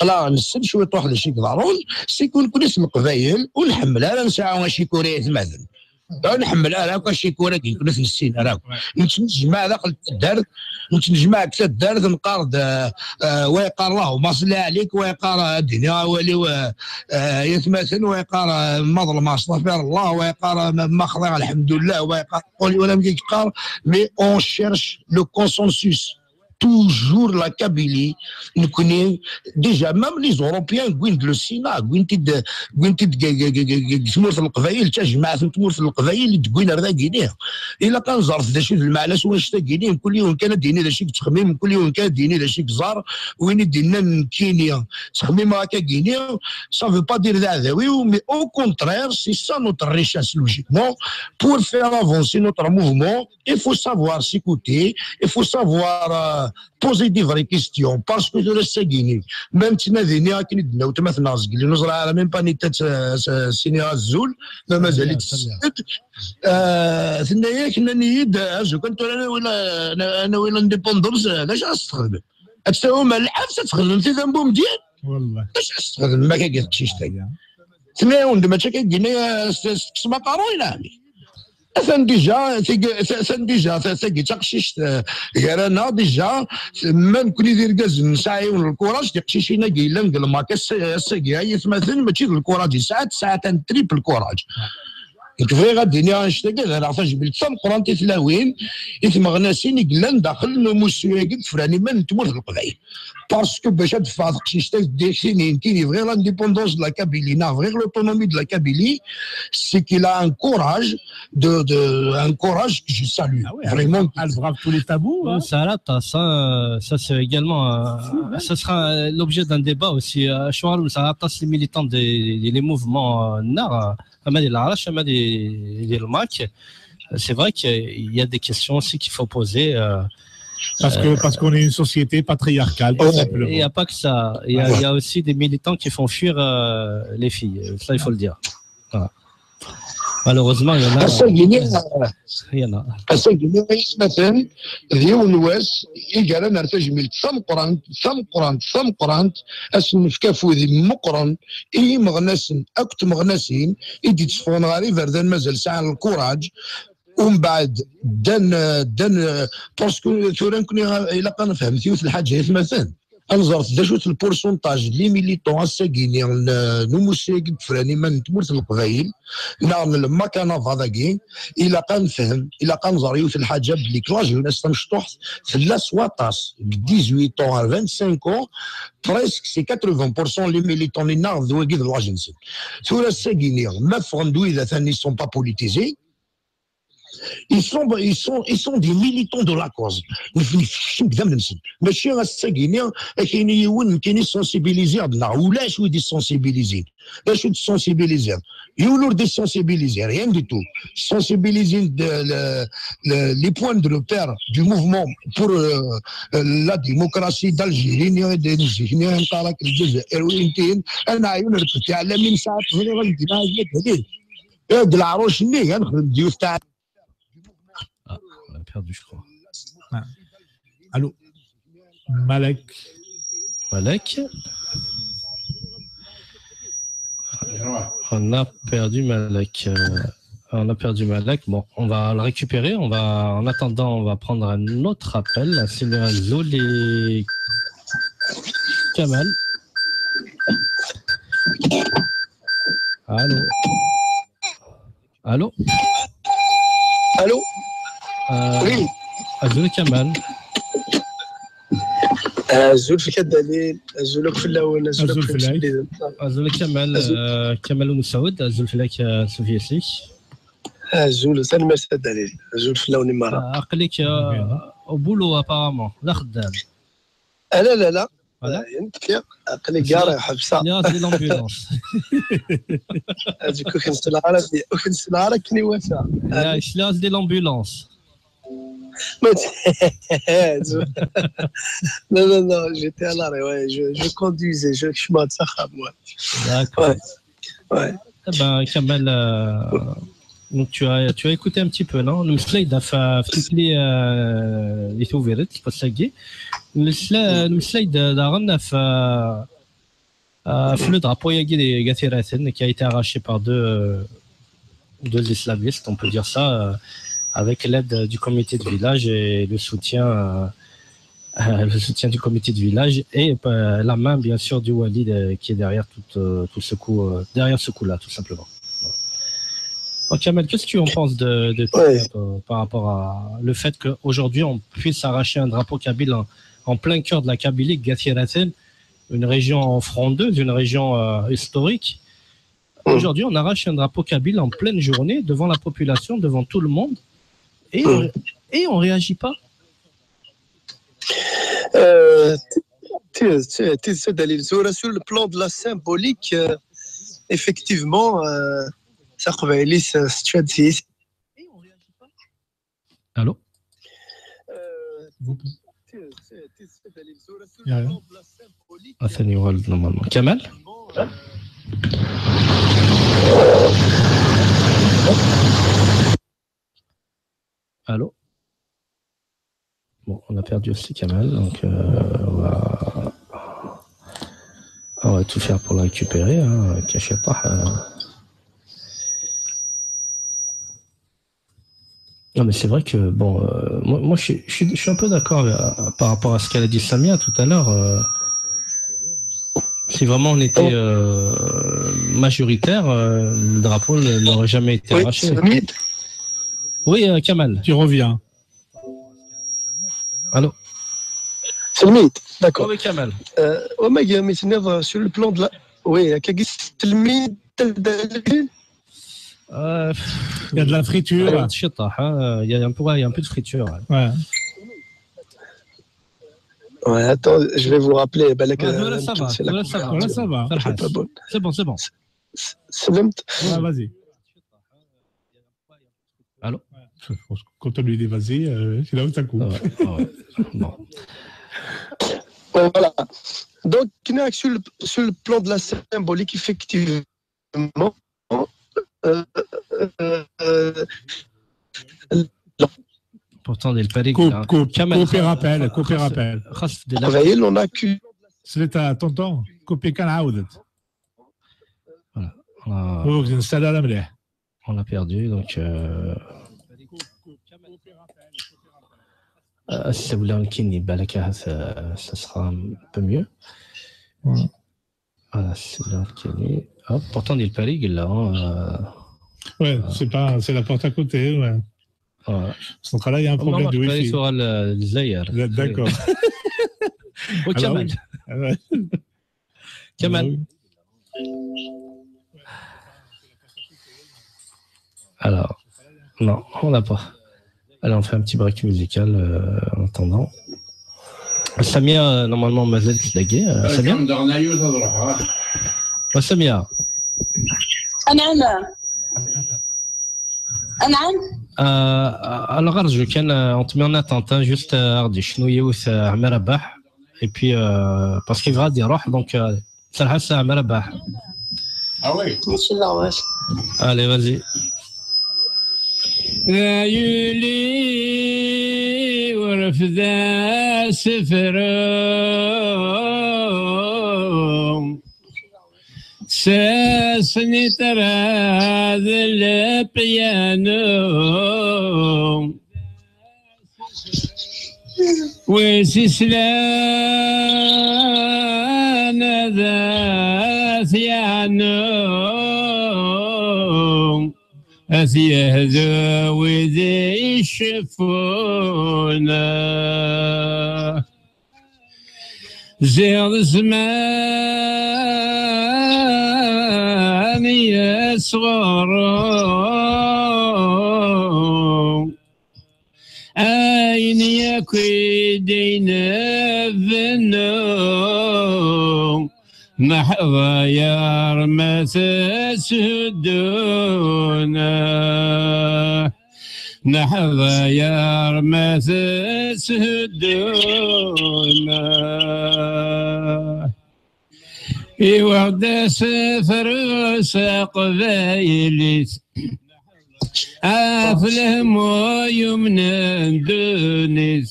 Aql-aɣ nessen cwiṭuḥ d acu i iḍerrun, si kun-, nekkni s leqbayel ur nḥemmel ara nesɛa acikuri i atmaten. Ur nḥemmel ara akk acikuri-agi, nekkni ur t-nessin ara akk. Nettnejmaɛ daxel n taddart, nettnejmaɛ deg taddart, neqqar-d, euh, euh, wa yeqqar Allahumma salli ɛlik, wa yeqqar, euh, ad d-iniɣ awal-iw, euh, euh, ay atmaten, wa yeqqar, euh, ma ḍelmeɣ, astaɣfirullah, wa yeqqar, euh, ma, ma xḍiɣ, lḥemdullah, wa yeqqar, qul, wala amek i yeqqar, mais on cherche le consensus. Toujours la Kabylie, nekkni, déjà, même les Européens, wwin-d le Sina, wwin-t-id, wwin-t-id g-, g-, g-, g-, g-, g tmurt n Leqbayel, d tajmaɛt n tmurt n Leqbayel i d-wwin ar dagini. Ilaq ad nẓer d acu d lmeɛna-s wannect-agi-ni, mkul yiwen kan ad d-yini d acu i yettxemmim, mkul yiwen kan ad d-yini d acu i yeẓẓar, win i d-yennan nekkini ttxemmimeɣ akka-gini, ça veut pas dire d aɛdaw-iw, mais au contraire, c'est ça notre richesse, logiquement, pour faire avancer notre mouvement, il faut savoir s'écouter, il faut savoir, euh, poser des vraies questions, parce que tura ass-agi-ni, ma nettnadi-ni akken i d-tenna weltma-tneɣ Zegli, ur ẓriɣ ara même pas netta s-, s-, s-iniɣ azul, ma mazal-itt tessed. Euh, tenna-yak, nnan-iyi-d, azul kan tura, anawi la-, anawi l'indépendance, d acu ara s-txedmem? Ad tawim ar lḥebs, ad txedmem tidambumdyin? D acu ara s-txedmem akka deg teqcict-agi? Tenna-yawen-d, mačči akka i d-yenna, s-, s-, tekkes maqaru, i leɛmi. Atan dija, tigi, ta-, atan dija, ta-, tagi d taqcict, eh, gar-aneɣ, dija, ma nekkni d irgazen, nesɛa yiwen n lkuraǧ, tiqcicin-agi yellan deg lmak, ass-, ass-agi, ay atmaten, mačči d lkuraǧ yesɛa, tesɛa tan triple lkuraǧ. Nekk bɣiɣ ad d-iniɣ annect-agi, ad rreɣ tajmilt tameqqrant i tlawin, i tmeɣnasin i yellan daxel n umussu-agi deg ufran iman n tmurt n Leqbayel. Parce que bac ad d-teffeɣ teqcict-a d-, d-, tini, nekkini bɣiɣ l'indépendance de la Kabylie, neɣ bɣiɣ l'autonomie de la Kabylie, c'est qu'il a un courage de, de, un courage que je salue. Ah oui, vraiment. Elle brave tous les tabous, hein. Ça, là, ça, ça, c'est également, euh, ça sera, euh, l'objet d'un débat aussi. Euh, acuɣer nesɛa aṭas les militants des, des, les mouvements, euh, neɣ, euh, ama di leɛrac, ama di, di lmak. C'est vrai qu'il y a des questions aussi qu'il faut poser, euh, parce que, euh, parce qu'on est une société patriarcale, tout simplement. Il n'y a pas que ça. Il y a, il y a aussi des militants qui font fuir, euh, les filles. Ça, il faut le dire. Voilà. Malheureusement, il y en a. Ass-agi-ni, il y en a. Ass-agi-ni, ay atmaten, d yiwen n wass i gar-aneɣ tajmilt tameqqrant, tameqqrant, tameqqrant, ad sen-nefk afud meqqren i yimeɣnasen akked tmeɣnasin i d-itteffɣen ɣer iberdan mazal sɛan lkuraǧ, umbeɛd ddan, ddan, parce que tura nekkni ilaq ad nefhem yiwet n lḥaǧa, ay atmaten. Ad nẓret d acu-t le pourcentage n les militants ass-agi-ni n, n umussu-agi deg ufran iman n tmurt n Leqbayel, neɣ n lmakanaḍa-agi, ilaq ad nefhem, ilaq ad nẓer yiwet n lḥaǧa, belli que la jeunesse tamecṭuḥt tella s waṭas, deg dix-huit ans ar vingt-cinq ans, presque c'est quatre-vingts pour cent les militants-nneɣ d wagi d l'âge-nsen. Tura ass-agi-ni, ma ffɣen-d wid atan ils sont pas politisés, ils sont, ils sont, ils sont des militants de la cause. Nefni fekcem deg idammen-nsen. Mačči ass-agi-ni, ak-yini yiwen, nekkini sensibiliziɣ-d, neɣ ulac wid i sensibilizin. D acu d sensibiliziɣ? Yiwen ur d sensibilisé, rien du tout. Sensibiliser de, le, le, les points de repère du mouvement pour, euh, la démocratie d'Algérie, ni d zik-nni neqqar-ak Lezzayer, win tin, ad neɛyu nrefed tiɛellamin, sɛa teẓriɣ ad d-leɛruc-nni, ad nexdem d yiwet taɛellamin. Ah, on a perdu, je crois. Ah. Allô ? Malek. Malek. On a perdu Malek. Euh, on a perdu Malek. Bon, on va le récupérer. On va, en attendant, on va prendre un autre appel. C'est le Zoli Kamal. Allô ? Allô ? Allô ? Euh, oui. Azul Kamal. Azul fik a Dalil, azul akk fell-awen, azul akk fell-ak. Azul Kamal, euh, Kamal Oumessaoud, azul fell-ak, euh, Sophie Yassik. Azul, tanemmirt a Dalil. Azul fell-awen i merra. Ah, aql-ik, euh, au boulot apparemment, d axeddam. Ah, la, la, la. Voilà. Ah, aql-ik gar ḥebsa. Sliɣ-as di l'ambulance. Ah, du coup, ur ken-ssneɣ ara, ur ken-ssneɣ ara akken iwata. Ah, sliɣ-as di l'ambulance. Non, non, non, j'étais à l'arrêt, ouais, je, je conduisais, je, je suis. D'accord. Ouais. Ouais. Eh ben, Kamel, euh, donc tu as, tu as écouté un petit peu, non? Nemmeslay-d ɣef, ɣef tikli, euh, i tubiret, lqess-agi. Nemmeslay-d daɣen ɣef, euh, euh, ɣef le drapeau-agi n At Yiraten, qui a été arraché par deux, euh, deux islamistes, on peut dire ça, euh, avec l'aide du comité de village et le soutien, euh, euh, le soutien du comité de village et, euh, la main, bien sûr, du wali, euh, qui est derrière tout, euh, tout ce coup, euh, derrière ce coup-là, tout simplement. Voilà. Donc, Kamel, qu'est-ce que tu en penses de, de, euh, par rapport à le fait qu'aujourd'hui, on puisse arracher un drapeau kabyle en, en plein cœur de la Kabylie, At Yiraten, une région frondeuse, une région, euh, historique. Aujourd'hui, on arrache un drapeau kabyle en pleine journée, devant la population, devant tout le monde, et on, et on réagit pas. Euh, t-, t-, t-, t-, Dalil Zoura, sur le plan de la symbolique, euh, effectivement, euh, ça, Allô? Atan yuɣal-d normalement. Kamel? Allô? Bon, on a perdu aussi Kamel, donc, euh, on va, on va tout faire pour le récupérer, hein, كاش يطيح, euh. Non, mais c'est vrai que, bon, euh, moi, moi, je suis, je suis, je suis un peu d'accord, euh, par rapport à ce qu'elle a dit Samia tout à l'heure. Euh, si vraiment on était, euh, majoritaire, euh, le drapeau ne- n'aurait jamais été arraché. Oui, euh, Kamel. Tu reviens. Allô? Selmit, d'accord. Oui, Kamel. Euh, Omar, mais c'est sur le plan de la, oui, il y a quelques Selmit, euh, il y a de la friture. Il y a un peu, ouais, il y a un peu de friture, ouais. Ouais. Ouais, attends, je vais vous rappeler. Balak, euh, ça va, ça va. Voilà, ça va. C'est pas bon. C'est bon, c'est bon. S-, Selmit. Ouais, vas-y. Allô? Quand on lui dit vas-y, euh, c'est là où ça coupe. Ah ouais, ah ouais. Bon. Voilà. Donc, sur le, sur le plan de la symbolique, effectivement, euh, euh, euh, Pourtant, des Paris, coupe, coupe, Kamel, coupe et rappel, coupe et rappel. Qbayel, on a que. C'est à tonton, coupe et كنعاود. Voilà. On a perdu, donc, euh, euh, si vous voulez, on ça, ça sera un peu mieux. Ouais. Voilà, c'est là qu'il est. Hop, pourtant, il paraît qu'il l'a, hein, euh, ouais, c'est pas, c'est la porte à côté, ouais. Ouais. Son travail, il y a un problème de wifi. Sur le, le Zaire. D'accord. Au Kamel. Ah ouais. Kamel. Ah oui. Alors, non, on n'a pas. Allez, on fait un petit break musical, euh, en attendant. Samia, euh, normalement, mazal-itt dagi, euh, Samia. Ouais, Samia. Anam. Anam. Euh, alors, je can, euh, on te met en attente, hein, juste, euh, Ardiche. Nous, Youth, euh, Ahmed Rabah. Et puis, euh, parce qu'il va dire, donc, euh, Serḥas Ɛmer Abaḥ. Ah oui. Allez, vas-y. D ayuli urfed asefru, sasni trad lepyanu. Wis islan ad as-yeɛnu, ad t-yehdu wid iceffun. Ziɣ d zzman yesɣurun. Akk i d-ayen nbennu, meḥḍa yar ma teshuddun, meḥḍa yar ma teshuddun. Iweɣ-d asefru s teqbaylit, ɣef lehmu yumnen ddunit,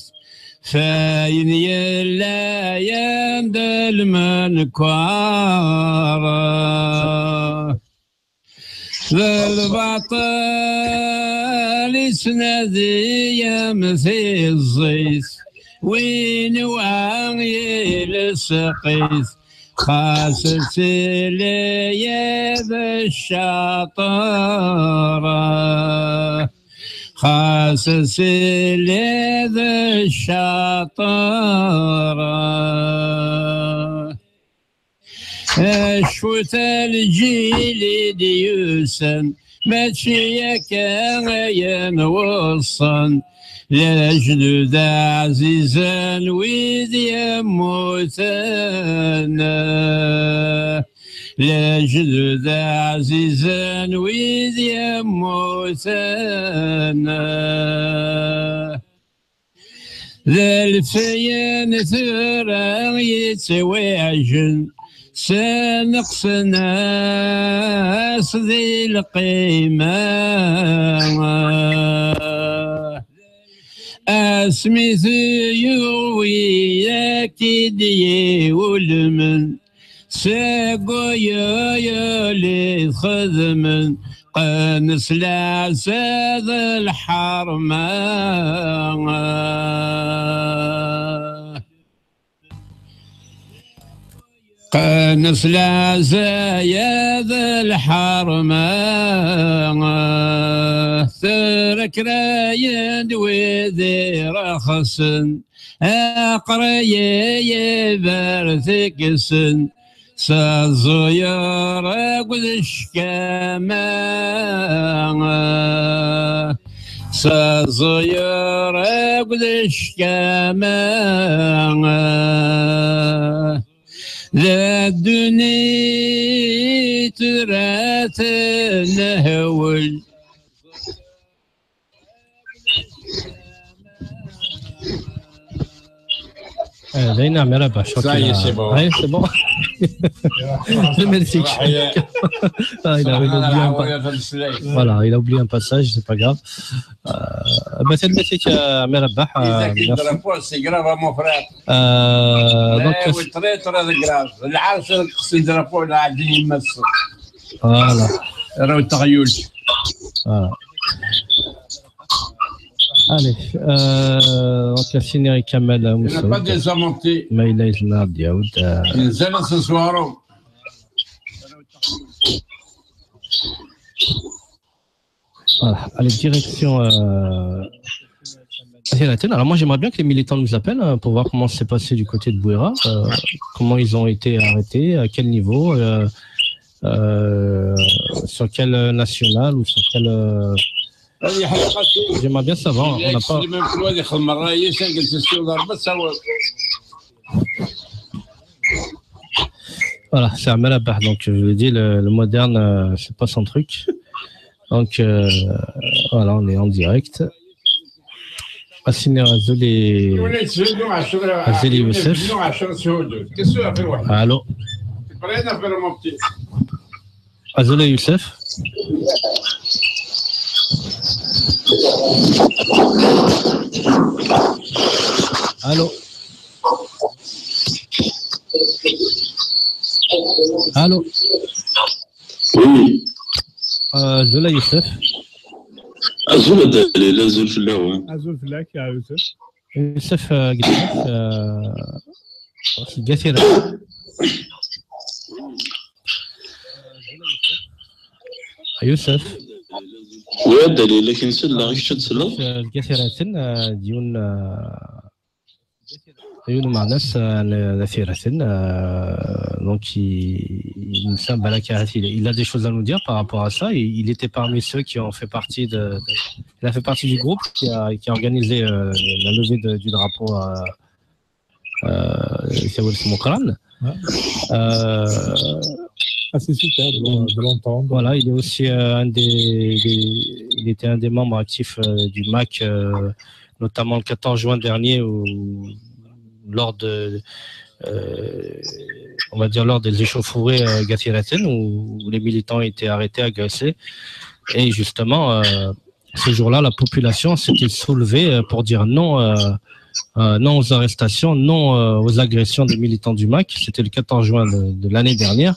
f ayen yella yandel menkwara. D lbaṭel ittnadi am tiẓẓit, win wa ilesqit, xas tili d ccaṭra, xas tili d ccaṭra. Acfut a lǧil i d-yusan, mačči akka ayen weṣṣan lejdud ɛzizen wid yemmuten. Lejdud ɛzizen wid yemmuten. D alfayen tura yettwaɛjen, sneqsen-as di lqima. Asmi t-yuɣ widak i d-yiwulmen, seg uyuyul i t-xedmen, qqen s leɛza d lḥerma. Qqen s leɛzaya d lḥerma, ttrekrayen-d wid irexsen, aqrayay iber tiksen, s aẓuyer akked ccama, s aẓuyer akked ccama. D ddunit tura tenhewwel. Euh, Daïna Amir Abash, je crois Ça y est, qu'il a c'est bon. Ouais, c'est bon. Merci. Ah, il a, il a oublié un pa-, voilà, il a oublié un passage, c'est pas grave. Euh, bah, c'est le métier qui a Amir Abash, euh, merci. Le drapeau, c'est grave, mon frère. Euh, donc, oui, très, très grave. Le drapeau, là, voilà. Voilà. Allez, euh, donc, Yassine Kamal Moussaoud. Il n'a pas désamorti. Mais il a, il a dit, euh, voilà. Allez, direction, euh, Zélaten. Alors moi, j'aimerais bien que les militants nous appellent, hein, pour voir comment ça s'est passé du côté de Bouira, euh, comment ils ont été arrêtés, à quel niveau, euh, euh, sur quelle nationale ou sur quelle, euh, j'aimerais bien savoir, on n'a pas. Voilà, c'est Amir Abash, donc je vous dis, le, le moderne, euh, c'est pas son truc. Donc, euh, voilà, on est en direct. Asini azul i, azul i Youssef. Allô. Azul a Youssef. Allô. Allô. Oui. Euh, azul a Youssef. Azul a Dalil, azul fell-awen. Azul fell-ak, a Youssef. Youssef, euh, Gdaf, euh, Gdaf. Youssef. Oui, a Dalil, akken selleɣ, kečč ad tesleḍ? Euh, Gdaf, euh, d yiwen, euh, Oui, le Marnas, euh, le, la Firatin, euh, donc il, il me semble, Balak Ahat, il, il a des choses à nous dire par rapport à ça. Il, il était parmi ceux qui ont fait partie de, il a fait partie du groupe qui a, qui a organisé euh, la levée de- du drapeau à euh, Tawrirt Meqqran. Ouais. Euh, Ah, c'est super de, de l'entendre. Voilà, il est aussi euh, un des, des- il était un des membres actifs euh, du MAK, euh, notamment le quatorze juin dernier, où, lors de, euh, on va dire lors des échauffourées euh, Gathiraten, où, où les militants étaient arrêtés, agressés. Et justement, euh, ce jour-là, la population s'était soulevée euh, pour dire non, euh, euh, non aux arrestations, non euh, aux agressions des militants du MAK. C'était le quatorze juin de, de l'année dernière.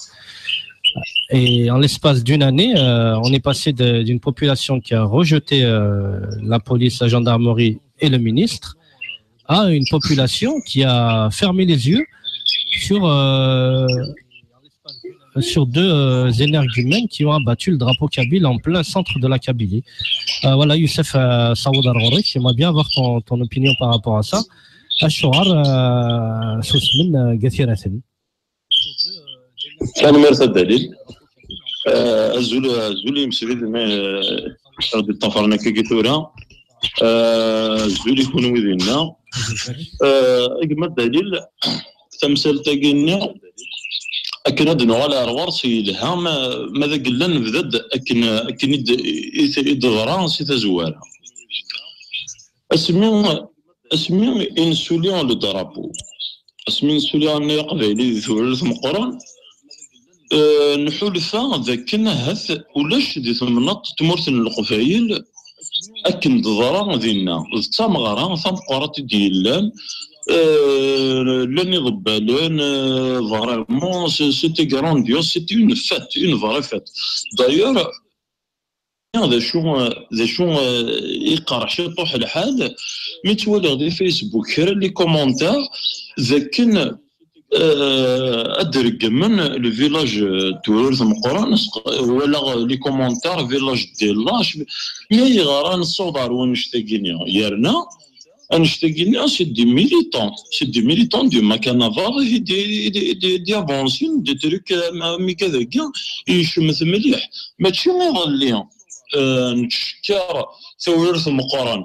Et en l'espace d'une année, euh, on est passé de- d'une population qui a rejeté euh, la police, la gendarmerie et le ministre à une population qui a fermé les yeux sur, euh, sur deux euh, énergumènes qui ont abattu le drapeau kabyle en plein centre de la Kabylie. Euh, voilà, Youssef euh, Saoud Arghouri, j'aimerais bien avoir ton, ton opinion par rapport à ça. Acuɣer euh, susmen euh, Gathiraten. Tanemmirt a Dalil. Eh, azul, azul imsrid-nni, eh, ad d-ṭṭafren akka tura. Eh, azul i kunwi dinna. Eh, a gma Dalil, tamsalt-agi-nni, akken ad nuɣal ar ɣur-s yelha, ma, ma d agella nebda-d akken, akken i d-, i d-, i d-teḍra si tazwara. Asmi, asmi i nessuli le drapeau, asmi nessuli anna aqbayli di Tewrirt Meqqran, eh, nḥulfa d akken ahat ulac di temnaḍt n tmurt n Leqbayel akken d-teḍra dinna. D tameɣra tameqqrant i d-yellan, eh, llan iḍebbalen, eh, vraiment, c'est- c'était grandiose, c'était une fête, une vraie fête. D'ailleurs, d acu, d acu, eh, iqerreḥ ciṭuḥ lḥal mi ttwaliɣ di Facebook kra n les commentaires d akken, eh, ad d-reggmen le village, eh, Tewrirt Meqqran, walaɣ les commentaires village des lâches, mais ayɣer ad nessaweḍ ɣer wannect-agi-nni? Yerna annect-agi-nni, c'est des militants. C'est des militants du MAK Anabar i d-, i d-, i d-, i d-, i d-avancin des trucs, euh, ma, mi akka dagi, yecmet mliḥ. Mačči iḍelli, euh, nettcekkar Tawrirt Meqqran.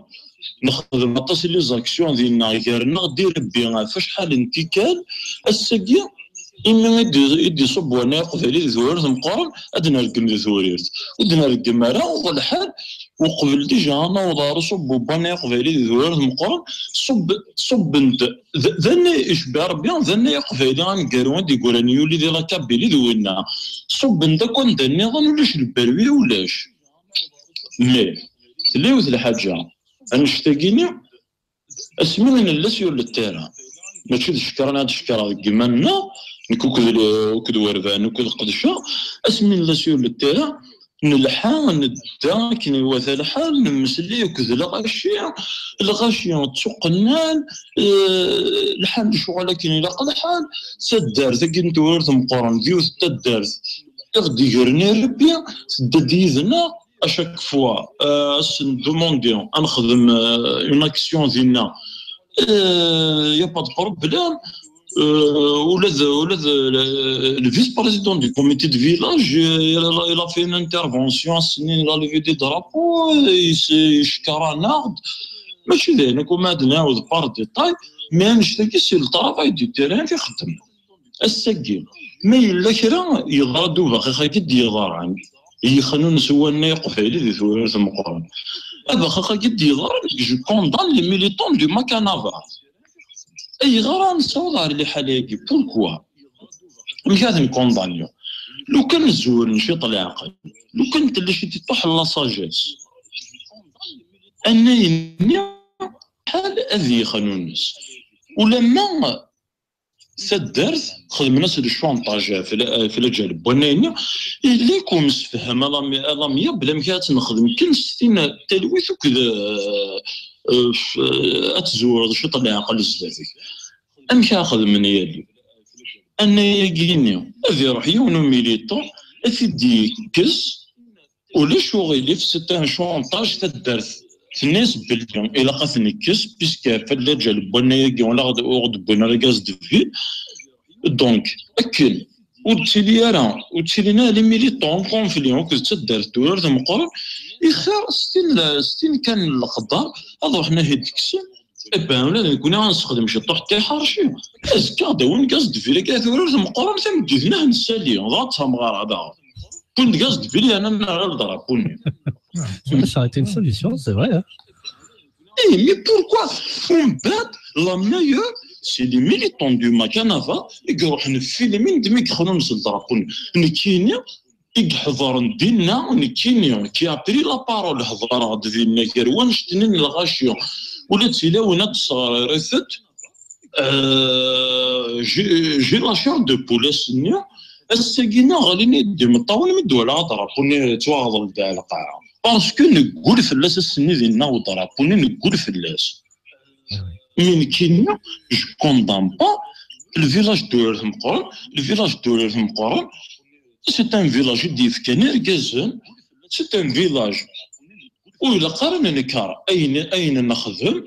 Nexdem aṭas n les actions dinna, gar-neɣ d irebbi ɣef acḥal n tikkal. Ass-agi, imi i d-, i d-iṣubb wanna aqbayli di Tewrirt Meqqran, ad nergem di Tewrirt. Ur d-nergem ara, uɣ lḥal, uqbel déjà ad naweḍ ɣer uṣubbu n wanna aqbayli di Tewrirt Meqqran, ṣubb-, ṣubben-d, d, d annay icebbeɛ Rebbi, d annay aqbayli aneggaru i d-yeggran yuli di la Kabylie d winna. Ṣubben-d akk anda nniḍen, ulac lberwi, ulac. Mais, tella yiwet lḥaǧa, annect-agi-nni, asmi i nella sur le terrain, mačči d ccekran ad d-cekkreɣ deg yiman-nneɣ, nekk akked l-, akked Werban, akked Qedca, asmi nella sur le terrain, nelḥa, nedda akken iwata lḥal, nemmeslay akked lɣaci, lɣaci ttuqennan, eh, lḥal n lecɣal akken ilaq lḥal, taddart-agi n Tewrirt Meqqran, d yiwet n taddart i ɣ-d-igren irebbi, tedda-d yid-neɣ, à chaque fois, euh, à se demander, à nexdem, euh, une action dinna. Euh, y a pas de problème. Euh, ula d, ula d le, le vice-président du comité de village, euh, il a, il a fait une intervention à Snin, la levée des drapeaux, euh, il s'est, il s'est caranared. Mačči d ayen akk ma ad nɛawed par détail, mais annect-agi, c'est le travail du terrain i xeddem. Ass-agi, ma yella kra, yeḍra-d ubaxix-agi d-yeḍran, yexnun s wanna iqbayli di Tewrirt Meqqran. Abaxix-agi d-yeḍran, je condamne les militants du MAK Anabar. Ayɣer ad nessaweḍ ɣer liḥala-agi? Pourquoi? Amek ad nkondani? Lukan zzuren ciṭ leɛqel, lukan tella ciṭ iṭuḥ la sagesse, annayen-nni ḥal ad yexnunes. Ulamma taddart xedmen-as le chantage ɣef la-, ɣef laǧal n wannayen-nni, yella-k umsefham alamya bla amek ad tt-nexdem kan s tin talwit akked, eh, eh, f-, eh, ad tzewreḍ ciṭ leɛqel zdat-k. Amek ara xedmen yali? Annay-agi-nni, ad iruḥ yiwen umiliṭu, ad t-id-yekkes, ulac uɣilif, c'est un chantage, taddart Tenna-yas belli ilaq ad ten-ikkes, puisque ɣef llaǧal n wanna-agi ur ɣ-d-wwin ara gaz de ville. Donc, akken ur d-ttili ara, ur ttilin ara les militants en conflit akked taddart Turart Meqqren, ixir s tin, s tin kan n leqder ad ruḥen ad t-id-kksen. Eh ben, ula d nekkni ad nessexdem ciṭuḥ n tiḥerci. Azekka ad d-awin gaz de ville-agi ar Turart Meqqren, tameddit-nni ad nessali, dɣa d tamɣara daɣen. Wwin-d gaz de ville yerna nerra drapeau-nni. Ouais, ça aurait été une solution, c'est vrai. Hein. Eh, mais pourquoi on bat la meilleure, c'est les militants du Macanava i iruḥen filmin d mi yexnun s drapeau-nni. Nekkini i iḥeḍren dinna, nekkini qui a pris la parole, hedreɣ-d dinna gar wannect-nni n lɣaci, ula d tilawin ad d-sseɣriritent. Euh, j'ai j'ai la chair de poule ass-nni. Ass-agi-nni ɣlin-iyi-d imeṭṭawen mi d-walaɣ adrapu-nni yettwaɣḍel-d ar lqaɛa. Parce que neggul fell-as ass-nni dinna udrapu-nni, neggul fell-as. Mais nekkini, je condamne pas le village de Turart Meqqren. Le village de Turart Meqqren, c'est un village i d-yefkan irgazen. C'est un village ur ilaq ara ad nenker ayen, ayen nexdem,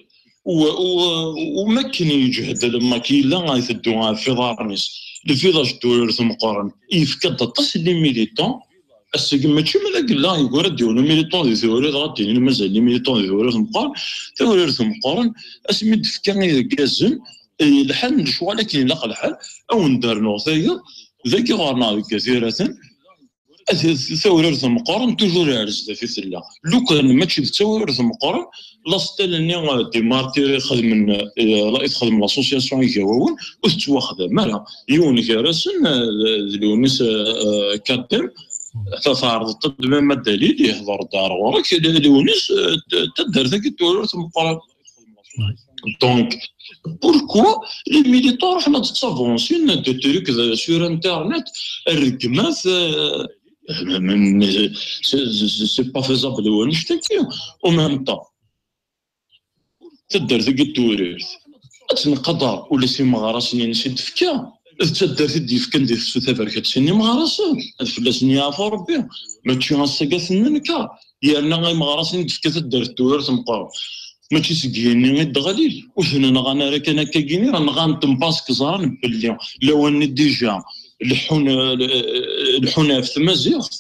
u, u, u makken yeǧhed lmak yella iteddu ɣef iḍarren-is. Le village de Turart Meqqren yefka-d aṭas n les militants. Ass-agi mačči ma d agella yeggra-d yiwen umilitant di tewrirt, dɣa d-inin mazal les militants di Turart Meqqren. Turart Meqqren, asmi d-tefka irgazen, eh, lḥal n lecɣal akken ilaq lḥal, a wen-d-rnuɣ tayeḍ, dagi ɣur-neɣ deg At Yiraten, Tawrirt meqqren, toujours ar zdat i tella. Lukan mačči d tawrirt meqqren, lastel-nni, euh, des martyrs i xedmen, euh, i texdem l'association Igawawen, ur tettwaxdam ara. Yiwen gar-asen, euh, d Lewnis, euh, Kadem, ta tɛerḍeḍ-d même ad d-alil, yehḍer-d ar ɣur-k, Lewnis, euh, taddart-agi d tawrirt meqqren. Donc, pourquoi les militants ruḥen ad ttavansin des trucs sur Internet, rregmat, euh, c'est pas faisable wannect-agi. En même temps, taddart-agi n Tewrirt ad tt-nqader ula s imeɣrasen-ines i d-tefka. D taddart i d-yefkan di tefsut taberkat sin imeɣrasen, ad fell-asen yeɛfu Rebbi. Mačči ass-agi ad ten-nenker, yerna imeɣrasen i d-tefka taddart n Tewrirt meqqren. Mačči seg yigenni i d-ɣlin, ur ten-nɣan ara kan akka gini, nɣan-ten parce que ẓran belli lawan-nni déjà leḥḥun, leḥḥun ɣef tmaziɣt.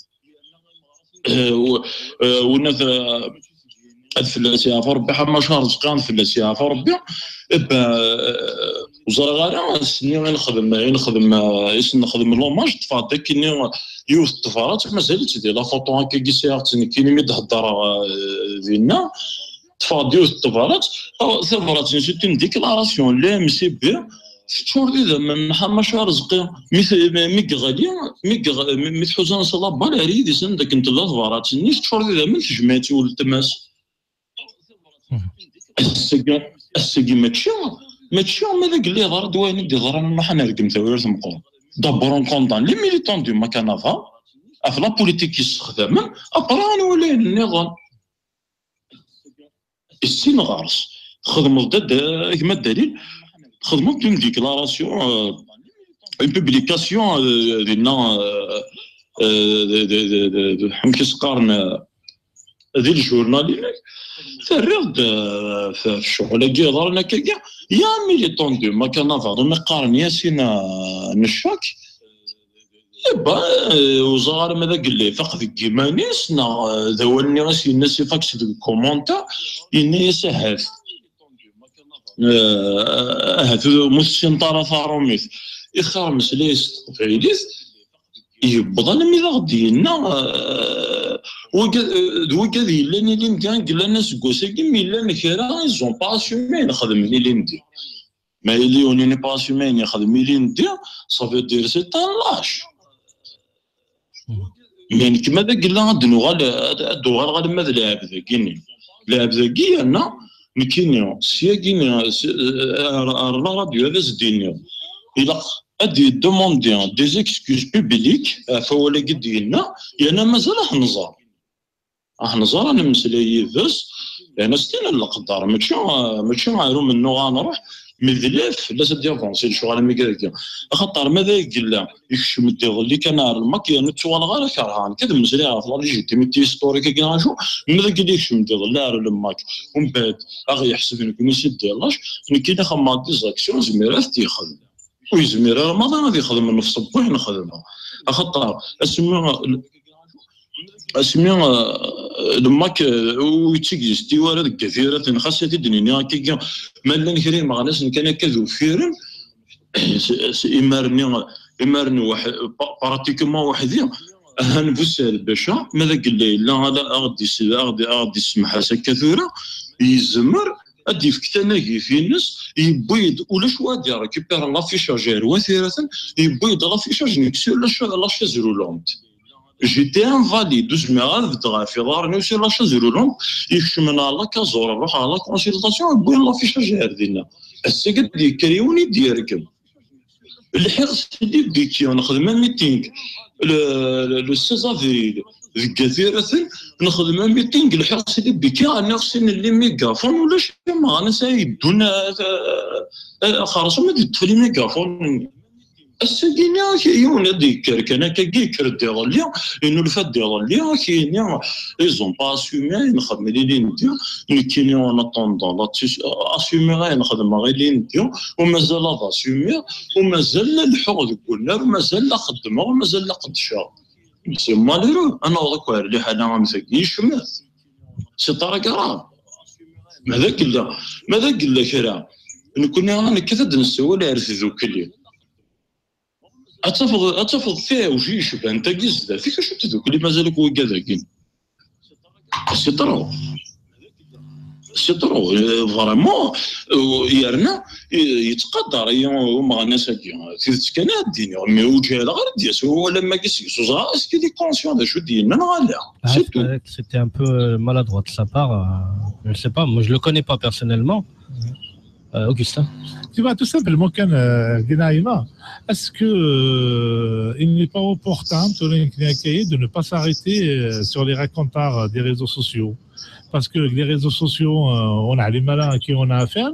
Eh, u-, eh, winna t-, ad fell-as yeɛfu Rebbi, ḥama Ṛezqi, ad fell-as yeɛfu Rebbi. Eh ben, eh, ur ẓriɣ ara ass-nni i nexdem, i nexdem, eh, i sen-nexdem l'hommage, ṭṭfeɣ-d akkenni yiwet n tebrat, mazal-itt di la photo akka i sɛiɣ-tt nekkini mi d-heddreɣ, eh, dinna. Ṭṭfeɣ-d yiwet n tebrat, tabrat-nni c'est une déclaration, l'A M C B, teččur d idammen n Ḥama Ṛezqi. Mi t-, mi, mi yeɣli, mi yeɣ-, mi, mi tḥuza s la balle ar yidis anda akken tella tebrat-nni, teččur d idammen, tejmeɛ-itt i weltma-s. Ass-agi, ass-agi mačči, mačči ma d agella yeḍra-d wayen i d-yeḍran, nruḥ ad nergem Tewrirt meqqren. D'abord on condamne les militants du Macanava ɣef la politique i ssexdamen, après ad nwali ayen nniḍen. Issin ɣer-s. Txedmeḍ-d ad, a gma Dalil, txedmeḍ-d une déclaration, euh, une publication, euh, dinna, euh, euh, de, de, de, de, de, amek i s-qqaren, euh, di lejurnal-inek, terriḍ-d, euh, f-, f ccɣel-agi yeḍran akkagi, ya militant du Macanava, umi qqaren Yasin, euh, Neccak, Eh ben, euh, ur ẓriɣ ara ma d agella ifaq deg yiman-is, neɣ, euh, d awal-nni i s-yenna Sifax deg commentaire, yenna-yas ahat, euh, ahat ur tessineḍ ara taṛumit. Ixir meslay s teqbaylit, yewweḍ almi d aɣ-d-yenna, euh, wigad, euh, d wigad yellan ilindi, i yellan aseggas-agi, mi llan kra, ils ont pas assumé ayen xedmen ilindi. Ma yili on n'est pas assumé ayen yexdem ilindi, ça veut dire c'est un lâche. Mais nekk ma d agella ad nuɣal, ad, ad uɣaleɣ alamma d lɛebd-agi-nni. Lɛebd-agi yerna nekkini, syagi-nni, s-, ar, ar la radio ad as-d-iniɣ. Ilaq ad d-yedemandi des excuses publiques ɣef wawal-agi d-yenna, yerna mazal ad t-nẓer. Ad nẓer, ad nemmeslay yid-s, yerna s tin n leqder, mačči, mačči ar umennuɣ ad nruḥ, Medlef fell-as ad d-yavansi lecɣal am wigi-agi. Axaṭer ma d ay yella yekcem-d iḍelli kan ar lmak, yernu ttuɣaleɣ ara kerheɣ nekk ad mmeslayeɣ ɣef la légitimité historique-agi acu, ma d ay yella yekcem-d iḍelli ar lmak, umbeɛd a ɣ-yeḥseb nekkni si ddilac, nekkini xemmeɣ des actions, yezmir ad t-yexdem. Ur yezmir ara maḍi ad yexdem nnefṣ n wayen xedmeɣ. Axaṭer asmi asmi, eh, lmak, eh, ur yettigisti wara deg At Yiraten, xas ad t-id-nini akkagi, ma llan kra imeɣnasen kan akka d uffiren, s, s, imarni, imarni waḥ-, pa-, pratiquement weḥdi, ahan bu sahel baca, ma d agella yella, ad aɣ-d-is-, aɣ-d-, aɣ-d-issemḥas akka tura, yezmer ad d-yefk tanagit-ines, yewwi-d ulac wa ad d-irekupir l'affichage ar Wat Yiraten, yewwi-d l'affichage nekk sur la cha-, la chaise roulante. J'étais invalide, ur zmireɣ ad beddeɣ ɣef iḍarren-iw sur la chaise roulante, yekcem ɣer la case, ruḥeɣ ɣer la consultation, wwin l'affichage ar dinna. Ass-agi ad d-yekker yiwen i d-yerkem. Lḥiɣ s les béquilles, nexdem un meeting le, le, le seize avril deg At Yiraten, nexdem un meeting, lḥiɣ s les béquilles, rniɣ sin n les mégaphones, ulac ameɣnas ay yeddun, eh, eh, xerṣum ad yeṭṭef les mégaphones-nni. Ass-agi-nni, ak-, yiwen ad d-yekker kan, akkagi yekker-d iḍelli, yennulfa-d iḍelli, ak-yini, ils ont pas assumé ayen xedmen ilindi, nekkini en attendant, la tis-, assumiɣ ayen xedmeɣ ilindi, u mazal ad assumiɣ, u mazal la leḥḥuɣ deg unnar, u mazal la xeddmeɣ, u mazal la qeddceɣ. C'est malheureux, ad naweḍ akk ar liḥala am tagi, yecmet. C'est très grave. Ma d agella, ma d agella kra, nekkni nekkat ad d-nessawal ar tdukli. Ad tafeḍ, ad tafeḍ tiɛewji yecban tagi zdat-k, acu n tdukli mazal akk wigad-agi? C'est trop. C'est trop. Euh, vraiment, euh, yerna, euh, yettqadar-iyi umeɣnas-agi. Tidet kan ad d-iniɣ, mais ur ǧhileɣ ara d-yas, wala ma seg-s ur ẓriɣ, est-ce qu'il est conscient d acu d-yenna neɣ ala? Ah, c'est tout. C'est vrai que c'était un peu, euh, maladroit de sa part. Euh, je ne sais pas, moi je le connais pas personnellement. Euh, Augustin. Tu vois, tout simplement, quand, euh, Ginaïma, est-ce que, euh, il n'est pas opportun de ne pas s'arrêter, euh, sur les racontars, euh, des réseaux sociaux? Parce que les réseaux sociaux, euh, on a les malins à qui on a affaire,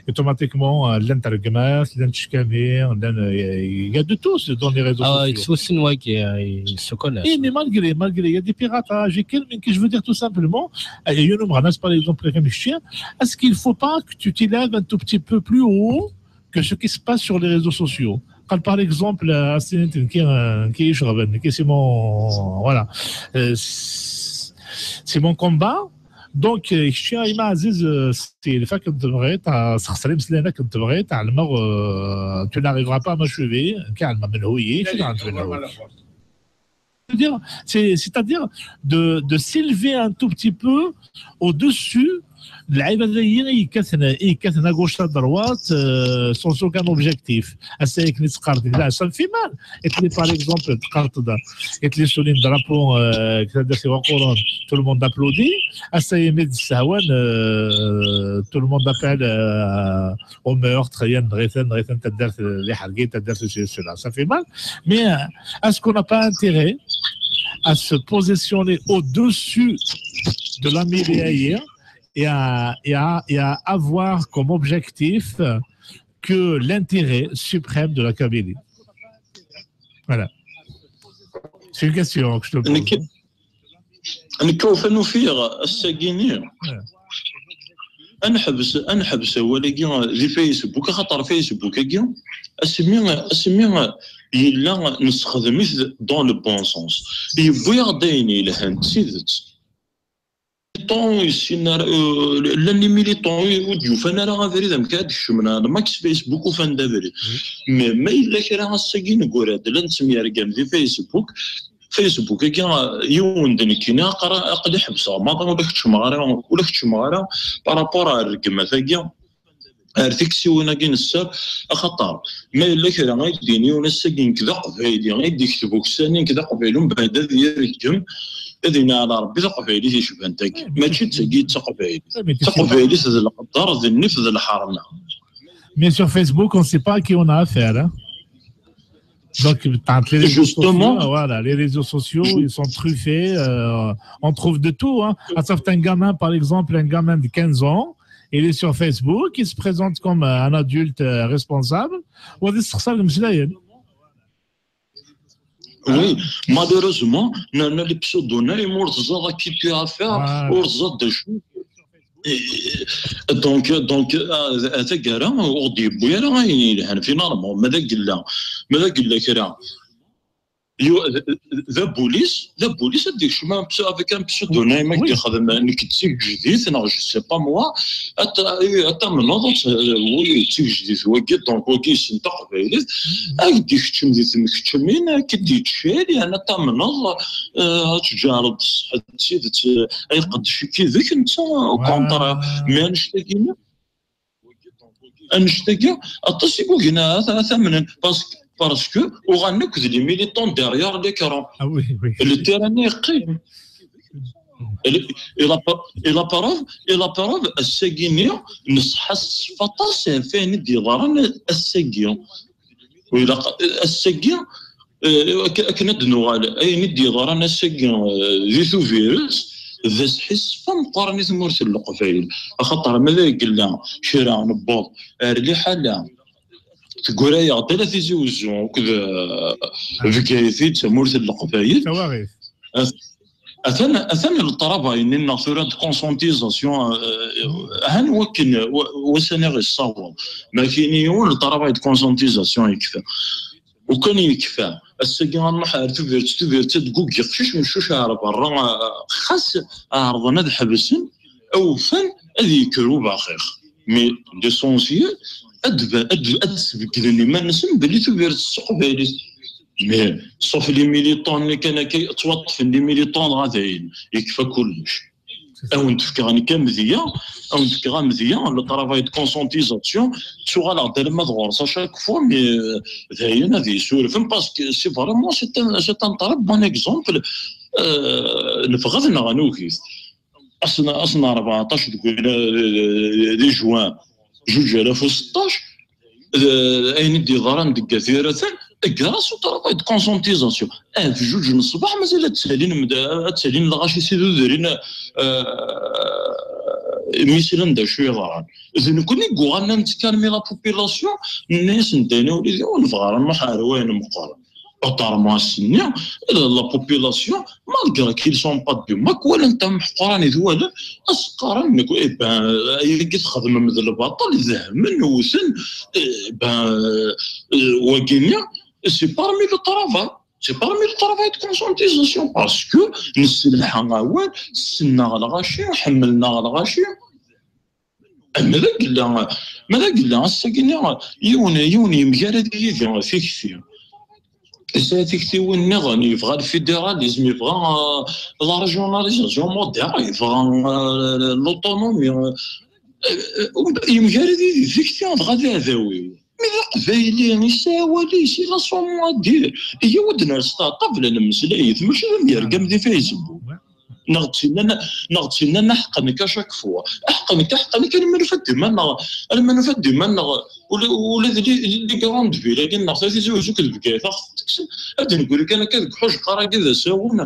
automatiquement, euh, llan tregmas, llan tcekkamin, llan, euh, il y a de tout dans les réseaux sociaux. Ah, ils se connaissent. Et mais malgré, malgré, il y a des piratages et que, mais que je veux dire tout simplement, euh, il y a une menace, par exemple, comme chien, est-ce qu'il ne faut pas que tu t'élèves un tout petit peu plus haut que ce qui se passe sur les réseaux sociaux? Quand, par exemple, euh, c'est un qui, euh, qui est, je reviens, qui c'est mon, voilà, euh, c'est c'est mon combat. Donc, euh, je tiens à Ima Aziz, euh, c'est le fait que tu devrais, t'as, ça serait que tu devrais, t'as le mot, euh, tu n'arriveras pas à m'achever, car elle m'a mené au yé, je suis dans le c'est-à-dire, c'est, c'est-à-dire de, de s'élever un tout petit peu au-dessus de la, il y a quatre, il y a quatre à gauche, à droite, euh, sans aucun objectif. Ass-a akken i tt-qqaren, la, ça me fait mal. Et puis, par exemple, qqaren-d, et les sur les drapeaux, euh, c'est-à-dire, c'est au courant, tout le monde applaudit. Ass-a, il met des sahwan, euh, tout le monde appelle, euh, au meurtre, il y a une récente, récente, c'est-à-dire, euh, les hargis, c'est-à-dire, c'est cela. Ça fait mal. Mais, euh, est-ce qu'on n'a pas intérêt à se positionner au-dessus de la mêlée ailleurs et à, et à, et à avoir comme objectif que l'intérêt suprême de la Kabylie? Voilà. C'est une question que je te pose. Nekk, nekk ufan ufiɣ ass-agi-nni. Ouais. Ad neḥbes, ad neḥbes awal-agi di Facebook, axaṭer Facebook-agi, asmi, asmi yella nessexdem-it dans le bon sens. Yewwi-aɣ-d ayen yelhan, d tidet. Militants, yessin ara, euh, llan les militants ur d-yufan ara abrid amek ad kecmen ar lmak s Facebook, ufan-d abrid. Mais ma yella kra ass-agi neggura-d, la nettemyergam di Facebook, Facebook-agi, yiwen d nekkini, aqra-, aql-i ḥebseɣ maḍi, ula keččmeɣ ara, ula keččmeɣ ara par rapport ar rregmat-agi, ar tiksiwin-agi n sser, axaṭer ma yella kra ay d-yini yiwen ass-agi nekk d aqbayli, ay d-yekteb ukessar-nni nekk d aqbayli, mbeɛd ad yergem, ad yini ala Rebbi d aqbayli yecban tagi. Mačči d tagi d taqbaylit. Taqbaylit d leqder, d nnif, d lḥerma. Mais sur Facebook, on ne sait pas à qui on a affaire, hein. Donc, entre les réseaux sociaux, voilà, les réseaux sociaux, ils sont truffés, euh, on trouve de tout, hein. À certains gamins, par exemple, un gamin de quinze ans, Il est sur Facebook, il se présente comme euh, un adulte euh, responsable. Ou des Oui, malheureusement, les pseudonymes, on les a quittés à faire, on les a des choses. Donc, donc, à la gare, on dit, oui, là, il y a un finalement, mais là, mais là, la police, la police a dit, je suis avec un pseudonyme qui est je sais pas moi, à ta menotte, oui, tu dis, donc, ok, c'est un travail. Ad d-ikeččem di tmekčemin, ad k-id-iččel, yerna tamneḍ, ad tǧeɛleḍ ṣṣeḥ d tidet, ay qeddec-ik yid-k netta, au contraire. Mais annect-agi, annect-agi, aṭas i yugin ad t-amnen, parce que, parce que uɣalen akk d les militants derrière l'écran. Ah oui, oui. Le terrain yeqqim. Et la preuve, et la preuve, ass-agi-nni, nesḥassef aṭas ɣef wayen i d-yeḍran ass-agi. Ass-agi, akken ad d-nuɣal, ayen i d-yeḍran ass-agi di Tubiret, d asḥissef ameqqran i tmurt n Leqbayel. Axaṭer ma d ay yella kra newweḍ ar liḥala, teggura-yaɣ-d ala Tizi Uzzu akked Bgayet i d tamurt n Leqbayel. Atan, atan le travail-nni-nneɣ tura de conscientisation, han wakken wassan i ɣ-yessaweḍ. Ma kini yiwen le travail de conscientisation yekfa. Ukan yekfa. Ass-agi ad nruḥ ar Tubiret, Tubiret ad tguggi qcic meccuc ar berra, xas ɛerḍen ad ḥebsen, awfan ad yekker ubaxix. Mais l'essentiel, ad, ad, ad sbeggden iman-nsen belli Tubiret d taqbaylit. Mais sauf les militants-nni kan akka ttwaṭṭfen les militants dɣa dayen, yekfa kullec. Ad wen-d-fkeɣ nekk amedya, ad wen-d-fkeɣ amedya, le travail de conscientisation, ttuɣaleɣ-d alamma d ɣur-s à chaque fois, mais dayen ad yessurfen, parce que c'est vraiment, c'est un, c'est un très bon exemple. Nebɣa ad nɣen ugis. Ass n rbeɛṭac deg di juin zuǧ alaf u seṭṭac, ayen i d-yeḍran deg At Yiraten, grâce au travail de conscientisation. Ɣef juǧ n ṣṣbeḥ mazal ad ttalin, ad ttalin lɣaci s idudrin, mi slan d acu yeḍran. D nekkni i yuɣalen ad nettkallem i la population, nenna-yasen d ayen ur nebɣa ara nruḥ ar wayen meqqren. Autrement, ass-nni, la population, malgré qu'ils sont pas du MAK, walan tameḥqran i twala, as-qqaren, eh ben, ayagi txedmem d lbaṭel, dehmen, wten, eh ben, wagini, c'est parmi le travail. C'est parmi le travail de conscientisation, parce que nesselḥa awal, ssneɣ lɣaci, ḥemmleɣ lɣaci. Ma d agella, ma d agella, ass-agi-nni, yiwen, yiwen yemgarad yid-i tikti. Yesɛa tiktiwin nniḍen, yebɣa lfidéralisme, yebɣa la régionalisation moderne, yebɣa l'autonomie. Yemgarad yid-i tikti, dɣa d aɛdaw-iw. Mi d aqbayli, yesɛa awal-is, il a son mot à dire. Iyyawed ners taṭabla, nemmeslay-it, mačči d amyergam di Facebook. Neɣ d-tinna, neɣ d-tinna aḥeqqen-k à chaque fois. Aḥeqqen-k, aḥeqqen-k, alma nufa-d iman-nneɣ, alma nufa-d iman-nneɣ, ula, ula d les grandes villes-agi-nneɣ, Tizi Uzzu d Bgayet, ad ɣ-tent-kksen, ad d-negri kan akka deg ḥujqar-agi d asawen.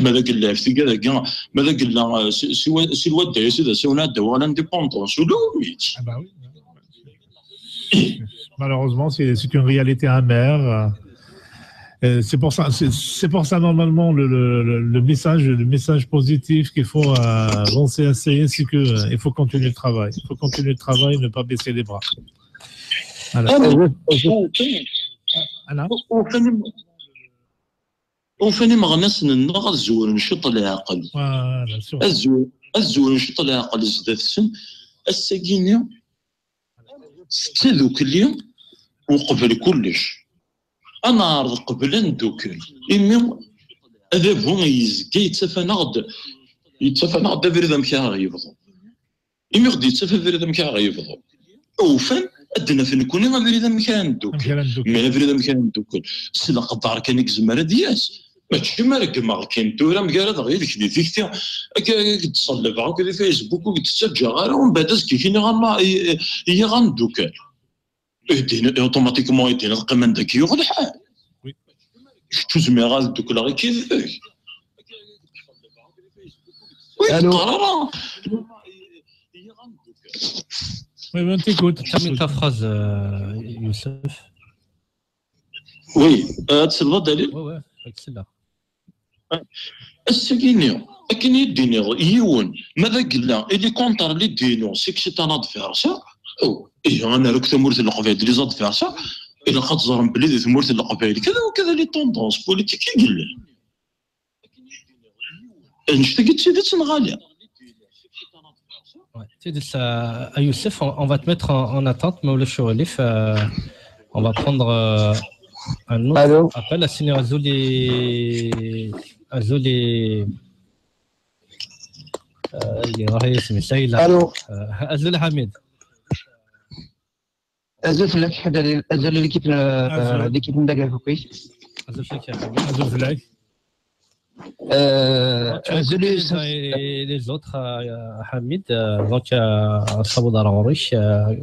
Ma d agella, tigad-agi, ma d agella, si lwadda-is d asawen ad d-awiɣ l'indépendance, ula umi-tt. Malheureusement, c'est une réalité amère. Euh, c'est pour ça, c'est pour ça normalement le, le, le, message, le message positif qu'il faut euh, lancer à C S, c'est que euh, il faut continuer le travail. Il faut continuer le travail, ne pas baisser les bras. Voilà. Ufan imeɣnasen-nneɣ ad zewren ciṭ leɛqel. Ad zewren ciṭ leɛqel zdat-sen. Ass-agi-nni, s tadukli uqbel kullec. Ad neɛreḍ qbel ad neddukel. Imi adabu yezga yettaf-aneɣ-d, yettaf-aneɣ-d abrid amek ara ɣ-yebḍu. Imi ɣ-d-yettaf abrid amek ara ɣ-yebḍu, ufan ad d-naf nekkni abrid amek ara neddukel. Mais abrid amek ara neddukel, s leqder kan i yezmer ad d-yas. Mačči ma regmeɣ-kem tura, mgaradeɣ yid-k di tikti, akka i k-d-ttṣellbeɣ akk di Facebook, ur k-d-ttaǧǧaɣ ara, umbeɛd azekka-kini i, i, i, i ɣ-neddukel. Automatiquement, yeddin ad qqimen dagi yuɣ lḥal. Kečč ur zmireɣ ad ddukleɣ yid-k. Ur yeqqar ara. Oui, ben, t'écoutes. Termine ta phrase, euh, Youssef. Oui, euh, ad tselbeḍ Dalil? Oui, oui, ad selleɣ. Ass-agi-nni, akken i d-iniɣ yiwen, ma d agella, il est contre l'idée-inu, c'est que c'est un adversaire. Oh, ihi, ad nerr akk tamurt n Leqbayel d les adversaires. Ilaq ad teẓrem belli di tmurt n Leqbayel, kada u kada les tendances politiques i yellan. Annect-agi d tidet neɣ ala? Ouais, tidet, euh, à Youssef, on, on va te mettre en, en attente, mais le Sholif, euh, on va prendre euh, un autre Allô? Appel. Ass-nni, azul i, azul i, euh, il est arrivé, c'est Michael. Allô? Euh, azul Hamid. Azul fell-ak, azul l'équipe, euh, Azul. L'équipe n Dagakukis. Azul fell-ak, ya Hamid. Azul fell-ak. Euh, Tu as Azul écouté Youssef. les, les autres, euh, Hamid, euh, donc, euh, Saboud Araourich, euh,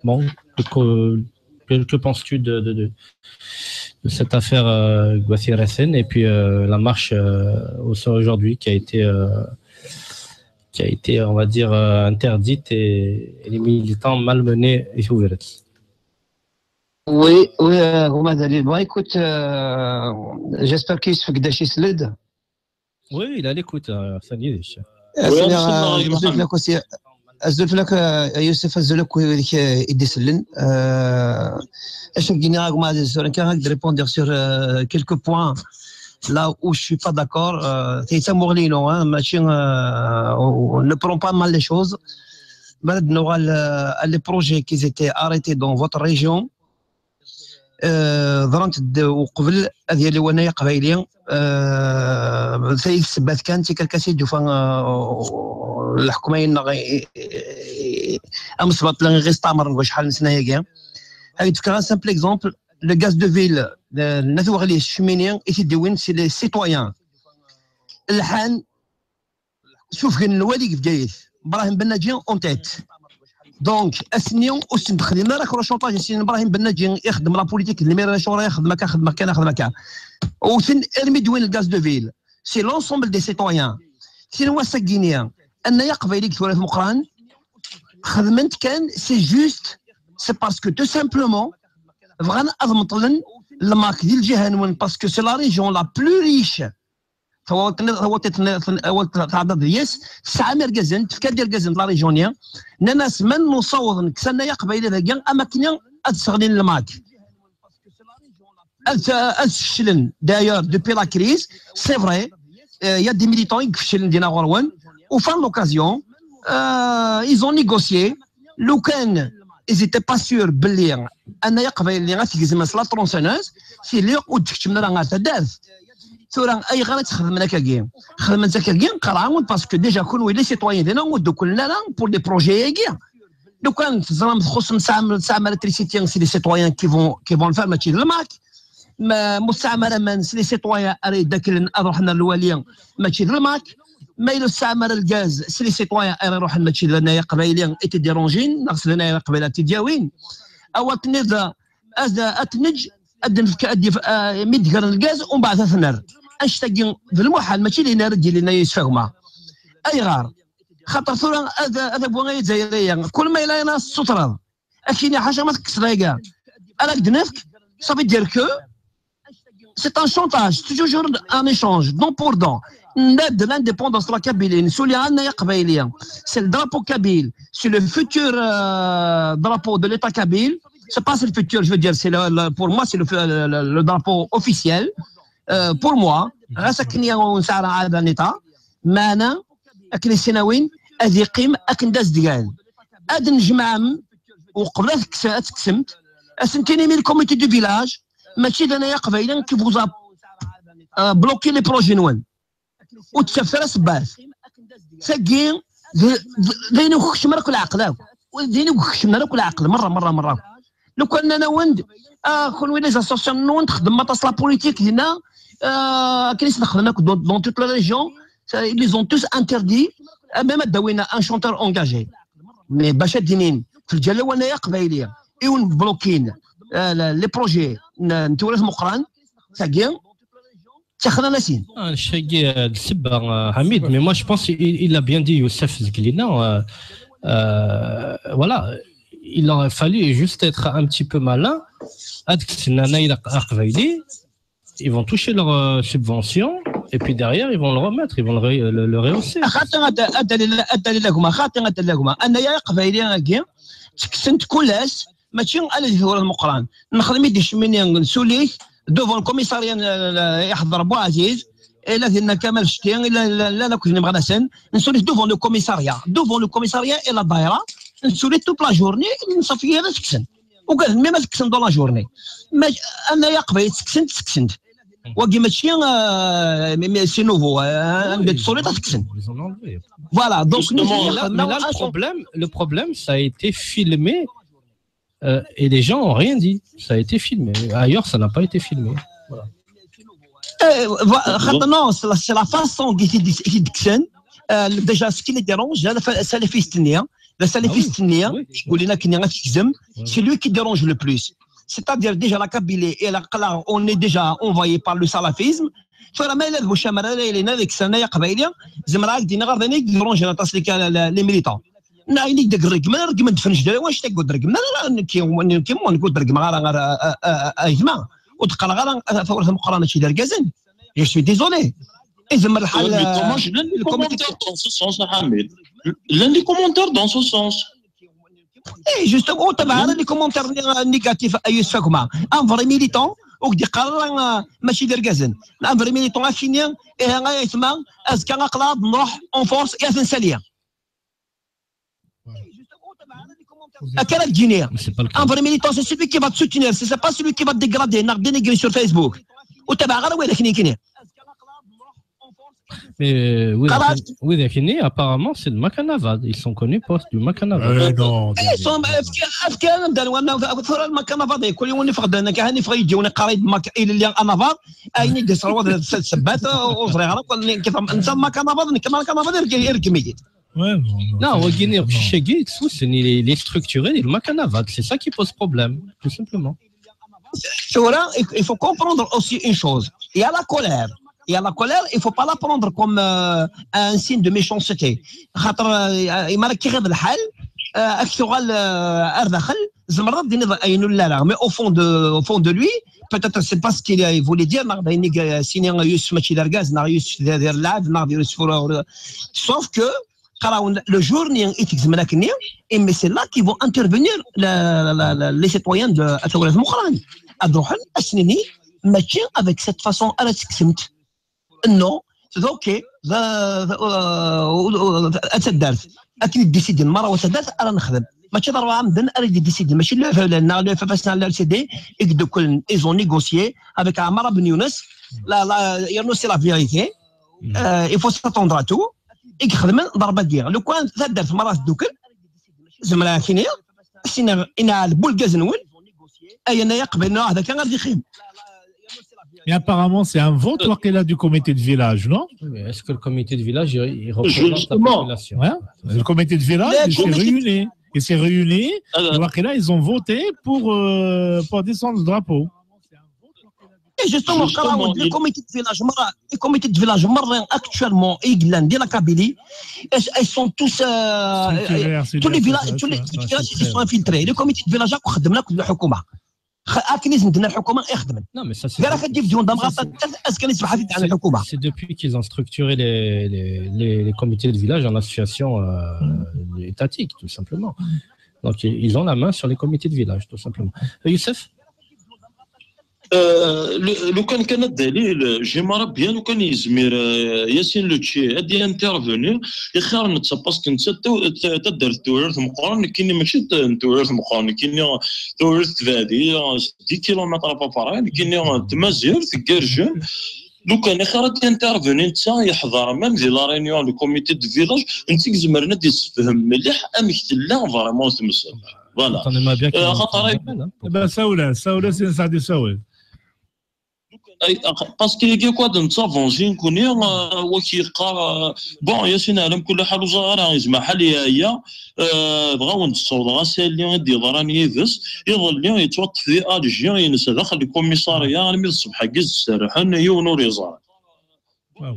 bon, que, que, que penses-tu de, de, de, de cette affaire euh, Guathiresen et puis euh, la marche euh, au- aujourd'hui qui a été, euh, qui a été, on va dire, euh, interdite et, et les militants malmenés et ouverts. Oui, oui, euh, Romain Dalil. Bon, écoute, euh, j'espère qu'il se fait. Oui, il est à l'écoute, euh, ça y est. Azul fell-ak aussi, azul fell-ak, euh, Youssef, azul akk wid i d-isellen. Euh, acu i d-yenna Agma Aziz, tura kan ad répondre sur euh, quelques points là où je suis pas d'accord. Euh, c'est ça, Morlino, hein, machin, euh, on ne prend pas mal les choses. Mais nous, euh, les projets qui étaient arrêtés dans votre région, euh, ضرنت د وقبل هذه اللي وانا قبايلي. آه، سيد سبات كان تيكال كاسي دوفا، آه، الحكومه ينغ امس بطلين غير استعمر نقول شحال من سنه هي. هاي تفكر سامبل اكزومبل، لو غاز دو فيل، الناس وغلي الشميني يتدوين سي لي سيتويان. الحان شوف كان الوالي في بجايث، ابراهيم بناجي اون تيت. دونك اسني وسند خدمنا راه كرو شونطاج سي ابراهيم بناجي يخدم لا بوليتيك المير شو راه يخدم هكا، خدم هكا، خدم هكا. وثن ارمي دوين الغاز دو فيل، سي لونسومبل دي سيتويان. سي نوا ساكينيا ان يا قبايلي كثوره في مقران خدمت كان سي جوست، سي باسكو تو سامبلومون بغان اضمطلن الماك ديال الجهه نون، باسكو سي لا ريجيون لا بلو ريش. هو تعدد دياس تسعة مركزين، تفكر ديال كازن لا ريجونيا. ناس من نصوض نكسرنا يا قبايل ذاكيا اما كنا اتسغلين الماك. اتسشلن داير دوبي لا كريز، سي فري. يا دي ميليتون يكفشلن دينا غروان، وفان لوكازيون ils ont négocié. لو كان ils étaient pas sûrs باللي انا يا قبايل اللي غتجزم لا ترونسونوز، سي لي ودكتمنا راه غتدات. ثورة اي غلط خدمنا كاكي، خدمنا كاكي قرعه، باسكو ديجا كون ويلي سيتويان دينا ودو كلنا لا بور دي بروجي ياكي. لو كان تزرم تخص مساعمل مساعمل تريسيتي سي لي سيتويان كي فون كي فون فير ماشي الماك. مستعمره مان سي لي سيتويان اري داكلن اروحنا الواليه ماشي الماك. ما الا استعمر الغاز سي لي سيتويان اري روحن ماشي لنا يا قبايلي ايتي ديرونجين ناقص لنا يا قبيله تدياوين. او تنيض اتنج ادن في كادي ميدغر الغاز ومن بعد اثنر. اشتاقي في المحال ماشي لينا ردي لنا يسفهما. اي غار خاطر ثورة هذا هذا بوغا يزايرية كل ما إلا ينا السطرة أكيني حاجة ما تكسر هيا. أنا قد نفك صافي دير كو. C'est un chantage, c'est toujours un échange, don pour don. ناد l'indépendance la Kabylie نسولي عنا يا قبايلية. C'est le drapeau kabyle, c'est le futur euh, drapeau de l'État kabyle. C'est pas le futur, je veux dire, c'est le, le- pour moi c'est le, le, le- le drapeau officiel. Euh, pour moi غاسكني ونسعر هذا l'État. معنا اكن السنوين اذ يقيم اكن داز ديال اد نجمع وقبل تكسمت اسنتيني من الكوميتي دو فيلاج. ماشي انا يا قبايلي كي فوزا بلوكي لي بروجي نوان وتسافر سبات ساكي. ديني وخشم راك العقل ديني وخشم راك العقل مره مره مره. لو كان انا وند اه كون وين لي زاسوسيون نون تخدم ما تصلا بوليتيك هنا. آه كنيس نخدم دون توت لا ريجيون. لي زون توس انتردي. ميم داوينا ان شونتور اونجاجي مي باش الدينين في الجلاوه انايا قبايليه ايون بلوكين. آه لي بروجي نتورث مقران ساكي تخنا ناسين. Ah, je sais que c'est Hamid, mais moi je pense qu'il il a bien dit Youssef Zglina. Euh, euh, voilà, il aurait fallu juste être un petit peu malin. Ad kksen anay aqbayli, ils vont toucher leur euh, subvention et puis derrière ils vont le remettre, ils vont le, ré- le, le rehausser. Xaṭi ad ad-dalil ad-dalil agma xaṭi ad-dalil agma anay aqbayli-agi ttekksen-t kul ass. Mačči ala di tewrat meqqran nexdem-id icmini nsuli devant le commissariat. Iḥḍer Bouaziz ila dinna Kamal Cheti ila la la la كوزيني مغناسن نسولي devant le commissariat, devant le commissariat et la daïra نسولي toute la journée. نصفي هذا تكسن وقال مي ما تكسن dans la journée. ما انا يا قبيل تكسن تكسن واقي ماشي c'est nouveau. عندك تسولي تكسن. Voilà donc mais là, le problème, le problème, ça a été filmé euh, et les gens ont rien dit. Ça a été filmé. Ailleurs, ça n'a pas été filmé. Voilà. Non, c'est la façon qu'il décide. Déjà, ce qui les dérange, c'est la fistinière. La salafiste, c'est lui qui dérange le plus. C'est-à-dire, déjà, la Kabylie, et la, on est déjà envahi par le salafisme. Tura ma yella d bu camara ara yilin ad kksen ay aqbayli zemreɣ ad k-d-iniɣ ɣer d ayen i yedrunjen aṭas les militants. Neɣ ini-k deg rregmen, rregmen d fenjder, wac tagud rregmen ara nekki, nekki ur nekkud rregmeɣ ara ar aytma, ur d-qqareɣ ara tawrat meqqran mačči d argazen. Je suis désolé. Izmer lḥal. Llan les commentaires dans ce sens, a Ḥamid. Llan les commentaires dans ce sens. Et justement, ur ttabaɛeɣ ara les commentaires négatifs a Yusef Akma. Un vrai militant, ur k-d-iqqar ara mačči d argazen. Un vrai militant akini, ihi ay aytma, azekka aql-aɣ ad nruḥ en force i At Nsali. Akka ara d-iniɣ. Un vrai militant, c'est celui qui va te soutenir, c'est pas celui qui va te dégrader, neɣ dénigrer sur Facebook. Ur ttabaɛeɣ ara widak-nni. Mais euh, oui, d'accord. Oui, d'accord. Apparemment, c'est le Makanavad. Ils sont connus pour du Makanavad. Euh, non, Ils sont, est-ce que, est-ce que, tura Makanavad, كل يوم نفقد، أنا كان يفقد يجي ونقرا يد ماك إلى اللي أنافاض، أين يدي صروات السبات، وصغير، كل كيف أنسى Makanavad، نكمل Makanavad، يركمي. Ouais, non, non, Non, c'est- Wagini, non. Shishegi, il est structuré, il est Makanavad. C'est ça qui pose problème, tout simplement. Tura, il il faut comprendre aussi une chose. Il y a la colère. Il y a la colère, il ne faut pas la prendre comme euh, un signe de méchanceté. خاطر euh, يما راك كي يغيب الحال euh, راك تغال euh, ar daxel زمر ديني اين لا لا mais au fond de au fond de lui peut-être c'est pas ce qu'il voulait dire ناغ داين سيني يوسف ماشي دار كاز ناغ يوسف داير لعب ناغ يوسف sauf que قراو le jour ني يتكزم لكني mais c'est là qui vont intervenir les citoyens de الثورات مقران. ادروحن اسنيني ماشي avec cette façon على تكسمت. Non, c'est ok. Ad taddart akken i d-déciden merra wa taddart ara nexdem. Mačči d rebɛa medden ara d-déciden, mačči le F L N neɣ le F F S neɣ le L C D i yedduklen, ils ont négocié avec Ɛmar Ben Younes. La, la, yernu c'est la vérité. Euh, il faut s'attendre à tout. I yexdmen d rebɛa. Lukan taddart merra teddukel, zemreɣ ad k-iniɣ, sinaɣ inɛal bulgaz-nwen, ayen ay aqbayli neɣ d akka ar d-ixim. Mais apparemment, c'est un vote waqila du comité de village, non? Oui, mais est-ce que le comité de village, il, il représente la Justement. Population? Ouais. Le comité de village, Le il s'est comité- réuni. Il s'est réuni Alors- et waqila, ils ont voté pour, euh, pour descendre le drapeau. Et justement, Justement, les il- comités de village, مرة, les comités de village, مرة, actuellement, ils de la Kabylie, ils, ils sont tous, euh, Structurés, tous les c'est villages, ça, tous les c'est ça, villages, c'est ils sont infiltrés. Les comités de village, خدمنا كل الحكومة. أكن إذن دنا الحكومة يخدم. Non, mais ça, c'est غير هكا ديفيديون دام ça, c'est- أسكن يسمح هذيك عن الحكومة. C'est depuis qu'ils ont structuré les, les, les, les comités de village en association euh, étatique, tout simplement. Donc, ils ils ont la main sur les comités de village, tout simplement. Euh, Youssef? Euh, le- لو كان كان الدليل جيمارا بيان لو كان يزمير آه، ياسين لوتشي هادي انترفوني يخير نتا باسكو نتا تدرت تورث مقرن كيني ماشي تورث مقرن كيني تورث تبادي 10 كيلومتر باباري كيني تمازير تقرجن لو كان يخير انترفوني نتا يحضر ميم دي لا رينيون لو كوميتي دو فيلاج نتا يزمرنا دي يسفهم مليح امك تلا فريمون تمسل. Voilà. T'en aimerais bien qu'il Euh, rentre خاطر dans le domaine, hein, Eh ben, Saoula, Saoula, c'est ça, des Saoula. Parce que les gars, quoi, dans ça, Vanzin, qu'on est, euh, ouais, qui est, euh, bon, il y a une alarme que le Halouza, il y a, euh, vraiment, une sorte de rassemblement, des Varaniévis, et le lien est tout fait à l'Algérie, il ne se va, le commissariat, il met le subhagis, c'est le Han, et on aurait ça. Wow.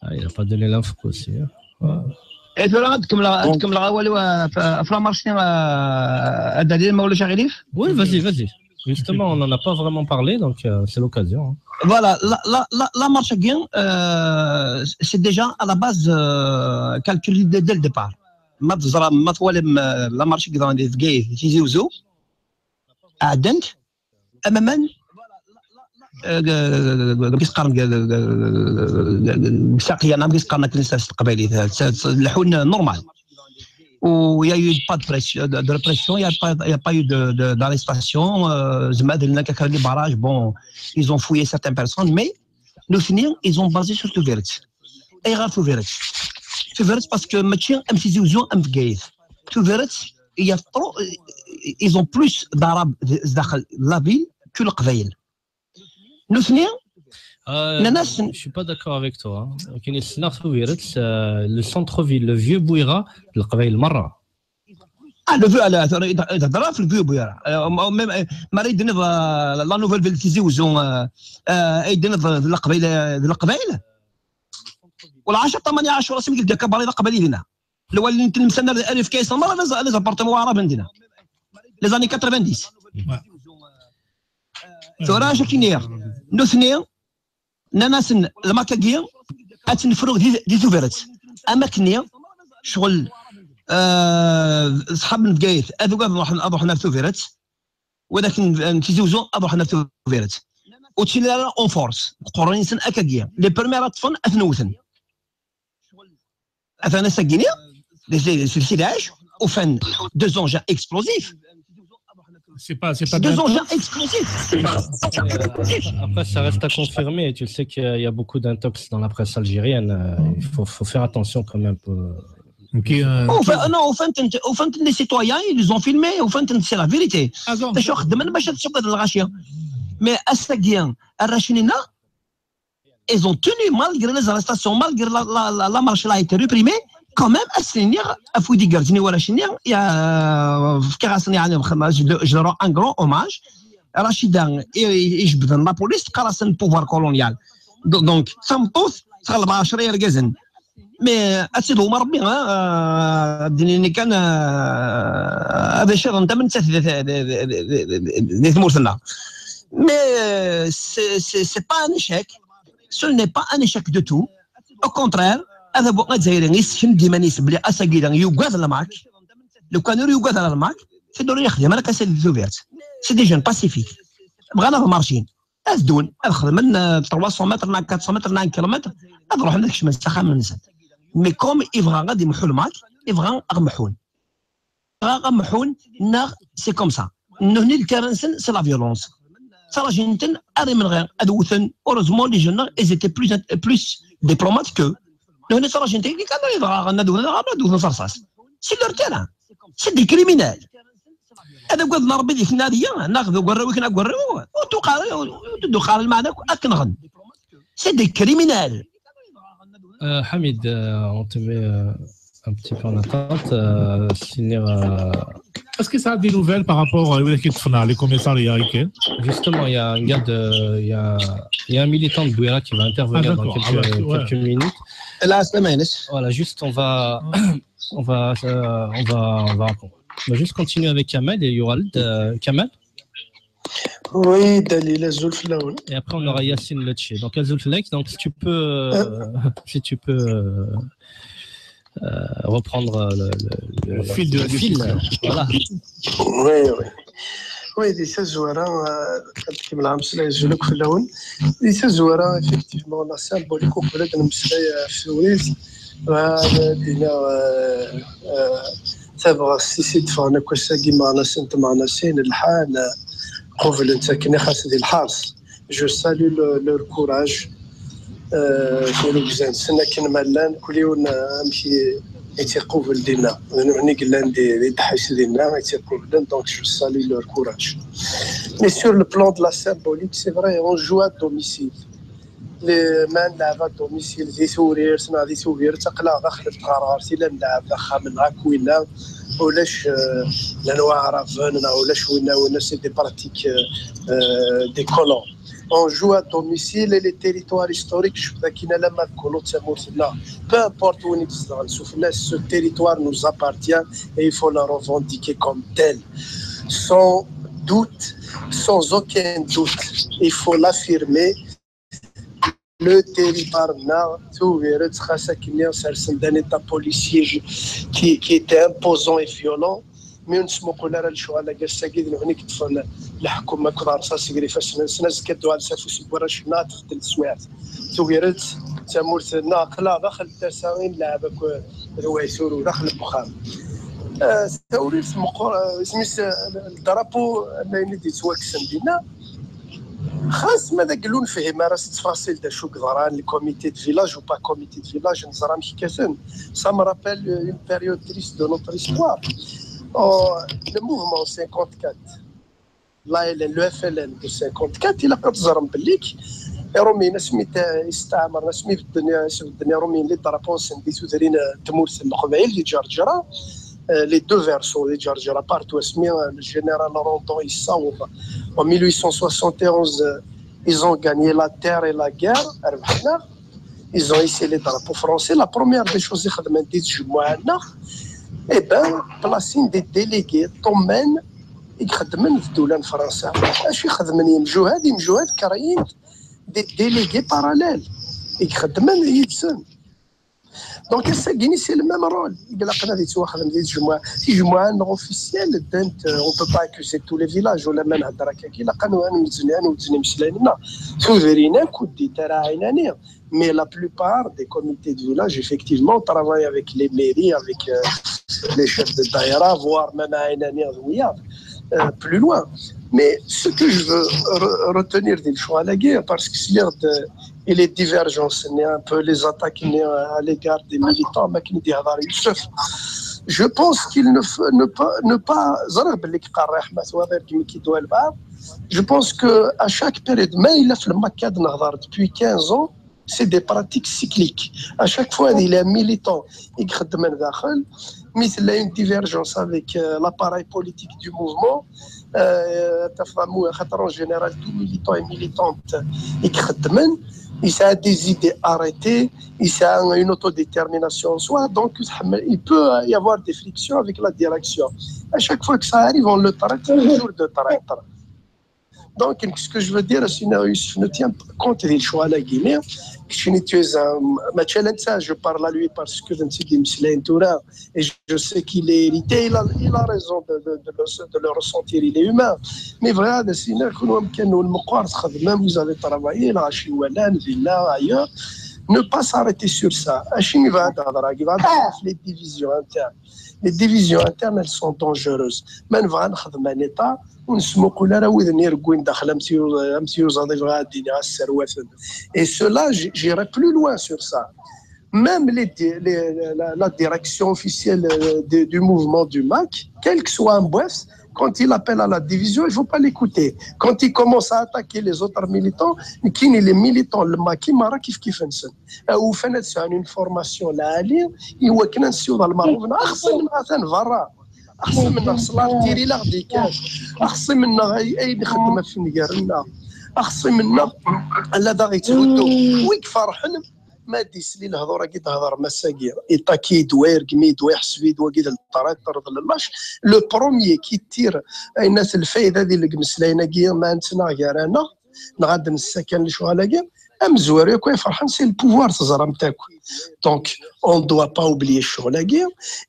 Ah, il n'a pas donné l'info aussi. Hein. Ouais. Et tura ad kemmleɣ ad kemmleɣ awal-iw, euh, f- ɣef la marche-nni, euh, ad d-alin, ma ulac aɣilif. Oui, vas-y, vas-y. Justement, on n'en a pas vraiment parlé, donc euh, c'est l'occasion, hein. Voilà, la, la, la, la marche-agi, euh, c'est déjà à la base, euh, calculé dès, dès le départ. Ma teẓram, ma twalam, euh, la marche-agi di Bgayet, Tizi Uzzu, ɛeddant, amaman, euh, g- g- g- g- gisqaren g- g- g- g- gisaqyan, am gisqaren akken s teqbaylit, leḥḥun normal. Il n'y a eu pas de pression, de, de répression, il n'y a pas, il y a pas eu de, de, d'arrestation. Euh, زعما درنا كاكا les barrages, bon, ils ont fouillé certaines personnes, mais nutni, ils ont basé sur Tubiret. Ayɣer Tubiret? Tubiret parce que mačči am Tizi Uzzu, am Bgayet. Tubiret, il y a trop, ils ont plus d'arabes de, de la ville que Leqbayel. Nutni, Euh, je suis pas d'accord avec toi, hein. Akken i ssneɣ Tubiret, euh, le centre-ville, le vieux Bouira, Leqbayel merra. Ah, le vieux, la, la, la, la, le vieux Bouira. Euh, même, euh, ma ara d-tiniḍ, euh, la nouvelle ville Tizi Uzzu, euh, euh, ay d-tiniḍ, euh, Leqbayel, euh, Leqbayel. Wala ɛecṛa, ثمانية عشر, asmi i yeldi akabar-agi Leqbayel dinna. Lwali n Tlemsan, Arif Kaysar, merra les, les appartements arabes dinna. Les années quatre-vingt-dix. Ouais. Tura acu akken i nutni, nnan-asen, lmak-agi ad tt-nefru di, di Tubiret. Am akken-nni, ccɣel, euh, ṣṣḥab n Bgayet ad ugaden ad ruḥen, ad ruḥen ar Tubiret, wid akken n Tizi Uzzu ad ruḥen ar Tubiret. Ur ttili ara en force, qquren-nsen akkagi. Les premiers ad ṭṭfen, ad ten-wten. Atan ass-agi-nni, di, di, di Sidi Ɛic, ufan deux engins explosifs. C'est pas, c'est pas Deux de engins explosifs. Après, ça reste à confirmer. Tu sais qu'il y a beaucoup d'intox dans la presse algérienne. Euh, il faut, faut faire attention quand même. Pour... Ok, euh, Ufan, non, ufan-ten, ufan-ten les citoyens, ils les ont filmés, ufan-ten, c'est la vérité. ah, donc, D acu xedmen bac ad tsuqqiḍ lɣaci? Mais ass-agi, arrac-nni-nneɣ, ils ont tenu, malgré les arrestations, malgré la, la, la, la marche a été réprimée, quand même, ass-nni, ɣef wid igerrzen i warrac-nni, ya, fkiɣ-asen, yeɛni, je, je leur rends un grand hommage. Rachida, i, i, ijebbden la police, teqqar-asen pouvoir colonial. Do- Donc, tameṭṭut, tɣelleḍ ɛecṛa yergazen. Mais, ad tt-id-umar Rebbi, hein, euh, ad d-nini kan, euh, ad icaḍen tamen di, di, di, di, di, di, di tmurt-nneɣ. Mais, euh, c'est, c'est, c'est pas un échec. Ce n'est pas un échec du tout. Au contraire, adabu azzayri yessken-d iman-is belli ass-agi da yugad lmak. Lukan ur yugad ara lmak, tin ur yexdim ara kasa di Tubiret. C'est des jeunes pacifiques. Bɣan ad marchin. Ad ddun, ad xedmen, euh, trois cents mètres, neɣ quatre cents mètres, neɣ un kilomètre, ad ruḥen ad kecmen s axxam-nsen. Mais comme yebɣa ad imḥu lmak, yebɣa ad mḥun. Bɣa ad mḥun, neɣ c'est comme ça. Nutni lkara-nsen, c'est la violence. Ttṛajin-ten ar imenɣi ad wten. Heureusement, les jeunes, ils étaient plus, plus diplomates que. Nutni ttṛajin-ten kan ad ɣren, ad wten, ad wten s rrṣaṣ. C'est leur terrain. C'est des criminels. Ad agaden Rebbi di tnariya, neɣ deg warraw-ik neɣ deg warraw, ur tuqar, ur d-tuqar lmeɛna akk, ad k-nɣen. C'est des criminels. Euh, Hamid, euh, on te met euh, un petit peu en attente. Euh, Sinir, euh, Est-ce que ça a des nouvelles par rapport à les commissariats, ok? Justement, il y a un gars de, il y a, il y a un militant de Bouira qui va intervenir Ah, dans d'accord. quelques, Ah, ouais, ouais. quelques minutes. Là, c'est la minute. Voilà, juste on va, on va, euh, on va, on va, on va juste continuer avec Kamel et Yoald. Euh, Kamel. Oui, Dalila, azul fell-awen. Et après, on aura Yacine Lecce. Donc, azul fell-ak, donc si tu peux, euh, si tu peux euh, euh, reprendre euh, le, le- le- Le fil de la le fil, discussion. Voilà. Oui, oui. Oui, di tazwara, euh, kemmleɣ ameslay, azul akk fell-awen. Di tazwara, effectivement, la symbolique, uqbel ad nemmeslay ɣef tewrirt, bɣiɣ ad d-iniɣ, euh, euh, tabɣest i s-id-ffɣen akk ass-agi, meɣnasen d tmeɣnasin, lḥan, euh, qublent akken ixas di lḥers. Je salue le- leur courage. Euh, tirugza-nsen akken ma llan, kul yiwen, euh, amek i i tt-iqubel dinna. D nutni i yellan di di ddḥis dinna i tt-iqublen, donc je salue leur courage. Mais sur le plan de la symbolique, c'est vrai, on joue à domicile. Les ma nlɛeb à domicile, di Tewrirt neɣ di Tubiret, aql-aɣ daxel n tɣerɣert i la nlɛeb, d axxam-nneɣ akk winna, ulac, euh, llan waɛraben neɣ ulac winna winna, c'est des pratiques, euh, euh, des colons. on joue à domicile et les territoires historiques, je veux dire, peu importe où on est, ce territoire nous appartient et il faut le revendiquer comme tel. Sans doute, sans aucun doute, il faut l'affirmer. Le territoire-nneɣ, tubiret, xas akken sersen-d un état policier qui, qui était imposant et violent, mais ur nesmuqul ara lecɣal-agi ass-agi d nutni i yeṭṭfen leḥkem akked rrṣaṣ gar ifassen-nsen, azekka ad d-tuɣal s afus n warrac-nneɣ ad tbeddel teswiɛt. Tubiret, tamurt-nneɣ aql-aɣ daxel n tasa i nleɛɛeb akk d wayturu daxel n wexxam. Ah, tawrirt meqqer, ah, isem-is, ah, le drapeau, ayen i d-yettwakksen dinna. Xas ma d aglu ur nefhim ara s ttfaṣil d acu yeḍran, le comité de village ou pas comité de village, neẓra amek kkaten. Ça me rappelle une période triste de notre histoire. Oh, le mouvement cinquante-quatre, l'A L N, le F L N de cinquante-quatre, ilaq ad teẓrem belli Iṛumyen asmi t-, i steɛmren, asmi bedden, asmi bedden Iṛumyen les drapeaux-nsen di tudrin, eh, n tmurt n Leqbayel, di Ǧerǧera, eh, les deux versants, di Ǧerǧera partout, asmi, eh, le général Rondon yessaweḍ en mille huit cent soixante et onze, eh, ils ont gagné la terre et la guerre, rebḥen-aɣ. Ils ont hissé les drapeaux français. La première des choses i xedmen di tjemmuɛa-nneɣ, eh ben, plasin des délégués, ṭṭumman i ixeddmen d ddula n Fransa. Acu i xedmen yimjuhad? Yimjuhad créent des délégués parallèles i ixeddmen yid-sen. Donc, ass-agi, c'est le même rôle. I ilaqen ad yettwaxdem di tjemmuɛa. Tijemmuɛa-nneɣ officielle, ddant, euh, on peut pas accuser tous les villages, ula ma nhedder akkagi, ilaq ad nw-, ad nwezzen, ad nwezzen imeslayen-nneɣ. Tudrin akk ur ddint ara ɛinani. Mais la plupart des comités de village, effectivement, travaillent avec les mairies, avec, euh, les chefs de daïra, voire même à Ainani, euh, plus loin. Mais ce que je veux re-, retenir di lecɣal-agi, parce que c'est de, et les divergences, un peu les attaques à l'égard des militants, ma akken i d-ihder Youssef, je pense qu'il ne faut ne pas, ne pas, ẓriɣ belli yeqqar Raḥma, tura d nekk i d-walaɣ. Je pense que à chaque période, ma yella f lmakka ad nehder depuis quinze ans, c'est des pratiques cycliques. À chaque fois, il y a un militant i ixeddmen daxel, mais il y a une divergence avec, euh, l'appareil politique du mouvement. Euh, tafḍa mu-, xaṭer en général, tout militant et militante i ixeddmen, il a des idées arrêtées, il a une autodétermination en soi, donc il peut y avoir des frictions avec la direction. À chaque fois que ça arrive, on le traite toujours de traître. Donc, ce que je veux dire, c'est que Youssef ne tient pas compte des choix à la Guinée. Je ne suis un, mais ça, je parle à lui parce que je me suis dit, mais c'est là, et je sais qu'il est irrité, il a, il a raison de, de, de le, de le ressentir, il est humain. Mais voilà, c'est une économie qui nous, même vous avez travaillé, là, chez Wallan, Villa, ailleurs. Ne pas s'arrêter sur ça. Acu i bɣiɣ ad d-hedreɣ, les divisions internes. Les divisions internes, elles sont dangereuses. Ma nebɣa ad nexdem un État, ur nesmuqul ara widen i ireggwin daxel, am tyu-, am tyuzaḍ i bɣiɣ ad d-iniɣ, ad sserwaten. Et cela, j-, j'irai plus loin sur ça. Même les di-, les, la, la direction officielle, euh, de, du mouvement du MAK, quel que soit un boef, quand il appelle à la division, il ne faut pas l'écouter. Quand il commence à attaquer les autres militants, nekkini les militants n le MAK, merra kif kif-nsen. Ufan ad sɛun une formation lɛali i wakken ad nessiweḍ ɣer lmeɛruf-nneɣ. Axṣim-nneɣ atan berra. Axṣim-nneɣ s l'artillerie i la ɣ-d-ikkan. Axṣim-nneɣ ay, ay nxeddem ɣef nnger-nneɣ. Axṣim-nneɣ la d aɣ-yetthuddu. Wi iferḥen ma d-isli lehdur-agi d-hedrem ass-agi. Iṭaki-d wa, irgem-id wa, iḥseb-id wagi d lṭriṭer d lellac. Le premier qui tire, ayen at lfayda di lmeslayen-agi ma nettnaɣ gar-aneɣ, neɣ ad nessakan lecɣal-agi, amezwaru akk ay ferḥen, c'est le pouvoir, teẓram-t akk. Donc, on ne doit pas oublier lecɣal-agi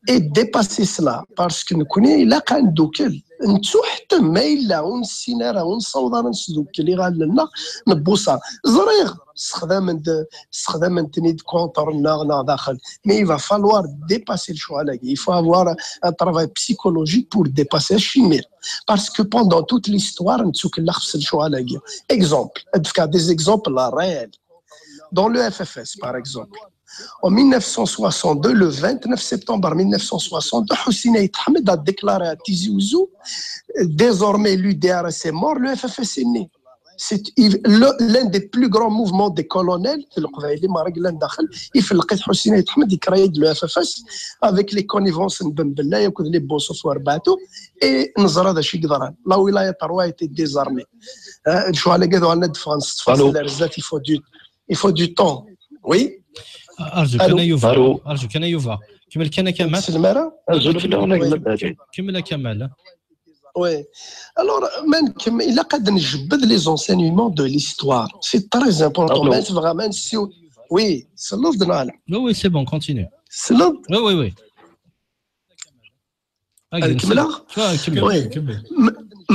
et dépasser cela, parce que nekkni ilaq ad neddukel. Nettuḥettem ma yella ur nessin ara, ur nessaweḍ ara ad nesdukkel iɣallen-nneɣ, nebbuṣa. Ẓriɣ, sexdamen-d, sexdamen-ten-id contre-nneɣ neɣ daxel. Mais il va falloir dépasser lecɣal-agi. Il faut avoir un travail psychologique pour dépasser. Acimi? Parce que pendant toute l'histoire, nettukellex ɣef lecɣal-agi. Exemple, ad d-fkeɣ des exemples réels. Dans le F F S, par exemple, en mille neuf cent soixante-deux, le vingt-neuf septembre mille neuf cent soixante-deux, Hussein Ait Ahmed a déclaré à Tizi Ouzou, désormais l'U D R S est mort, le F F S est né. c'est l'un des plus grands mouvements des colonels, le Leqbayel ma réglen daxel, ifelleq-it Ḥusin Ayt Ḥmed, il crée le F F S avec les connivences n Ben Bellay akked les Bosso Fourbato, et neẓra d acu i yeḍran. La wilaya trois a été désarmée. Lecɣal-agi ad uɣalen ad d-ffɣen s ttfaṣil ar zdat, il faut du, il faut du temps. Oui. Arju kan a Yuba. Arju kan a Yuba. Kemmel kan a Kamal. Tselmara. Kemmel a Kamal. Oui. Alors, ma nkemm, ilaq ad njebbed les enseignements de l'histoire. C'est très important. Ma tebɣam ad nessiw... Oui, selleḍ-d neɣ ala? Oui, oui, c'est bon, continue. Selleḍ? Oui, oui, oui. Ad kemmleɣ?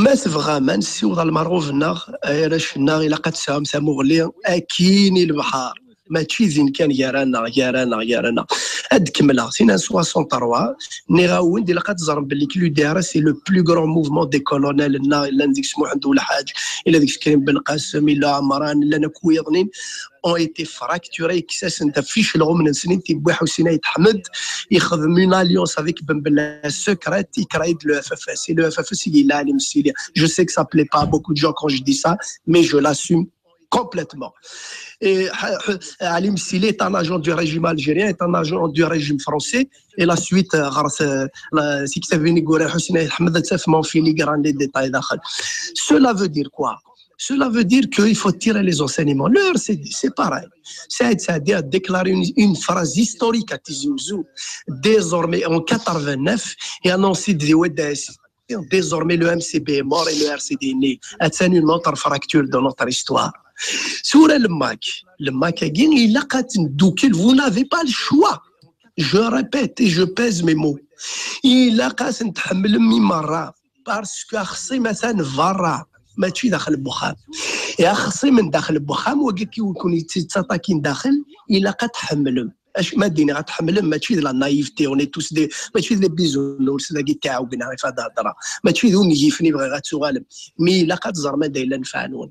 Ma tebɣam ad nessiweḍ ɣer lmerɣub-nneɣ, ay arrac-nneɣ, ilaq ad tesɛum tamuɣli akkin i lebḥer. Mačči din kan gar-aneɣ, gar-aneɣ, gar-aneɣ. Ad kemmleɣ. Tin n soixante-trois, nniɣ-awen-d, ilaq ad teẓrem belli l'U D R S c'est le plus grand mouvement des colonels-nneɣ, llan deg-s Muḥend Ulḥaǧ, yella deg-s Krim Belqasem, yella Ɛemran, llan akk wiyaḍnin, ont été fracturés, kkes-asen-d ɣef icelɣumen-nsen i t-yewwi Ḥusin Ayt Ḥmed, ixdem une alliance avec Ben Bellay secrète, il crée le F F S. Et le F F S, il a Ali Msili. Je sais que ça plaît pas à beaucoup de gens quand je dis ça, mais je l'assume complètement. Et Ali Msili est un agent du régime algérien, est un agent du régime français, et la suite, euh, ɣer-s, euh, la, si kitaben i yura Ḥusin Ayt Ḥmed, ad tafem en filigrane les détails daxel. Cela veut dire quoi? Cela veut dire qu'il faut tirer les enseignements. Le R C D, c'est pareil. Saïd Saadi a déclaré une, une phrase historique à Tizi Ouzou, désormais en quatre-vingt-neuf, et annoncé des W D S. Désormais, le M C B est mort et le R C D est né. C'est une autre fracture de notre histoire. Sur le MAC, le MAC, il a vous n'avez pas le choix. Je répète et je pèse mes mots. Il a parce que axṣim atan berra, mačči daxel n wexxam. Axṣim n daxel n wexxam, wagi kkun yettaṭakin daxel, ilaq ad tḥemmlem. Acu ma d-iniɣ, ad tḥemmlem, mačči d la naïveté, on est tous des, mačči d les bisounours dagi ttɛawgna ɣef ad hedṛeɣ, mačči d ungifen i bɣiɣ ad tuɣalem, mi ilaq ad teẓrem anda yella nnfeɛ-nwen.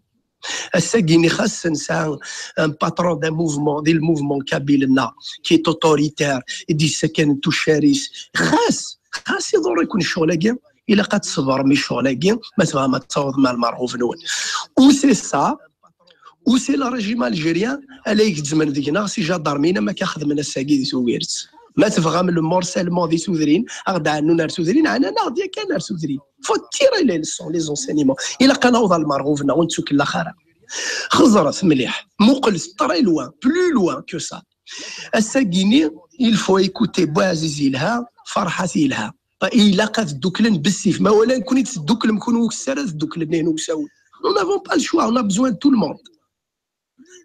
Ass-agi-ni xas nesɛa un patron d'un mouvement, di le mouvement kabyle-nneɣ, qui est autoritaire, i d-yessakanen tuccar-is, xas, xas iḍurr-iken ccɣel-agi, ilaq ad tṣebrem i ccɣel-agi, ma tebɣam ad tawḍem ar lmerɣub-nwen. Ou c'est ça, ou c'est le régime algérien, ala igezzmen deg-neɣ s ijadarmiyen am akka xedmen ass-agi di Tubiret. Ma tebɣam le morcellement di tudrin, ad ɣ-d-ɛennun ar tudrin, ɛnan-aɣ-d yakan ar tudrin. Faut tirer les leçons, les enseignements. Ilaq ad naweḍ ar lmerɣub-nneɣ, ur nettukellax ara. Xeẓret mliḥ, muqlet très loin, plus loin que ça. Ass-agi-ni, il faut écouter Buɛziz yelha, Ferḥat yelha. Ilaq ad dduklen bessif. Ma wala nekkni tedduklem kunwi ukessar, ad dduklen ihin usawen. Nous n'avons pas le choix, on a besoin de tout le monde.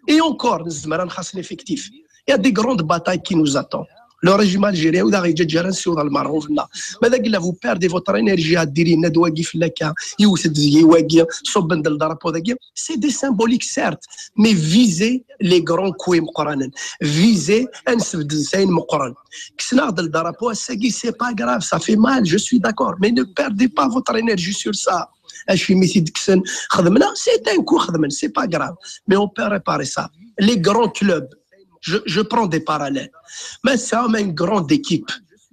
Et encore, nezmer ad nxaṣ l'effectif. Il y a des grandes batailles qui nous attendent. Le régime algérien, ur aɣ-yeǧǧa ara nessiweḍ ɣer lmerɣub-nneɣ. Ma d agella, vous perdez votre énergie à dire yenna-d wagi fell-ak, yiwet-d deg-i wagi, ṣubben-d le drapeau dagi. C'est des symboliques, certes, mais visez les grands coups imeqqranen. Visez ad nesbedd ayen meqqren. Kksen-aɣ-d le drapeau ass-agi, c'est pas grave, ça fait mal, je suis d'accord, mais ne perdez pas votre énergie sur ça. Acimi t-id-kksen? Xedmen-aɣ, c'est un coup, xedmen, c'est pas grave, mais on peut réparer ça. Les grands clubs, je, je prends des parallèles. Ma tesɛam une grande équipe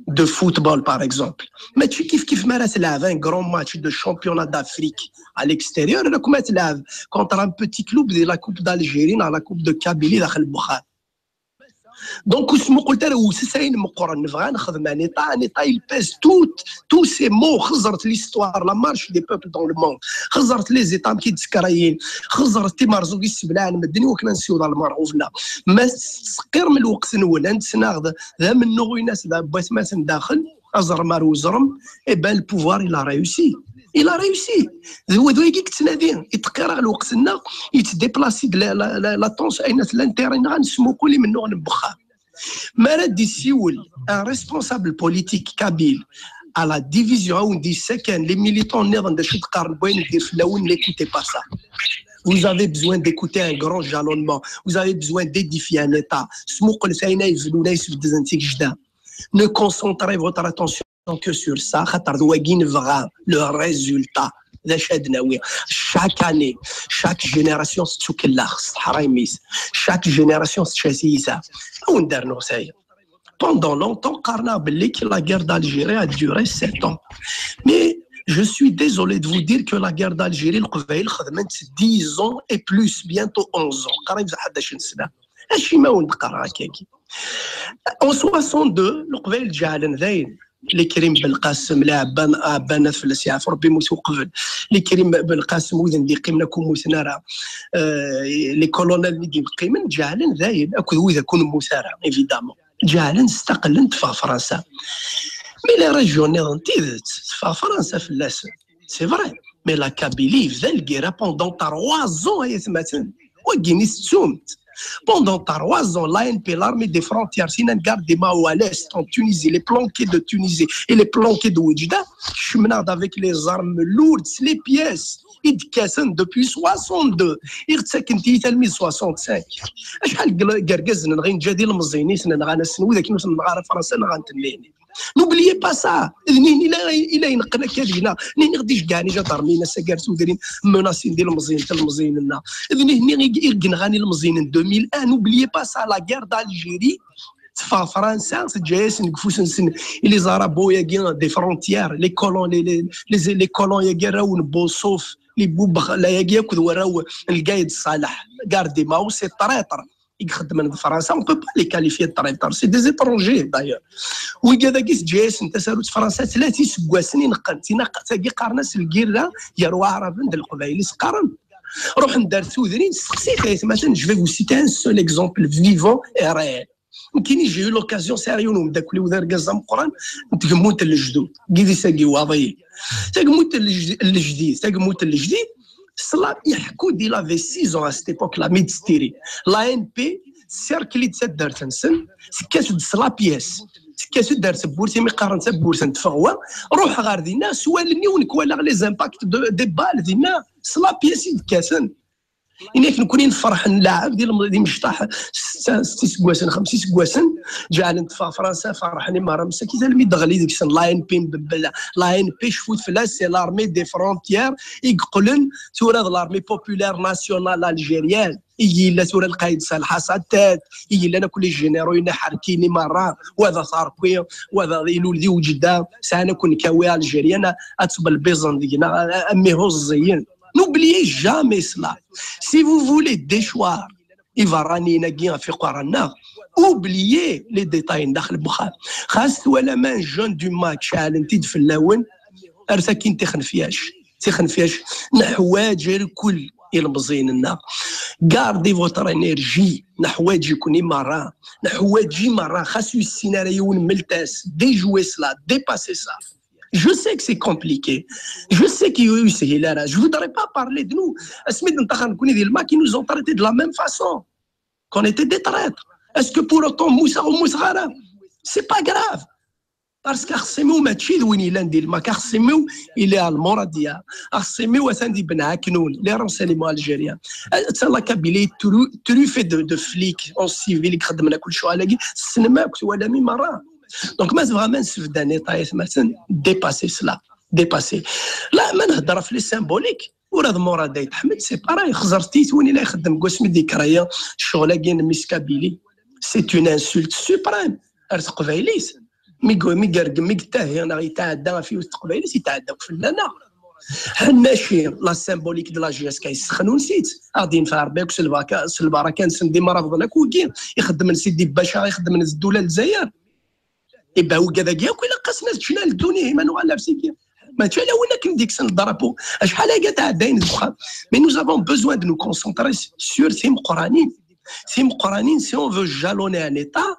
de football, par exemple, mačči kif kif ma ara tleɛb un grand match de championnat d'Afrique à l'extérieur, la ma tleɛb contre un petit club de la Coupe d'Algérie, la Coupe de Kabylie, daxel n wexxam. Donc, ur smuqlet ara, wtet ayen meqqren, nebɣa ad nexdem un État, un État, il pèse tout, tous ces mots, xeẓret l'histoire, la marche des peuples dans le monde, xeẓret les États amek i d-skrayen, xeẓret timerẓugt i sseblaɛen medden i wakken ad nessiweḍ ɣer lmerɣub-nneɣ. Ma tettseqqirem lweqt-nwen, ad ttnaɣ d, d amennuɣ-ines d watmaten daxel, aẓrem ar uzrem, eh ben, le pouvoir, il a réussi. Il a réussi. D wagi i yettnadi, yettqirreɣ lweqt-nneɣ, yettdéplace-d la, la, la, la tension, ayen tella l'intérêt-nneɣ ad nesmuqul imennuɣen n wexxam. Mi ara d-isiwel un responsable politique kabyle à la division, ad wen-d-yessakan les militants nniḍen d acu d-qqaren, wayen d-ir fell-awen, n'écoutez pas ça. Vous avez besoin d'écouter un grand jalonnement. Vous avez besoin d'édifier un État. Smuqlet ayen ay bnun, ay sbedden tigejda. Ne concentrez votre attention que sur ça, xaṭer d wagi nebɣa, le résultat. D acu ad nawi? Chaque année, chaque génération tettukellax s teḥraymit. Chaque génération tečča tiyita. Ad wen-d-rnuɣ tayi. Pendant longtemps, qqaren-aɣ belli que la guerre d'Algérie a duré sept ans. Mais Je suis désolé de vous dire que la guerre d'Algérie, Leqbayel xedmen-tt dix ans et plus, bientôt onze ans. Qrib ḥdac sna. Acimi i wen-d-qqareɣ akkagi? En soixante-deux, Leqbayel ǧeɛlen dayen. Likrim Belqasem, Ɛebban, Ɛebban ad fell-as yeɛfu Rebbi, mut uqbel. Likrim Belqasem, widen d-iqqimen akk ur mmuten ara. Euh, les colonels i d-iqqimen, ǧeɛlen dayen, akked wid akk ur nemmut ara, évidemment. Ǧeɛlen staqlen teffeɣ Fransa. Mais les régions nniḍen, tidet, teffeɣ Fransa fell-asen. C'est vrai. Mais la Kabylie yebda lgirra pendant trois ans, ay atmaten. Wagini tettum-t. Pendant trois ans, l'A N P, l'armée des frontières, Sinan Garde des Maoua à l'est, en Tunisie, les planqués de Tunisie et les planqués de Oujda, kecmen-aɣ-d avec les armes lourdes, les pièces, i d-kkaten depuis soixante-deux, i ɣ-ttaken tiyita almi d soixante-cinq. Acḥal n yergazen nɣa inǧa d ilemẓiyen i ten-nɣan ass-n, wid akken ur ten-nɣa ara Fransa, nɣan-ten nihni. N'oubliez pas ça. D nihni i la, i la ineqqen akka deg-neɣ. Nihni ɣ-d-iceggɛen ijadarmiyen ass-agi ar tudrin, menasin d ilemẓiyen, tilemẓiyen-nneɣ. D nihni i, i yenɣan ilemẓiyen n deux mille un. N'oubliez pas ça. La guerre d'Algérie, teffeɣ Fransa, teǧǧa-yasen deg ufus-nsen les arabes-agi des frontières, les colons, les, les, les, les colons-agi arraw n Bossouef, les Boubrahla-agi akked warraw n Lgayd Salah. Garde des Maoua, c'est traître. I ixeddmen d Fransa, on peut pas les qualifier de traîtres, c'est des étrangers d'ailleurs. Wigad-agi teǧǧa-yasen tasarut Fransa tlata iseggasen i neqqen, tina tagi qqaren-as lgirra gar Waɛraben d Leqbayel i s-qqaren. Ruḥen-d ar tudrin, steqsit ay atmaten, je vais vous citer un seul exemple vivant et réel. Nekkini, j'ai eu l'occasion, sɛiɣ yiwen umeddakel-iw d argaz ameqqran n tgemmunt n lejdud, Gidis-agi iwaḍ-iyi. Tagmunt n lej-, n lejdid, tagmunt n lejdid, sla, iḥekku-d, il avait six ans à cette époque-là, mi d-tettiri. L'A N P tesserkel-d taddart-nsen, tekkat-d s la pièce, tekkat-d ar tewwurt, imi qqaren tawwurt n tfeɣwa, ruḥ ɣer dinna, s wallen-iw nekk walaɣ les impacts de, des balles dinna, s la pièce i d-kkaten. Ini-ak nekkni nferḥ nleɛɛeb di lem-, di imecṭaḥ setta, setta iseggasen, xemsa iseggasen, ǧeɛlen teffeɣ Fransa, ferḥen i merra, msakit almi d-teɣli deg-sen l'A N P mbebbel. L'A N P cfut fell-as, c'est l'armée des frontières, i yeqqlen tura d l'armée populaire nationale algérienne. I yella tura lqayed Salḥa Satet, i yellan akk les généraux-ina ḥerkin i merra, wa d atarkwi, wa d ilul di Wejda, sɛan akk nkawi algérien, ad ttbelbiẓen deg-neɣ, amihuẓẓiyen. N'oubliez jamais cela. Si vous voulez déchoir iberraniyen-agi ɣef iqerra-nneɣ, oubliez les détails n daxel n wexxam. Xas twalam un jeune du MAK ceɛlen-t-id fell-awen, ar sakin tixenfyac, tixenfyac, neḥwaǧ irkul ilmeẓyen-nneɣ. Gardez votre énergie, neḥwaǧ-iken i merra, neḥwaǧ i merra, xas ur yessin ara yiwen melt-as, déjouez cela, dépassez ça. Je sais que c'est compliqué. Je sais qu'il y a eu ces hilara. Je voudrais pas parler de nous. Asmi d-ntaxer nekkni di lmak, ils nous ont traités de la même façon. Qu'on était des traîtres. Est-ce que pour autant, Moussa ou Moussa Ghara, c'est pas grave. Parce que Axsimiw mačči d win yellan di lmak. Axsimiw, il est à Almoradia. Axsimiw atan di Ben Aknoun, les renseignements algériens. Atan la Kabylie tru-, truffée de, de flics en civil, i ixeddmen akk lecɣal-agi, tessnem akk, twalam i merra. Donc, ma tebɣam ad nsebded aniṭ, ay atmaten, dépassez cela. Dépassez. Là, ma nhedder ɣef les symboliques, ula d Mourad Ait Ḥmed, c'est pareil. Xeẓret-it win i la ixeddem deg wasmi d-yekraya ccɣel-agi n Miss Kabylie. C'est une insulte suprême ar teqbaylit. Mi g-, mi yergem, mi yettahi neɣ yetɛedda ɣef yiwet teqbaylit, yetɛedda akk fell-aneɣ. Ḥennaci, la symbolique de la J S K, yessexnun-itt. A ɣ-d-yenfeɛ Rebbi akk s lbaraka, s lbaraka-nsen d imrabḍen akk wigi ixeddmen Sidi Baca, ixeddmen d ddula n Lezzayer. Ibaw-, wigad-agi akk ilaq-asen ad ččen ar ddunit, ma nuɣal ar sigi. Mačči ala win akken d-ikksen drapeau. Acḥal aya tɛeddayen deg uxxam. Mais nous avons besoin de nous concentrer sur timeqqranin. Timeqqranin, si on veut jalonner un État,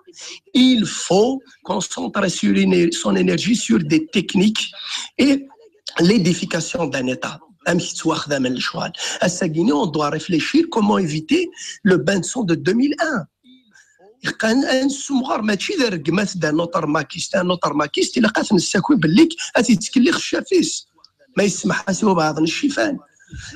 il faut concentrer sur une, son énergie sur des techniques et l'édification d'un État. Amek yettwaxdamen lecɣal. Ass-agi-ni, on doit réfléchir comment éviter le bain de sang de deux mille un. Iqqan ad nessumɣer mačči d rregmat d'un autre makiste. Un autre makiste, ilaq ad t-nessaki belli ad t-yettkellix ccaf-is. Ma yessemḥ-as i ubeɛḍ n ccifan.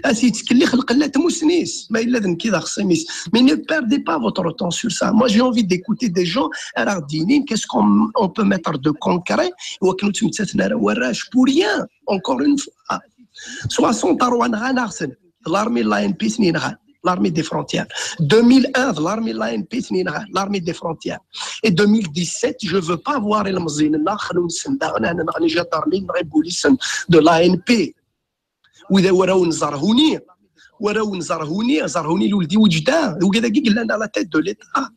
Ad t-yettkellix lqella n tmussni-s, ma yella d nekk i d axṣim-is. Mais ne perdez pas votre temps sur ça. Moi, j'ai envie d'écouter des gens ara ɣ-d-yinin qu'est-ce qu'on, on peut mettre de concret i wakken ur ttmettaten ara warrac. Pour rien, encore une fois. Soixante-trois nɣan-aɣ-ten. D l'armée n l'A N P i ten-yenɣan. L'armée des frontières. Deux mille un, l'armée de l'A N P, l'armée des frontières. Et deux mille dix-sept, je veux pas voir ilmeẓyen-nneɣ xnunsen daɣen, ɛni nɣan ijadarmi, nɣan ibulisen de l'A N P. Wid waraw n Zerhuni, waraw n Zerhuni, Zerhuni luldi wejda, d wigad-agi yellan à la tête de l'État.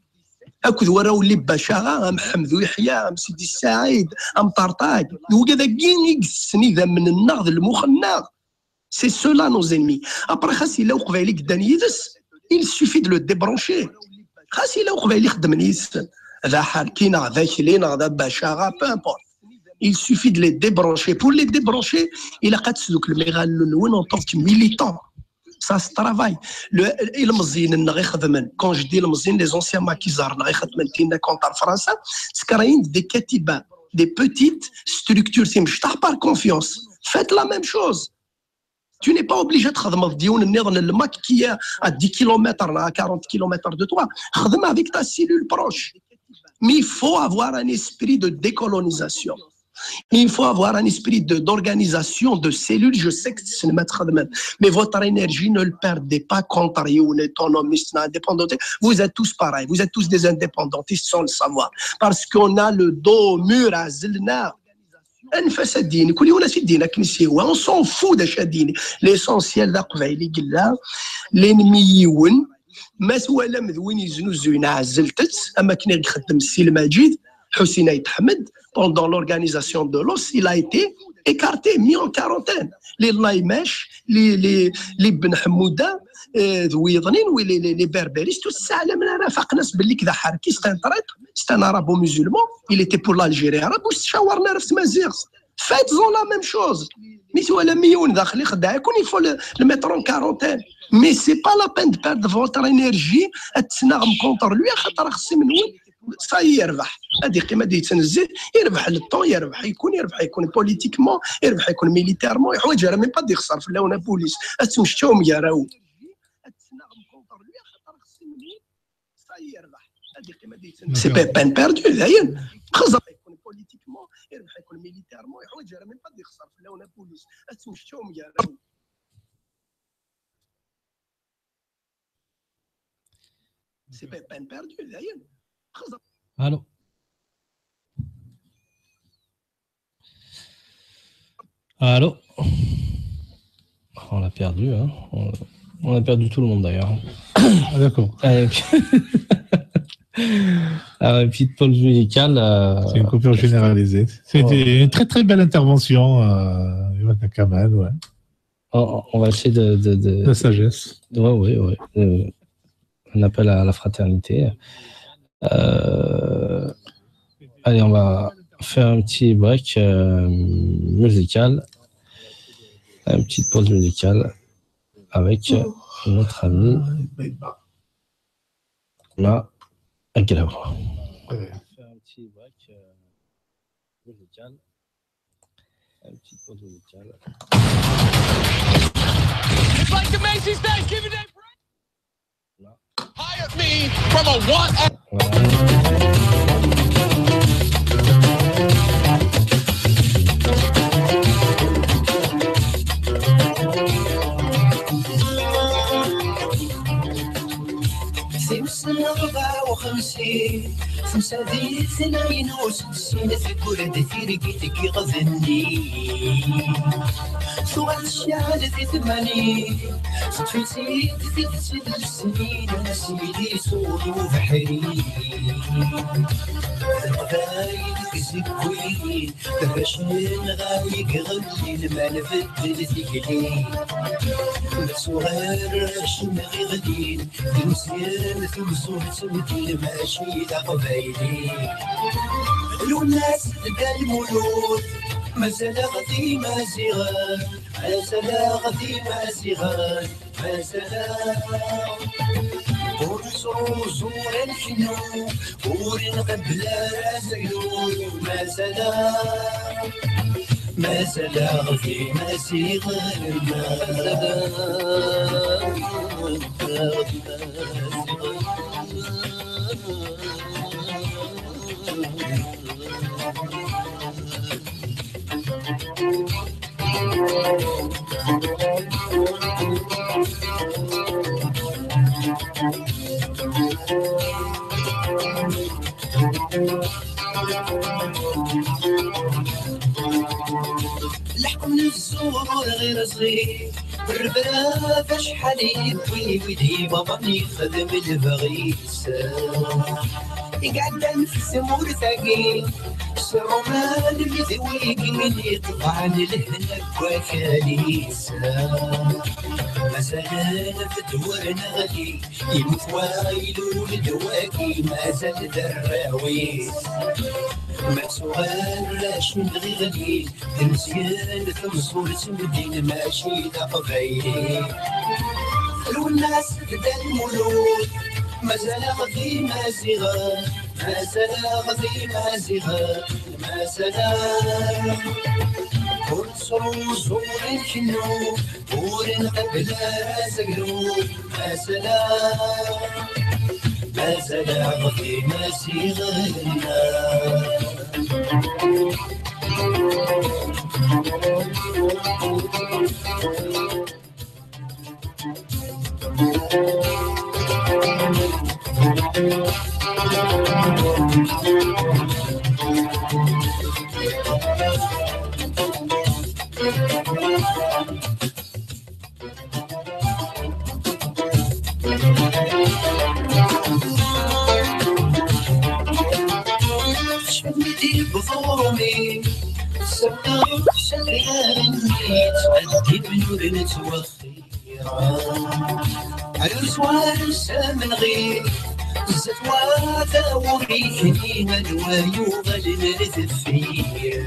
Akked waraw n Libacaɣa, am Ḥemdu Yeḥya, am Sidi Saɛid, am Ṭerṭag. D wigad-agi i yessen idammen-nneɣ d lmux-nneɣ. C'est cela nos ennemis. Après, xas yella uqbayli yeddan yid-s, il suffit de le débrancher. Xas yella uqbayli xeddmen yid-sen. D aḥerki neɣ d akli neɣ d abacaɣa, peu importe. Il suffit de les débrancher. Pour les débrancher, ilaq ad tesduklem iɣallen-nwen en tant que militant. Ça se travaille. Le, ilmeẓyen-nneɣ ixedmen, quand je dis ilmeẓyen, les anciens maquisards-nneɣ ixedmen tinna contre Fransa, skrayen des katiba, des petites structures timecṭaḥ par confiance. Faites la même chose. Tu n'es pas obligé de xedmeḍ d yiwen nniḍen n lmak qui est à dix kilomètres, à quarante kilomètres de toi. Xdem avec ta cellule proche. Mais il faut avoir un esprit de décolonisation. Il faut avoir un esprit de, d'organisation de cellules. Je sais que c'est le maître de même. Mais votre énergie, ne le perdez pas contre une autonomiste, une indépendantiste. Vous êtes tous pareils. Vous êtes tous des indépendantistes sans le savoir. Parce qu'on a le dos au mur à Zelna. Anef-as ad d-yini, kul yiwen ad t-id-yini akken i s-yehwa, on s'en fout d acu ad d-yini. L'essentiel d aqbayli i yella, l'ennemi yiwen, ma twalam d win yeznuzuyen ɛezlet-tt, am akken i ixeddem Si Lmajid, Ḥusin Ayt Ḥmed, pendant l'organisation de l'os, il a été écarté, mis en quarantaine. Les Laymac, les, les, les Ben Ḥemmuda, euh, d wiyeḍnin, wi les, les, les berbéristes, ur ssaɛlamen ara, faqen-as belli d aḥerki, c'est un traître, c'est un arabo-musulman, il était pour l'Algérie arabe, ur s-ttcawaren ara ɣef tmaziɣt. Faites-en la même chose. Mi twalam yiwen daxel ixeddeɛ-iken, il faut le, le mettre en quarantaine. Mais c'est pas la peine de perdre votre énergie ad tettnaɣem contre lui, axaṭer axṣim-nwen, ça y est, yerbeḥ. Ad iqqim ad yettnezzih, yerbeḥ le temps, yerbeḥ-iken, yerbeḥ-iken politiquement, yerbeḥ-iken militairement, yeḥwaǧ ara même pas ad yexṣer fell-awen apulis. Ad temmecčawem gar-awen. C'est pe-, peine perdue, dayen. Xẓer. C'est pe-, peine perdue, dayen. Xẓer. Allô. Allô. On l'a perdu, hein. On, on a perdu tout le monde d'ailleurs. Ah, d'accord. Allez, une petite- Alors, une petite pause musicale. euh, C'est une coupure généralisée. C'était une très très belle intervention, euh, Ivan Kamal, ouais. On, on va essayer de, de, de- La sagesse. Ouais, ouais, ouais. Euh, un appel à la fraternité. Euh, allez, on va faire un petit break euh, musical. Une petite pause musicale avec notre ami Thomas Aguilera. Faire un petit break euh, musical. Une petite pause musicale. It's like the Macy's Thanksgiving Day Parade. Hire me from a one. Simsen rebɛa u xemsin, xemsa di tnayen u settin, teggul-d tirgit deg iɣed-nni. Tuɣal tecɛel di tmani, teṭṭef-itt-id tidet d lesnin, s yili sɣur ubeḥri. D leqbayel deg zegwin, Bacen ɣer iɣelli ma nbeddel tikli. Nettuɣer acemma iɣlin, d umezyam tumsut tmeddil mačči d aqbayli. Lwennas d Dda Lmulud, mazal-aɣ d Imaziɣen, mazal-aɣ d Imaziɣen. Mazal-aɣ ur nettruẓu ara nkennu, ur nqebbel ara azaglu. Mazal-aɣ, mazal-aɣ d Imaziɣen. Mazal-aɣ d Imaziɣen. Ẓẓur ɣer ẓid, rrbeḥ acḥal yewwi, wid yebɣan yexdem lebɣi-s. I iɛeddan f tmurt-agi, s Ṛṛuman d wigi yeṭebɛen lehna deg wakal-is. Mazal bedwur neɣli, yemmut waylul d wagi, mazal d arraw-is. Ma ttuɣal arrac n tɣiɣli, d Meẓyan, tameẓẓult n ddin, mačči d aqbayli. Lwennas d Dda Lmulud, mazal-aɣ d Imaziɣen, mazal-aɣ d Imaziɣen, mazal-aɣ. Ur nettruẓu ur nkennu, ur nqebbel ara azaglu, mazal-aɣ, mazal-aɣ d Imaziɣen. Tcuddi bḍurmi, semma sariyan-nni ttqeddimen ur nettwexxir. Ar uzwar s amenɣi, zdat wa tawuri-kni, anwa yuɣalen ar deffir?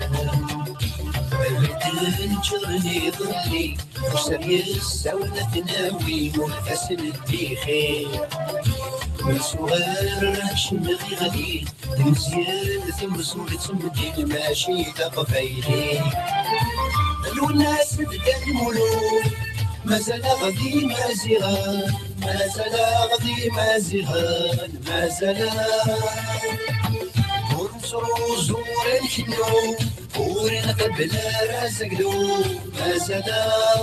Medden ččuren iḍelli, Usan yessawen ad ten-awi, ur asen-ddixi. Ur suɣer acemma iɣli, d Meẓyan tamẓult n ddin, mačči d aqbayli. Lwennas d Dda Lmulud, mazal-aɣ d Imaziɣen, mazal-aɣ d Imaziɣen, mazal-aɣ. Ur nettruẓu, ur nkennu, ur nqebbel ara azaglu, mazal-aɣ,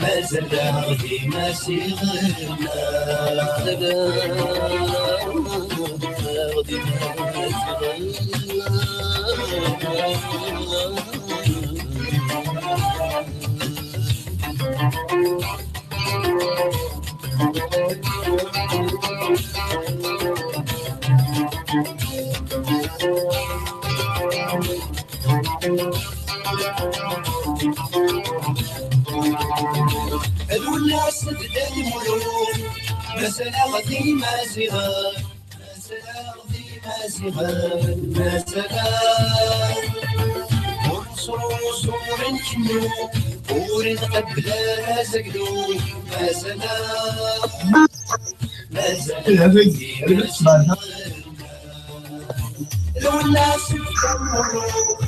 mazal-aɣ d Imaziɣen, mazal-aɣ d Imaziɣen. Lwennas d Dda Lmulud, mazal-aɣ d Imaziɣen, mazal-aɣ d Imaziɣen, mazal-aɣ. Ur nettruẓu, ur nkennu, ur nqebbel ara azaglu, mazal-aɣ, mazal-aɣ d Imaziɣen. Lwennas d Dda Lmulud,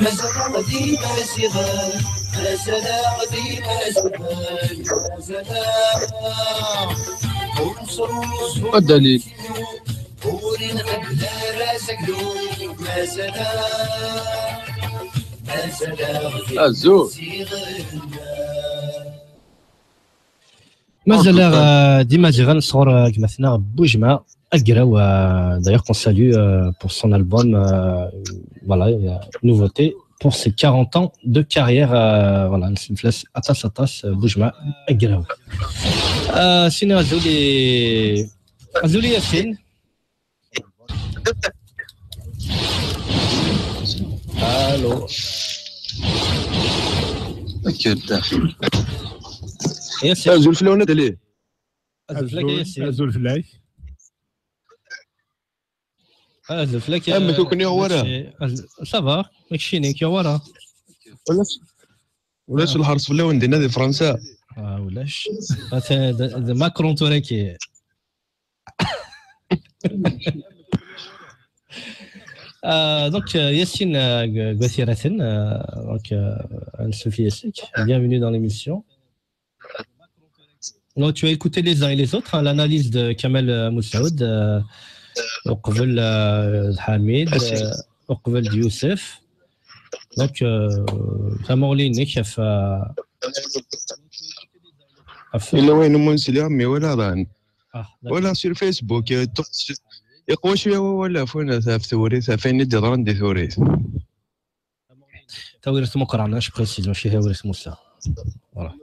mazal-aɣ d Imaziɣen, mazal-aɣ d Imaziɣen, mazal-aɣ. Ur nettruẓu, ur nkennu, ur nqebbel ara azaglu, mazal-aɣ, mazal-aɣ d Azul. Imaziɣen. Mazal-aɣ, euh, d Imaziɣen sɣur, euh, gma-tneɣ Bujma Agraw, euh, d'ailleurs qu'on salue, euh, pour son album, euh, voilà, il y a une nouveauté pour ses quarante ans de carrière, euh, voilà, nesla fell-as aṭas, aṭas, euh, Bujma Agraw. Euh, sinon, Azouli, Azouli Yassine. Allô. Azul fell-awen, ad ali. Azul fell-ak, a Yassine. Azul fell-ak. Azul fell-ak. Amek ur ken-yuɣ wara? Ça va, nekk cini, k-yuɣ wara. Ulac, ulac lḥers fell-awen dinna di Fransa. Ah, ulac. Ata d, d Macron tura ki. Euh, donc, euh, Yassine, euh, G-, Guathiraten, euh, donc, euh, Anne-Sophie Yassine, bienvenue dans l'émission. Donc, tu as écouté les uns et les autres, hein, l'analyse de Kamel, euh, Moussaoud, euh, uqbel, euh, Hamid, euh, uqbel d Youssef. Donc, euh, tamuɣli-nnek ɣef, euh, ɣef... Yella wayen umi ur nesli, mi wala dan. Ah, d'accord. Wala sur Facebook, euh, yeqwa cwiya wawal ɣef, ɣef tewrit, ɣef wayen i d-yeḍran di tewrit. Tawrirt Muqran, je précise, mačči Tawrirt Musa. Voilà.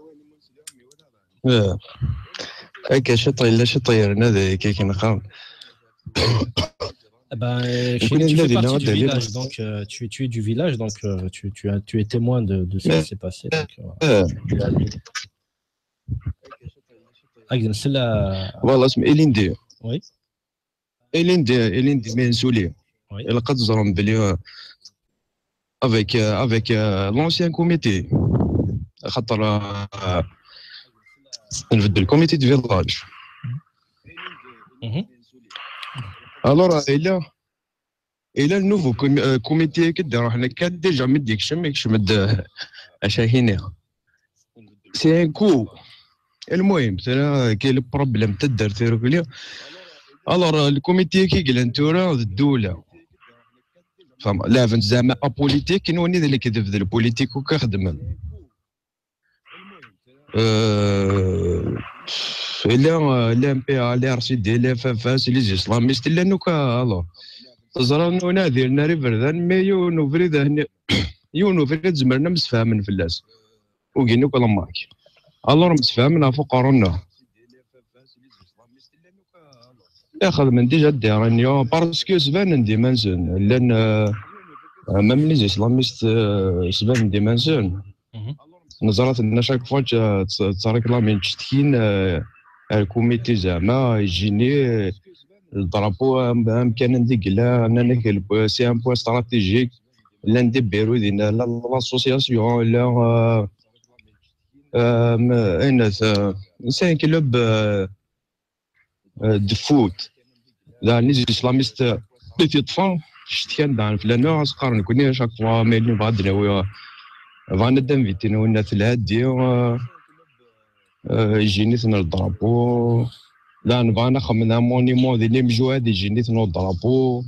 Akka ciṭ yella ciṭ yerna d akka kan qqaren. Eh ben, euh, tu, tu fais partie du village, donc euh, tu, tu es du village, donc euh, tu, tu, as- tu es témoin de, de ce qui s'est passé. Donc, euh, voilà. Ah, c'est la- Voilà, c'est Elindi. Oui. Elindi, Elindi, mais Souli. Oui. Il a quatre ans, avec, euh, avec euh, l'ancien comité. خاطر, euh, نبدل le comité de village. Mhm. Alors, euh, il a, il a un nouveau com- euh, comité qui est déjà مدي يكشم يكشم د اش هنا. C'est un coup. المهم ترى كاين le problème تدار في ركلي. Alors le comité كي قلنا تورا الدوله فهم لا فهمت زعما politique كاين وني اللي كيدير في politique وكيخدم. Euh, لا لا M P A, لا R C D, لا F F S, les islamistes, لا نوكا. Alors تزرى نونا ديرنا ريفردان مي يونو فريد هني يونو فريد زمرنا مسفهمن فلاس وقينو كل ماك. Alors مسفهمن عفو قارونا ياخذ من ديجا الديرانيو parce que سبان دي منزل لان même les islamistes سبان دي منزل. نزرات لنا chaque fois تريكلامي تشتكين الكوميتي زعما يجيني الدرابو امكان نديك لا انا c'est un point stratégique. لا ندير بيرو دينا لا l'association لا اين c'est un club de foot. لا les islamistes بيت يطفى شتكان دان فلانا اسقار نكوني chaque fois ميلين بعد ناوي فانا دام فيتين ونا ثلاث دي يجيني ثنا الدرابو. لا نبغى نخمم un monument دي لي مجواد يجيني ثنا الدرابو.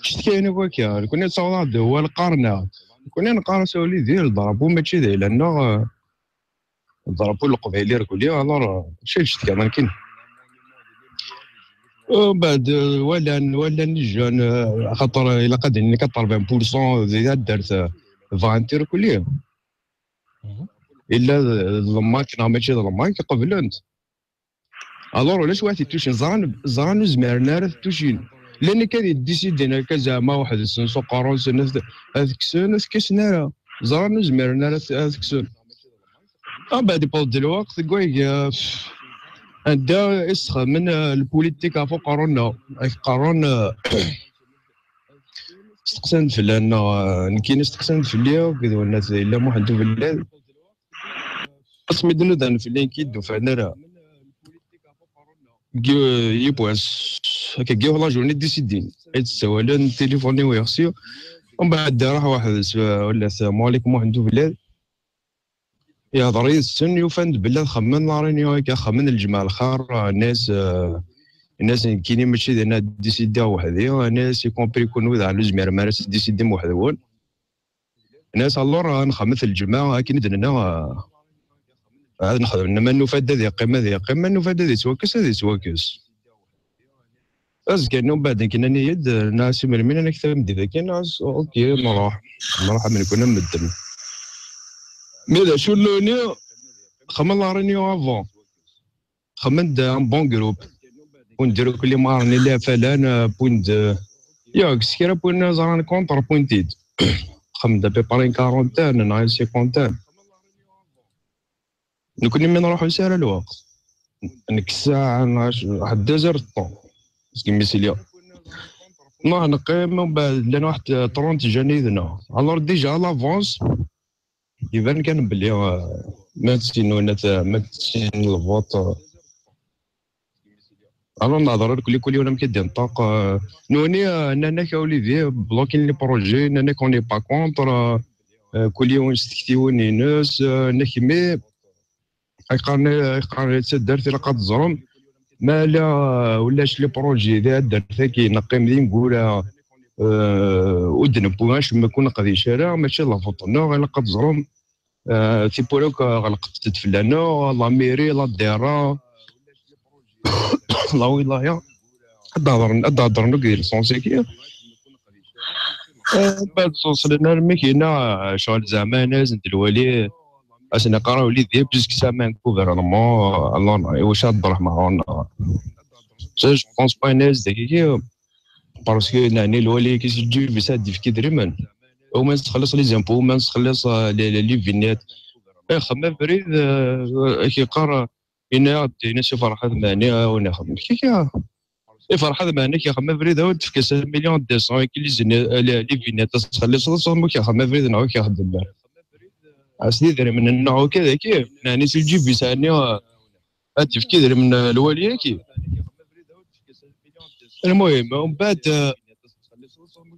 شتكان هكا كنا تصور هو القرن كنا نقارن سولي ديال الدرابو ماشي ديال لانه الدرابو القبايلي راه كلي alors شي شتي كان كاين. ومن بعد ولا ولا نجان خاطر الا قاد quatre-vingts pour cent زيد دارت فانتير كلي الا الماك ماشي الماك قبلنت. Alors علاش واحد يتوشين زران زران زمرنا راه تتوشين. لان كان يديسيدينا كزعما واحد السنسو قارون سنه هذيك السنه كيسنا راه زران زمرنا راه هذيك السنه. من بعد يبوض الوقت كويك عندها يسخى من البوليتيك فوق قارونا قارون. استقسان فلان نكين استقسان فليا وكذا والناس الا محمد بلاد اسمي دنو دان فلان كيدو فانا راه يبواس هكا كيف لا جورني ديسيدين يتسوالن تليفوني ويغسيو. ومن بعد راح واحد ولا السلام عليكم محمد بلاد يهضر يسن يوفان بلاد خمن لا رينيون هكا خمن الجماعه الخار الناس الناس كيني ماشي انا ديسيدي وحدي انا سي كومبري كون وذا على زمير ما راس ديسيدي وحدون. الناس الور نخمث الجماعه كي ندنا عاد نخدم ما نفاد هذه قيمه هذه قيمه نفاد هذه سواكس هذه سواكس. Azekka-nni umbeɛd nekk nnan-iyi-d nna si melmi nnan-ak tameddit-agi nna ok nruḥ nruḥ am nekni am medden. Mi d acu lluni xemmen la réunion avant xemmen-d un bon groupe. Win d-irukli marni la falan point ya keskira point ẓran contre point id xemmen-d à peu près une quarantaine neɣ une cinquantaine. Nekni mi nruḥ ur nesɛi ara lweqt. Nekk ssaɛa neɣ waḥed deux heures de temps seg mi sliɣ. Nruḥ neqqim umbeɛd llan waḥed trente jeunes yid-neɣ. Alors déjà à l'avance iban kan belli ma tessin ma tessin lvuṭ. Alors nehder ur kli kul yiwen amek i d-inṭeq. Nuni nnan-ak a Olivier bloquin les projets, nnan-ak on n'est pas contre. Kul yiwen s tektiwin-ines, nnek mi qqaren qqaren taddart ilaq ad teẓrem ma ala ulac les projets di taddart-agi neqqim d ineggura ur d-newwi acemma ur neqdic ara mačči d lvuṭ-nneɣ ilaq ad teẓrem. Tiwwura akk ɣelqent-d fell-aneɣ, la mairie, la D R A, la wilaya. Ad d-hedren, ad d-hedren akk di leṣens-agi. Eh, بعد توصلنا الماكينة، شغل زعما أنا زدت الوالي، أسنا قراو لي دي بيسك سا مان كوفرنمون، الله، واش هاد الدرهم هون. Je pense pas ناس دقيقة، parce que يعني الوالي كي تجي بيسا ديف كي دريمن، وما نستخلص لي زامبو، وما نستخلص، آه، لي، لي، لي فينيت. إيه، خما بريد، آه، كي قرا، إنا، إنا شي فرحة ثمانية، آه، ونا خم-، كي، كي، إيه، فرحة ثمانية، كي خما بريد، هو تفكس مليون دو سون، كي لي زين، آه، لي، لي فينيت، تخلص، مو كي خما بريد، نعو كي خدم. أسيدي، من النوع كذا، كي، يعني، سي الجيب يسألني، آه، هاد تفكير من الوالي كي. المهم، ومن بعد، آه،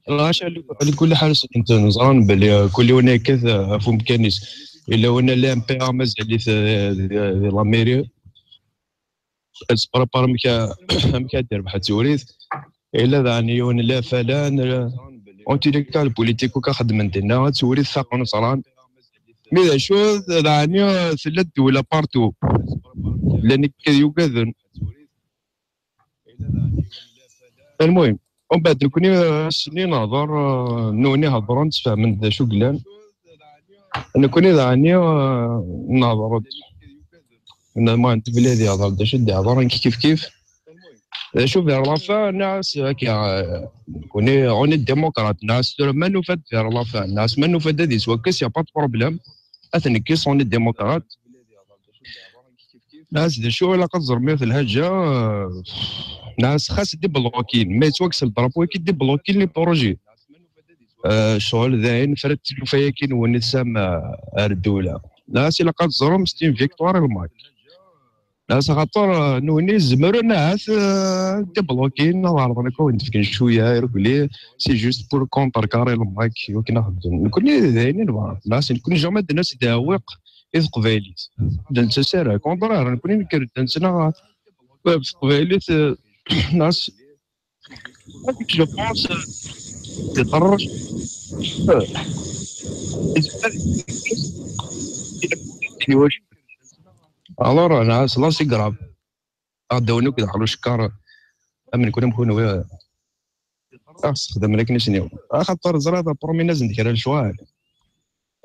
راه شا-، لكل حال كنت نزعم بلي كل وين هكا في مكانيس. إلا وين لا إم بي آر مازال لي في، في، في لا ميري. تبريبار مكا-، مكا دير بحال توريث. إلا دعني يون لا فلان، اون تي لي كا البوليتيك وكا خدم دينا توريث ثاقون صران. مي ذا شو دعني في الدولة بارتو. لأن كي يوجدن. المهم، ومن بعد نكوني، آه، سنين نهضر، آه، نوني هضرون تفهمن ذا شو قلان. نكوني دعني، آه، نهضر. أنا ما عند بلادي هضر، ذا شو دي هضر، كيف كيف. ذا شو فير لافان، ناس هكا، آه، نكوني، اوني ديموقراط، ناس ما نفد فير لافان، ناس ما نفد هذه سوا كاس، يا با بروبليم. أثنكيس، اوني ديموقراط. ناس ذا شو علاقة زرمية في الهجة، آه، ناس خاص دي بلوكين، ما يتوكس الدرابو كي دي بلوكين لي بروجي. آه، شغل ذاين فرد تلوفاية كي نوني سام، آه، الدولة. ناس علاقة زرم ستين فيكتوار الماك. ناس خاطر، آه، نوني زمرو ناس، آه، دي بلوكين، نهار برك وين تفكن شوية، يركلي، سي جوست بور كونتر كاري الماك، يمكن نخدم. نكون ذاين نبغى. ناس نكون جامد الناس داوق، إذ قبايليت. دنت سارة، كونترير، نكون نكر دنتنا في قبايليت، آه، ناس، جو بونس، آه، تطرش. آه. الوش. الور، ناس، لا سي غراف. غداو نوك دخلوا شكار. أمن كنا مكون ويا. أخ، استخدم لك نسنيو. أخطر زرا برومي ناس ندير الشوال.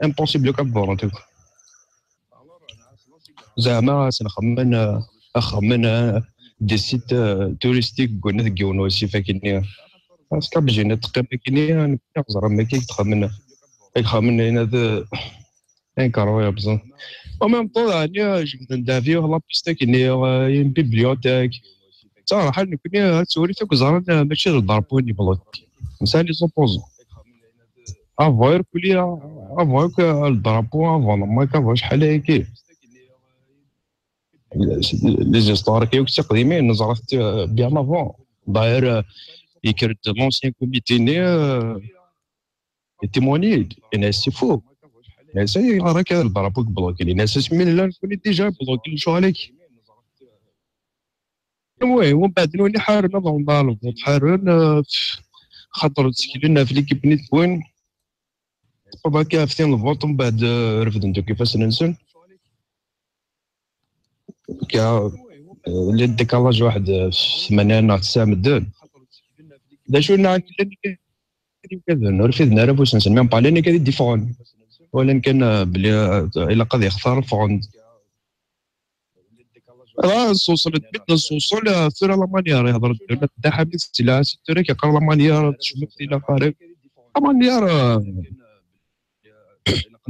امبوسيبل كدور، انت. زعما سنخمن، اخمن، دي سيت، آه، توريستيك، قلنا ذاك يونو سي فاكيني. باسكو بجينا تقيم كيني، نقدر ما كي تخمن. يخمن هنا ذا انكرويبل. او ميم طون، يعني، جبد ندافيو لا بيست كيني، آه، ين بيبليوتيك. صراحة، نكوني توري تاك زهران، آه، ماشي الضربوني بلوك. نسالي سوبوزو. افوير كليا، افوير ك-، الدرابو، افون مايك، افوير شحال هيك. لي زيستوار كيوك تقديمين نزرت بيان افون. داير يكرد لونسيان كوميتي ني، آه، يتيموني، الناس سي فو. الناس يغرك الدرابو بلوكي، الناس سمين لا نكوني ديجا بلوكي شو عليك. المهم، ومن بعد نولي حارن، نظن دار الفوت حارن، آه، خاطر تسكلنا في ليكيب نيت بوين. تقضى كاع في الفوت، ومن بعد، آه، رفد ندو كيفاش ننسن. كا، آه، لي ديكالاج واحد، آه، في ثمانية ناغ تسعة مدن. دا شو نعرف كذا، رفد نعرف واش نسن، ميم با لين كذا ديفون. ولكن كان، آه، بلي، آه، إلا قد يختار فوند. راه السوسول، تبدل السوسول، آه، ثورة لا مانيير يهضر الدولة، دا حميد السلاح، سي ثورة كيقرا لا مانيير، تشمت إلى قريب. لا مانيير، آه،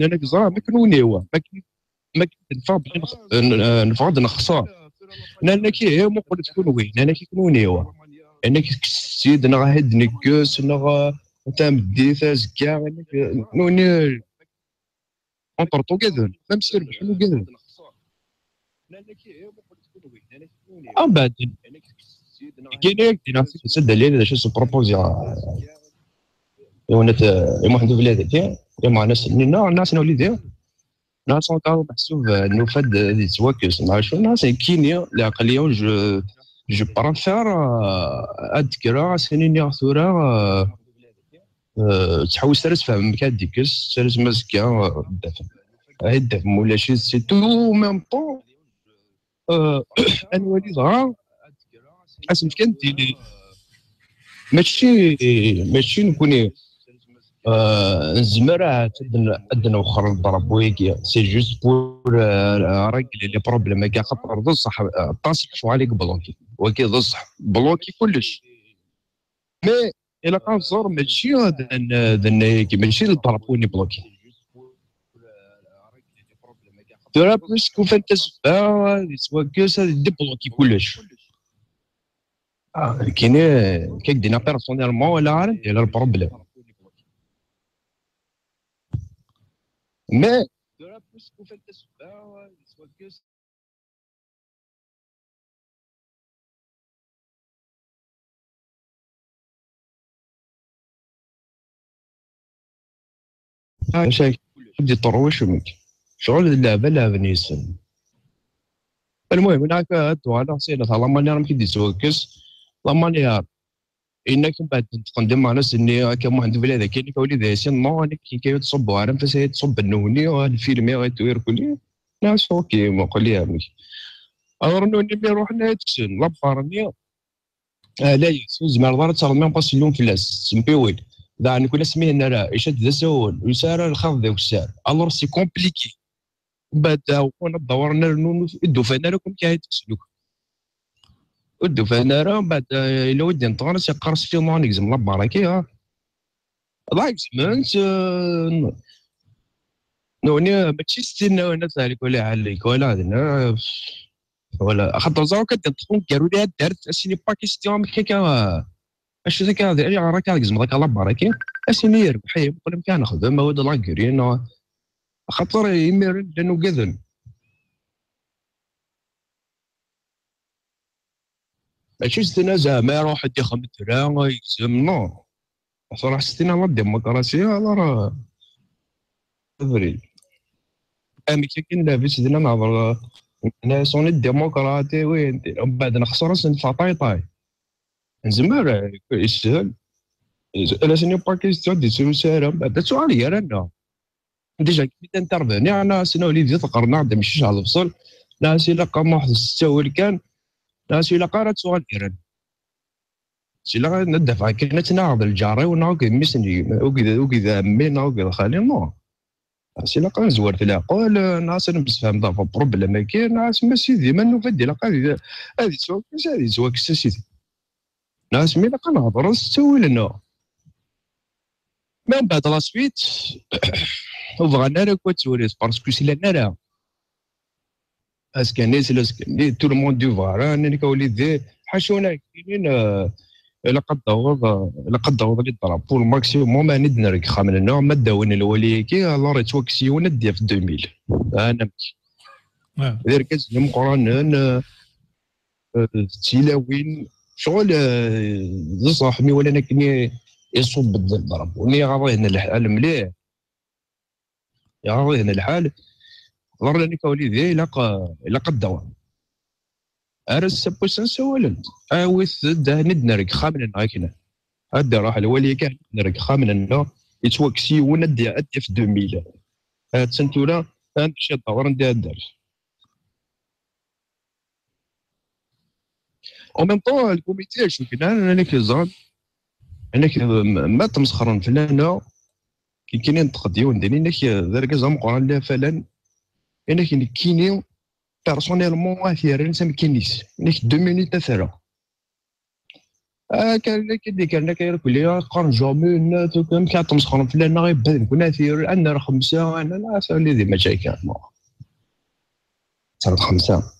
أنا كزرا، ما كنونيوا، ما كن-، ما كنفع بلي نخ-، ن-، آه، نفرض نخسر. لأن كي هي مقولة تكون وين، لأن كي كنونيوا. لأن كي كسيد، نغا هيد نكس، نغا تام دي ثاز كاع، نوني. اون بارطو كاذن، ميم سي ربحوا كاذن. ام بعد كاين ياك دينا في السد اللي هذا شو سو بروبوزي. يونت يا محمد بلاد، يا مع ناس، نو ناس نولي دي ناس، كانوا محسوب انه فد دي تواكس مع شو ناس كينيا العقليه. جو جو بريفير اد كرا سنين يا ثورة، آه، تحوس ترى تفهم كان ديكس، ترى ما زكا، آه، دافع. هاي الدافع ولا شي سي تو ميم طون. آه، انوالي دغا، اسم كان ديني. ماشي، ماشي نكوني. Euh, nezmer ahat ad n-, ad d-nwexxer le drapeau-agi. C'est juste pour, euh, régler les problèmes-agi, axaṭer d ṣṣeḥ, euh, aṭas n lecɣal i yebloki. Wagi d ṣṣeḥ, bloki kullec. Mais ilaq ad nẓer mačči d n-, d n-, mačči d le drapeau-nni bloki. Tura, puisque ufan tazebba, ad yettwakkes, ad débloki kullec. Ah, nekkini, kak dina personnellement, wala ara d-yella le problème. Mais, ah, شيء بدي طروش ومك. شغل اللعبة لعبة نيسن. المهم، هناك توالى سينا ثلاثة مليار مكي دي سوكس. ثلاثة مليار. إنك بعد تقدم مع ناس إني كم واحد في بلاد كاين كولي ذا سين نو، أنا كي كي تصب وعرم فسي تصب النوني، الفيلم يا غيتوير كلي. ناس أوكي، ما قلي يا مي. أور نوني مي روح نايتسن، لا بارني. آه، لا يسوز، ما رضا تصرد ميم باس اليوم في لاس، سمبيويل. دا نكون اسمي هنا راه، إيش هاد ذا سول، ويسار الخاف ذا وسار. ألور سي كومبليكي. بعد وكون الدور نرنو الدوفان راه كون كاين تسلوك. الدوفان راه بعد، آه، إلا ودي نطغر سي قرص في نون يجزم لا باركي، ها. الله يجزم، آه، نوني ماشي ستين ولا ذلك ولا عليك ولا هذا. ولا خاطر زعما كدير تكون كارو ليها دارت اسيني با كيستيون كيكا. اش ذاك هذا اللي راك راك زعما ذاك لا باركي. اسيني يربح، اي مقول لك نخدم هو لا غرين. خاطر يميرن لانه قذن. ماشي ستنا زعما يروح يدي خمس دراهم يلزم، نو. صراحة ستنا لا ديمقراطية، لا راه فري. أمي كي كنا في سيدنا نهضر، أنا صوني ديمقراطي، وين؟ ومن بعد نخسر سن فطايطاي. نزمر، يسهل. يسهل، أنا سيني با كيستيون دي سيرو سيرا، من بعد سؤال يا رنا. ديجا كي انترفيني، أنا سنا وليدي ذكرنا عندها مشيش على الفصل. لا سي لا قام واحد الستة ولا كان. لا سي لا قارة سؤال يا رنا. سي لا ندفع كنا تناغض الجاري وناغ ميسني، وكذا، وكذا أمي، ناغ خالي، نو. سي لا قا نزور في العقول، ناس نمسفهم ضعف بروبليم كاين، ناس ما سيدي، ما نوفا دي لا قا هذه، هذه سوا كيس، هذه سوا كيس سيدي. ناس مي لا قا نهضر، نستوي لنا. من بعد لا سويت، وبغانا راه كنت توريث، باسكو سي لنا راه. اسكاني سلا اسكاني، تو لو موند دو فوار، انا اللي كولي دي حاشونا كاينين، آه، الا قد دور، آه، الا قد دور لي الضرب بور الماكسيموم، انا دنرك خامل نوع ما داوين الولي كي، الور يتوكسيون ديال في ألفين. انا ماشي. آه. دير كاس مقرانن، آه، آه، تيلاوين، شغل، آه، بصح مي ولا انا كني يصوب بالضرب، وني غاضي هنا الحال مليح. يا غير هنا الحال، ضر لاني كولي ذي لق-، لقد دوام. أرس سبوسن سوالن. أوث ده ندنرك خامن هاكنا. هدا راح الولي كان ندنرك خامن إنه يتوكسي وندي أدي في ألفين. هاد سنتورا، هاد شي دور ندي هاد. أو ميم طون الكوميتي شو كنا، أنا كي زعم، أنا كي ما تمسخرن فلانا، كي كاين ينتقد يوندني، إنك ذا الكاز أمقران لا فلان، إنك نكيني بيرسونيلمون واثيرا نسمي كينيس، إنك دو مينيت أثرا. آه، كان لك يدي، كان لك يركلي، قرن جامي، الناس، وكان كي تمسخرن فلانا غير بدل، كنا أثير، أنا راه خمسة، أنا لا، سالي ذي ما جاي كان، ما. صارت خمسة.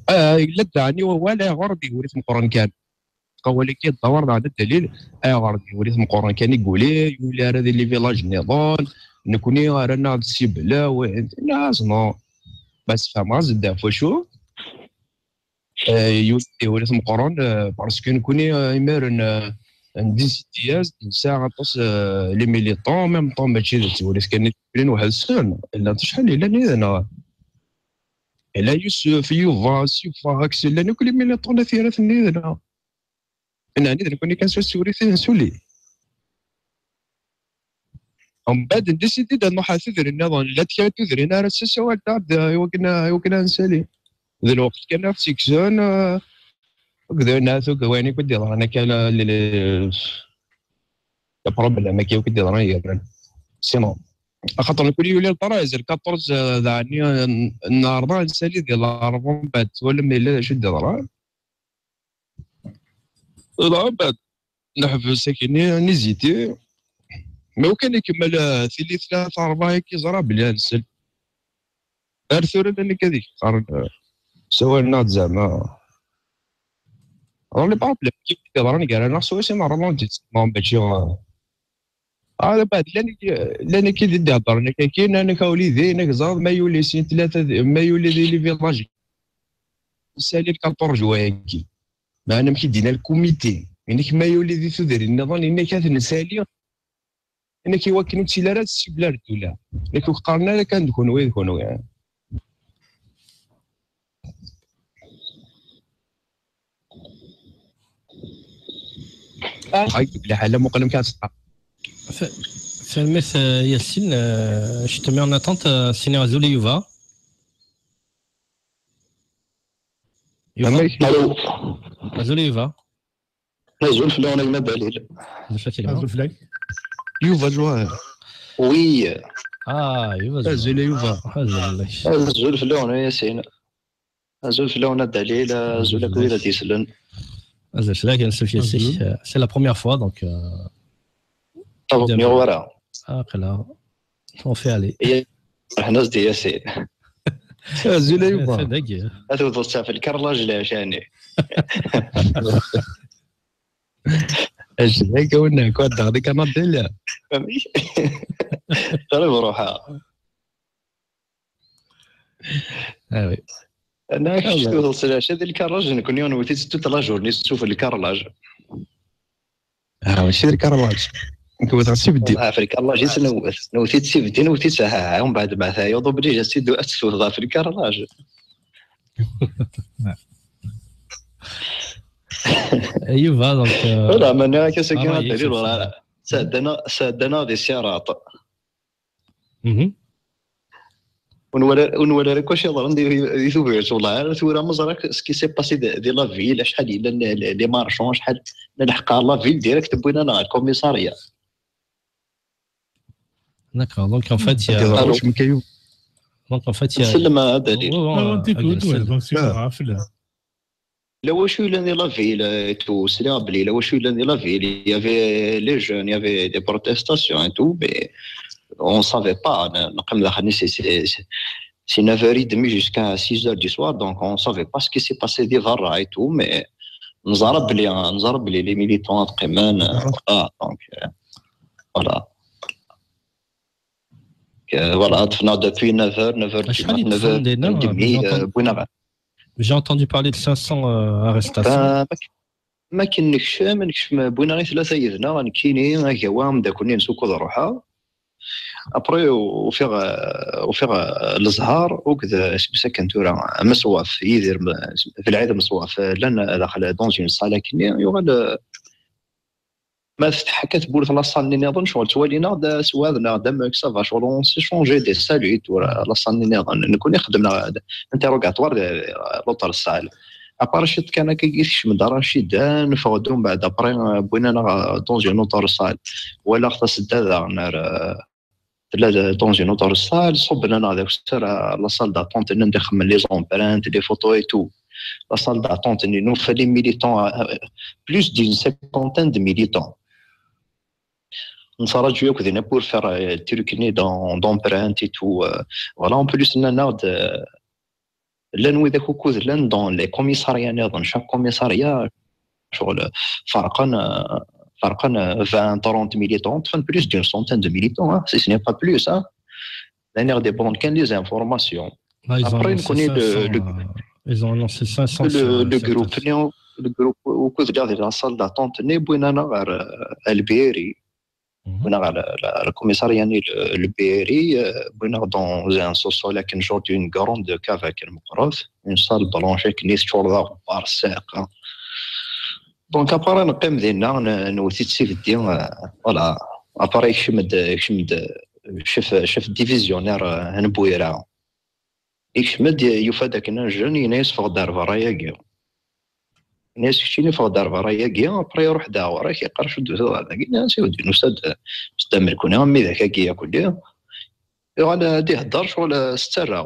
آه، لا تعني ولا غرضي وليت مقرن كان. قولي كي الدور هذا الدليل، آه، غرضي وليت مقرن كان يقولي، يولي هذا لي فيلاج نظام، نكوني رانا السيبلا، و-، ناس، نو. بس فما زد فوشو. آه، يولي، يولي مقرن، آه، باسكو نكوني، آه، يمارن، آه، عندي ستياز، نساعة طاس، آه، لي ميليطون، ميم طون ماشي ذا تولي كان يتكلم واحد السن، إلا شحال إلا نيدنا. إلا يوسف، يوفا، سيوفا، أكسل، لأن كل ميليطون ثيرة نيدنا. إن عندي ذا كوني كان سوى سوري ثين سولي. ومن بعد نديسيدي دا نروح على ثدري نظن، لا تكاد تدري، أنا راه السوال تاع دا، يوكنا، يوكنا نسالي. ذا الوقت كان في سيكسون، آه، وكذا ناس وكواني كنت يظهر أنا كان ل-، ل-، y a problème, akka yakk i d-yeḍran gar-aneɣ. Sinon, axaṭer nekkni yuli lṭar, azal quatorze, eh, d ɛni, eh, n-, neɛreḍ ad nsali di Lɛerba, mbeɛd twalam yella d acu i d-yeḍran. Dɣa mbeɛd neḥbes akkenni, niziti. Ma ukan ikemmel, eh, tili tlata, rebɛa, akka ẓra belli ad nsel. Ar tura llan akka deg qqaren, eh, sawalen-aɣ-d zeɛma. Alors, les problèmes qui yeḍran gar-aneɣ, swayes i nerralenti, mačči, eh, ah, mbeɛd llan, llan akka i d-iheddren akka, akka, nnan-ak a wlidi, nnan-ak ẓer, ma yuli sin tlata, ma yuli di les villages. Nsali le quatorze juin-agi. Meɛna amek i d-yenna lkumiti, inek ma yuli di tudrin nniḍen, inek ad t-nsali, inek i wakken ur ttili ara d ssibla ar ddula. Inek ur qqaren ara kan d kunwi, d kunwi. Ah, ay, lḥala muqel amek ad teqqar. Tanemmirt, euh, Yassine. Euh, je te mets en attente, euh, sini azul i Yuba. Yuba? Alo. Azul a Yuba. Azul fell-awen a gma Balil. Azul fell-ak a gma. Azul fell-ak. Yuba Joël. Oui. Ah, Yuba Joël. Azul a Yuba. Azul fell-ak. Azul fell-awen a Yasin. Azul fell-awen a Balil, azul akk wid ad d-yeslen. Azul fell-ak, ansuf yes-k. Azul. Euh, c'est la première fois, donc, euh, ur ɣ-yuɣ wara. Aql-aɣ. On fait aller. Ṛuḥen-as-d i Yasin. Azul a Yuba. Ad tewteḍ ttaf lkarlaǧ leɛca-nni. Ajlak a winna, quoi, daɣ di Kanada illa. Qrib ruḥeɣ. Ah oui. Ana kečč tewteḍ s leɛca di lkarlaǧ, nekkni newwet-itt toute la journée, suf lkarlaǧ. Ah, mačči d lkarlaǧ. Nekk wteɣ s ibeddi. Ah, ɣef lkarlaǧ i s-newwet. Newwet-itt s ibeddi, newwet-itt, ah, ah, umbeɛd ma tayeḍ, obligé ad tt-id-, ad tt-tewteḍ ɣef lkarlaǧ. Yuba, donc, euh, voilà, ma nniɣ-ak ass-agi, ah, ad d-tali lwara. Sɛeddan-aɣ, sɛeddan-aɣ di ssiraṭ. Mhm. Ur nwala, ur nwala ara akk acu yeḍran di, di Tubiret, wallah, ar tura ma ẓriɣ ce qui s'est passé di, di la ville, acḥal yellan les, les, les marchands, acḥal nelḥeq ɣer la ville direct, wwin-aneɣ ɣer lkumisarya. D'accord, donc en fait, il y a, donc en fait, il y a, nsellem a Dali. Ouais, ouais, ouais, ouais, nsellem. Lawacula di la ville et tout, sliɣ belli lawacula di la ville, il y avait les jeunes, il y avait des protestations et tout, mais on savait pas, neqqim daxel-nni, c'est, c'est, c'est neuf heures et demie jusqu'à six heures du soir, donc on savait pas ce qui s'est passé di berra et tout, mais neẓra belli, neẓra belli les militants ad qqimen, ah, donc, euh, voilà. Euh, voilà, ṭṭfen-aɣ depuis neuf heures, neuf heures du matin, neuf heures et demie, euh, wwin-aɣ. J'ai entendu parler de cinq cents, euh, arrestations. Ma, ma k-, ma k-, nekcem, nekcem, wwin-aɣ i tlata yid-neɣ, nekkini, agawa, ameddakel-nni-ines ukud ruḥeɣ. Après, ufiɣ, euh, ufiɣ, euh, Lezhar, akked, euh, isem-is akken tura, Meswaf, Yidir, M-, Belɛid Meswaf, euh, llan daxel dans une salle akkenni, yuɣal, euh, ma tfetḥ akka tewwurt la salle-nni nniḍen, ccɣel ttwalin-aɣ-d, euh, sweɛden-aɣ-d amek ça va, ccɣel on s'échangeait des saluts, tura la salle-nni nniḍen. Nekkni xedmen-aɣ-d interrogatoire de, euh, l'autre salle. Après ciṭ kan akka i tekcem-d Racida, neffeɣ-d umbeɛd après, euh, wwin-aneɣ, euh, dans une autre salle. Walaɣ tasedda daɣen ar, euh, tella d-, dans une autre salle, ṣubben-aneɣ d akessar à la salle d'attente, nnan-d ixemmen les empreintes, les photos et tout. La salle d'attente, nufa les militants, euh, plus d'une cinquantaine de militants. Nettraǧu akk dinna pour faire, euh, le truc-nni d'em-, d'empreintes et tout, euh, voilà, en plus, nnan-aɣ-d, euh, llan widak ukud llan dans les commissariats nniḍen, chaque commissariat, ccɣel, ferqen, euh, ferqen, euh, vingt, trente militants, ṭṭfen plus d'une centaine de militants, hein, si ce n'est pas plus, hein. Nnan-aɣ-d wwḍen kan les informations. Là, ils ont annoncé cinq cents, euh, ils ont annoncé cinq cents sur, euh, le groupe, le groupe ukud lliɣ di la salle d'attente-nni, wwin-aneɣ ɣer, euh, Lbiri. Mhm. Wwin-aɣ ɣer la, la, le commissariat-nni, le, Lbiri, euh, wwin-aɣ dans un sous-sol akken, genre d'une grande cave akken meqqret, une salle blanche akken i teččur d aɣebbar ssaɛqa. Donc, après, neqqim dinna, n-, newwet-itt s ibeddi, euh, voilà. Après, yekcem-d, yekcem-d chef, chef divisionnaire, euh, n Bwira. Yekcem-d, yufa-d akken un jeune, yenna-yas, ffeɣ-d ar berra-yagi. Ini-as keččini ffeɣ-d ar berra-agi, après iruḥ-d ɣur-k, yeqqar acu d-tusiḍ ɣer dagi? Ini-as iweddi nusa-d, nusa-d am nekkni, am widak-agi akk-nni. Yuɣal ad ihedder ccɣel s ttarra.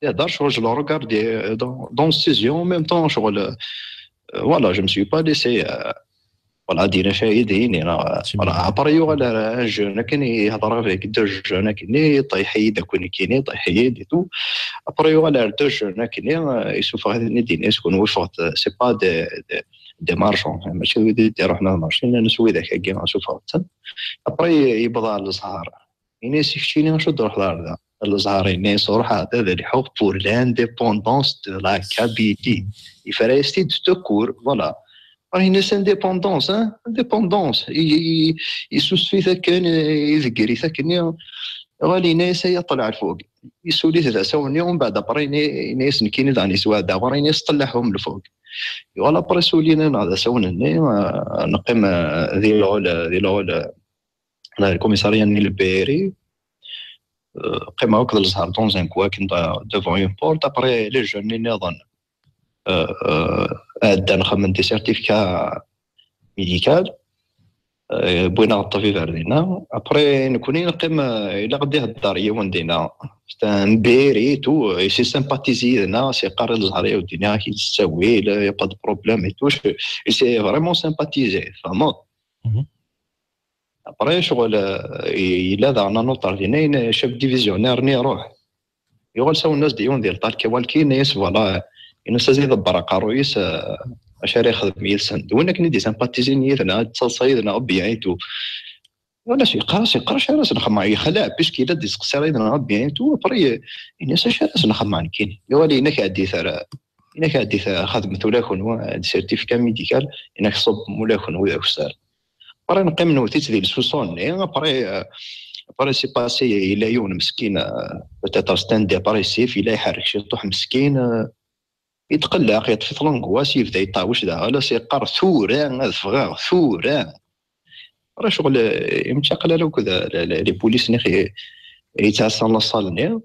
Ihedder ccɣel, je le regarde dans, dans ses yeux, en même temps ccɣel, euh, voilà, je me suis pas laissé, euh, voilà, ad d-yini acu ay d-yini, neɣ, voilà, après yuɣal ar un jeune akken, ihedder avec deux jeunes akken, iṭiḥ-iyi-d akk nekkini, iṭiḥ-iyi-d et tout. Après yuɣal ar deux jeunes akken, euh, isuffeɣ-iten-id, ini-as kunwi ffɣet, c'est pas des, des, des marchands, mačči d wid i d-iruḥen ad marchin, ini-as widak-agi suffɣet-ten. Après yewweḍ ɣer Lezhar. Ini-as i keččini acu d-truḥeḍ ɣer da? Lezhar, ini-as ruḥeɣ da ad lḥuɣ pour l'indépendance de la Kabylie. Yefra-yas-t-id tout court, voilà. Ini-as indépendance, hein? Indépendance. I- i- i- Yessusef-it akken, idegger-it akken. Ɣal ini-as ay ṭṭleɛ lfuq. Yessuli-t d asawen-nni, umbeɛd après ini-, ini-as nekkini daɣen yesweɛd daɣen, ini-as ṭṭleɛhum lfuq. Yuɣal après sulin-aneɣ d asawen-nni, euh, neqqim, euh, di lɣul, di lɣul, euh, la commissariat-nni n Lbiri. Euh, qqimeɣ akked Lezhar dans un coin akken de- devant une porte. Après les jeunes nniḍen, euh, euh, ɛeddan xedmen des certificats médicaux. Euh, wwin-aɣ ṭṭbib ar dinna. Après nekkni neqqim, euh, ilaq ad d-ihedder yiwen dinna. C'est un Biri et tout, euh, il s'est sympathisé yid-neɣ, as-yeqqar i Lezhar, ya weddi-nni, ak-id-ttawil, y a pas de problème et tout. Il s'est vraiment sympathisé, tfehmeḍ? Après ccɣel, euh, yella daɣen un autre dinna, chef divisionnaire-nni iruḥ. Yuɣal sawlen-as-d yiwen di lṭal kiwalki, yenna-yas voilà, yenna-as ad iḍebber aqerruy-is, euh, acu ara yexdem yid-sen. D win akken i d-isympathizin yid-neɣ, ad yettaḍsa yid-neɣ bien et tout. Wala yeqqar-as, yeqqar acu ara s-nxemmeɛ, yexleɛ puisque yella d-iseqsar yid-neɣ bien et tout. Après yenna-yas acu ara s-nxemmeɛ nekkini. Yuɣal yenna-k ɛeddi tara, yenna-k ɛeddi tara, xedmet ula kunwi, euh, certificat médical, yenna-k ṣubbem ula kunwi d akessar. Après neqqim newwet-itt di lsusan-nni. Après, euh, après c'est passé, yella yiwen meskin, euh, peut-être c'est un dépressif, yella iḥerrek ciṭuḥ meskin, euh, yetqelleq, yeṭṭef-it l'angoisse, yebda yeṭṭawec daɣen, as-yeqqar tura ad ffɣeɣ, tura. Après ccɣel, euh, yemcaqal ara akked, euh, les, les, les polices-nni i yettɛassan la salle-nni.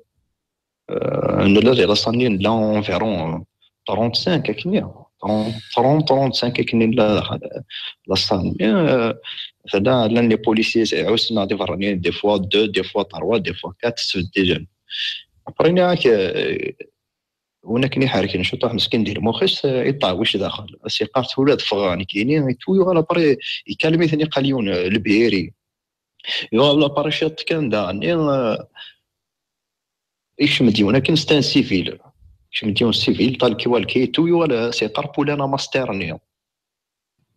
Euh, nella di la salle-nni nella environ trente-cinq akkenni. Trente, trente, trente-cinq akkenni nella daxel la salle-nni. Euh, tella, llan les policiers, ɛussen-aɣ d iberraniyen, des fois deux, des fois trois, des fois quatre, sbeddilen. Après, nniɣ-ak, euh, win akken iḥerken ciṭuḥ meskin di lmux-is, euh, yeṭṭawec daxel. As-yeqqar tura ad ffɣeɣ nekkini, et tout, yuɣal après, ikalem-iten, iqqal yiwen, euh, Lbiri. Yuɣal la parachutte kan daɣen, eh, ikcem-d yiwen akken, c'est un civil. Ikcem-d yiwen civil, tel quel et tout, yuɣal as-yeqqar pulana master-nni.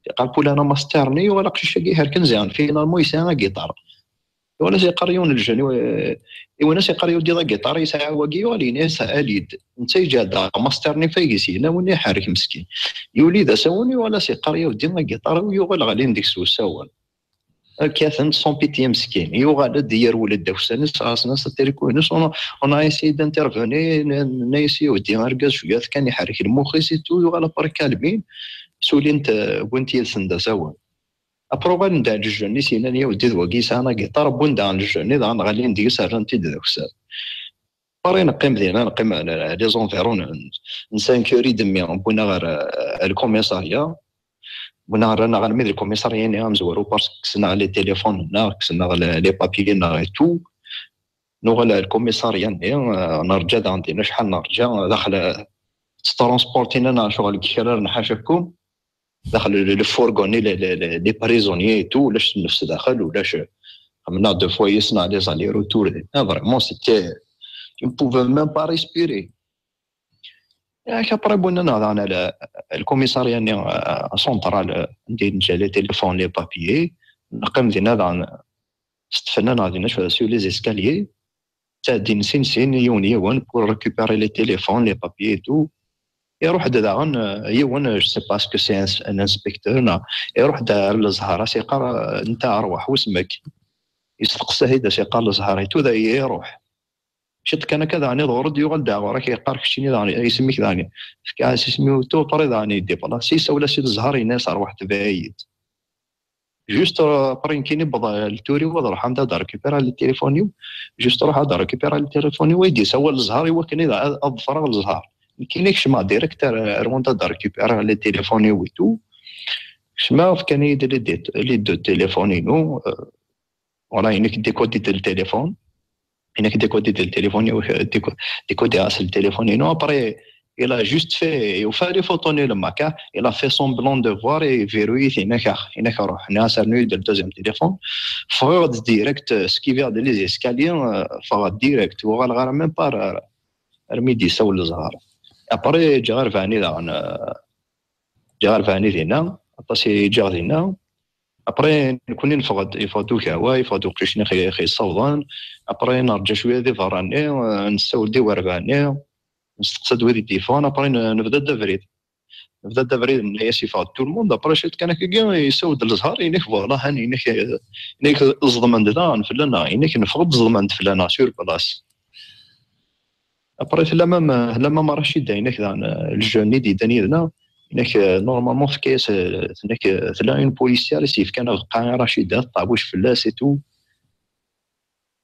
Yeqqar pulana master-nni, yuɣal aqcic-agi iḥerken ziɣen, finalement yesɛa agiṭar. Yuɣal as-yeqqar yiwen n ljen, eh, yiwen as-yeqqar yewdi agiṭar, yesɛa wagi, yuɣal yenna-as ali-d. Netta yeǧǧa-d master-nni fayeg-is, yella win iḥerrek meskin. Yuli d asawen, yuɣal as-yeqqar yewdi agiṭar, yuɣal ɣlin deg-s usawen. Kkaten-t sans pitié meskin. Yuɣal-d, yerwel-d deg ussan-is, ɣas-nnes atriku-ines, on a, on a essayé d'intervenir, n-, n-, nenna-yas yewdi argaz cwiya kan iḥerrek lmux-is et tout, yuɣal après calmin, sulin-t, eh, wwin-t yid-sen d asawen. Après uɣalen-d ɣer lejjen-is, yennan yewdi d wagi yesɛan agiṭar, wwin-d daɣen lejjen-nni, daɣen ɣlin deg-s, rran-t-id d akessar. Après neqqim dinna, neqqim à les environs n, n cinq heures et demie, wwin-aɣ ɣer, euh, lkumisarya. Wwin-aɣ, rran-aɣ armi d lkumisarya-nni amezwaru, parce que kksen-aɣ les téléphones-nneɣ, kksen-aɣ les, les papiers-nneɣ et tout. Nuɣal ɣer lkumisarya-nni, euh, nerǧa daɣen din acḥal nerǧa, daxel, euh, ttransportin-aneɣ ccɣel deg kra n ḥacakum. Daxel le, le fourgon, les, les, les, les prisonniers et tout, ulac nnefs daxel, ulac, xedmen-aɣ deux fois yes-neɣ les allers-retours. Ah, vraiment, c'était, tu ne pouvais même pas respirer. Après, wwin-aneɣ daɣen ɣer le, le commissariat-nni, euh, central, euh, anda i neǧǧa les téléphones, les papiers. Neqqim dinna daɣen, stefen-aneɣ dinna sur les escaliers. Ttɛeddin sin sin, yiwen yiwen, pour récupérer les téléphones, les papiers et tout. Iruḥ-d daɣen, euh, yiwen, euh, je sais pas ce que c'est, un, un inspecteur, neɣ iruḥ-d ar Lezhar, as-yeqqar, euh, netta rwaḥ, wisem-ik? Yesteqsa-t-id, as-yeqqar Lezhar et tout, da iruḥ. Ciṭ kan akka daɣen iḍher-d, yuɣal-d ɣur-k, yeqqar keččini daɣen, isem-ik daɣen. Tefka-as isem-iw, tout, après daɣen yeddiplasi, yessawel-as i Lezhar, yenna-as rwaḥ, tebɛ-iyi-d. Juste, euh, après nekkini wwḍeɣ, euh, ltur-iw ad ruḥeɣ anda ad récupérer les téléphones-iw. Juste ruḥeɣ ad récupérer les téléphones-iw, ay d-yessawal Lezhar i wakken ad, ad ḍefreɣ Lezhar. Nekkini kecmeɣ direct ar, ar wanda d-récupérer les téléphones-iw et tout. Kecmeɣ, fkan-iyi-d les deux, les deux téléphones-inu. Euh, voilà, inek décodé-d le téléphone. Inek décodé-d le téléphone, euh, déco-, décodé-as le téléphone-inu. Après, il a juste fait, il a fait les photos de le macaque, il a fait semblant de voir et verrouillé, inek, inek, inek, le deuxième téléphone. Ffɣeɣ-d direct, euh, skibiɣ-d les escaliers, euh, ffɣeɣ-d direct, ur uɣaleɣ ara même pas ar, ar mi d-isawel zzher. Après, ǧǧiɣ ar bɛni daɣen, euh, ǧǧiɣ ar bɛni dinna, aṭas i ǧǧiɣ dinna. Après, nekkni neffeɣ-d, yeffeɣ-d ugawa, yeffeɣ-d uqcic-nni xi-, xi-ssawḍen. Après, nerǧa cwiya di berra-nni, euh, nessawel-d i werbaɛ-nni, nesteqsa-d wid i d-yeffɣen, après, n-, nebda-d abrid. Nebda-d abrid, nenna-yas yeffeɣ-d tout le monde, après, ciṭ kan akkagi, yessawel-d lezher, inek, voilà, han, inek, inek, ẓedmen-d daɣen fell-aneɣ, inek, neffeɣ-d, ẓedmen-d fell-aneɣ, sur place. Après, tella même, tella même Rachida, inek, daɣen, le jeune i d-yeddan yid-neɣ, inek, euh, normalement, tefka-yas, euh, tenna-k, euh, tella une policière i s-yefkan abeqqa i Rachida, teṭṭeɛbuc fell-as et tout.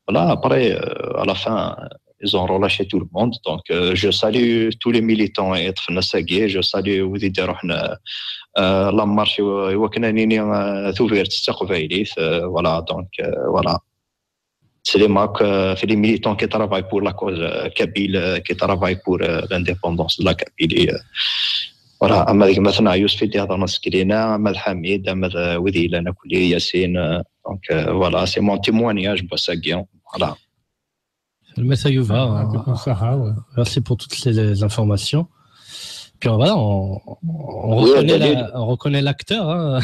Voilà, après, euh, à la fin, ils ont relâché tout le monde. Donc, euh, je salue tous les militants et Tfnassagui. Je salue Oudidi Rohna, euh, la marche, euh, Tuvert, euh, voilà, donc, euh, voilà. C'est les marques, euh, c'est les militants qui travaillent pour la cause, euh, kabyle, euh, qui travaillent pour, euh, l'indépendance de la Kabylie. Euh, voilà, ama d gma-tneɣ Yousef i d-ihedṛen seg Lina, ama d Ḥamid, ama d, euh, wid yellan akk, Yasin, euh, donc, euh, voilà, c'est mon témoignage, Boissagui, voilà. Merci à Yuva, ah, merci pour toutes les, les informations. Puis voilà, on, on reconnaît la, on reconnaît l'acteur, hein.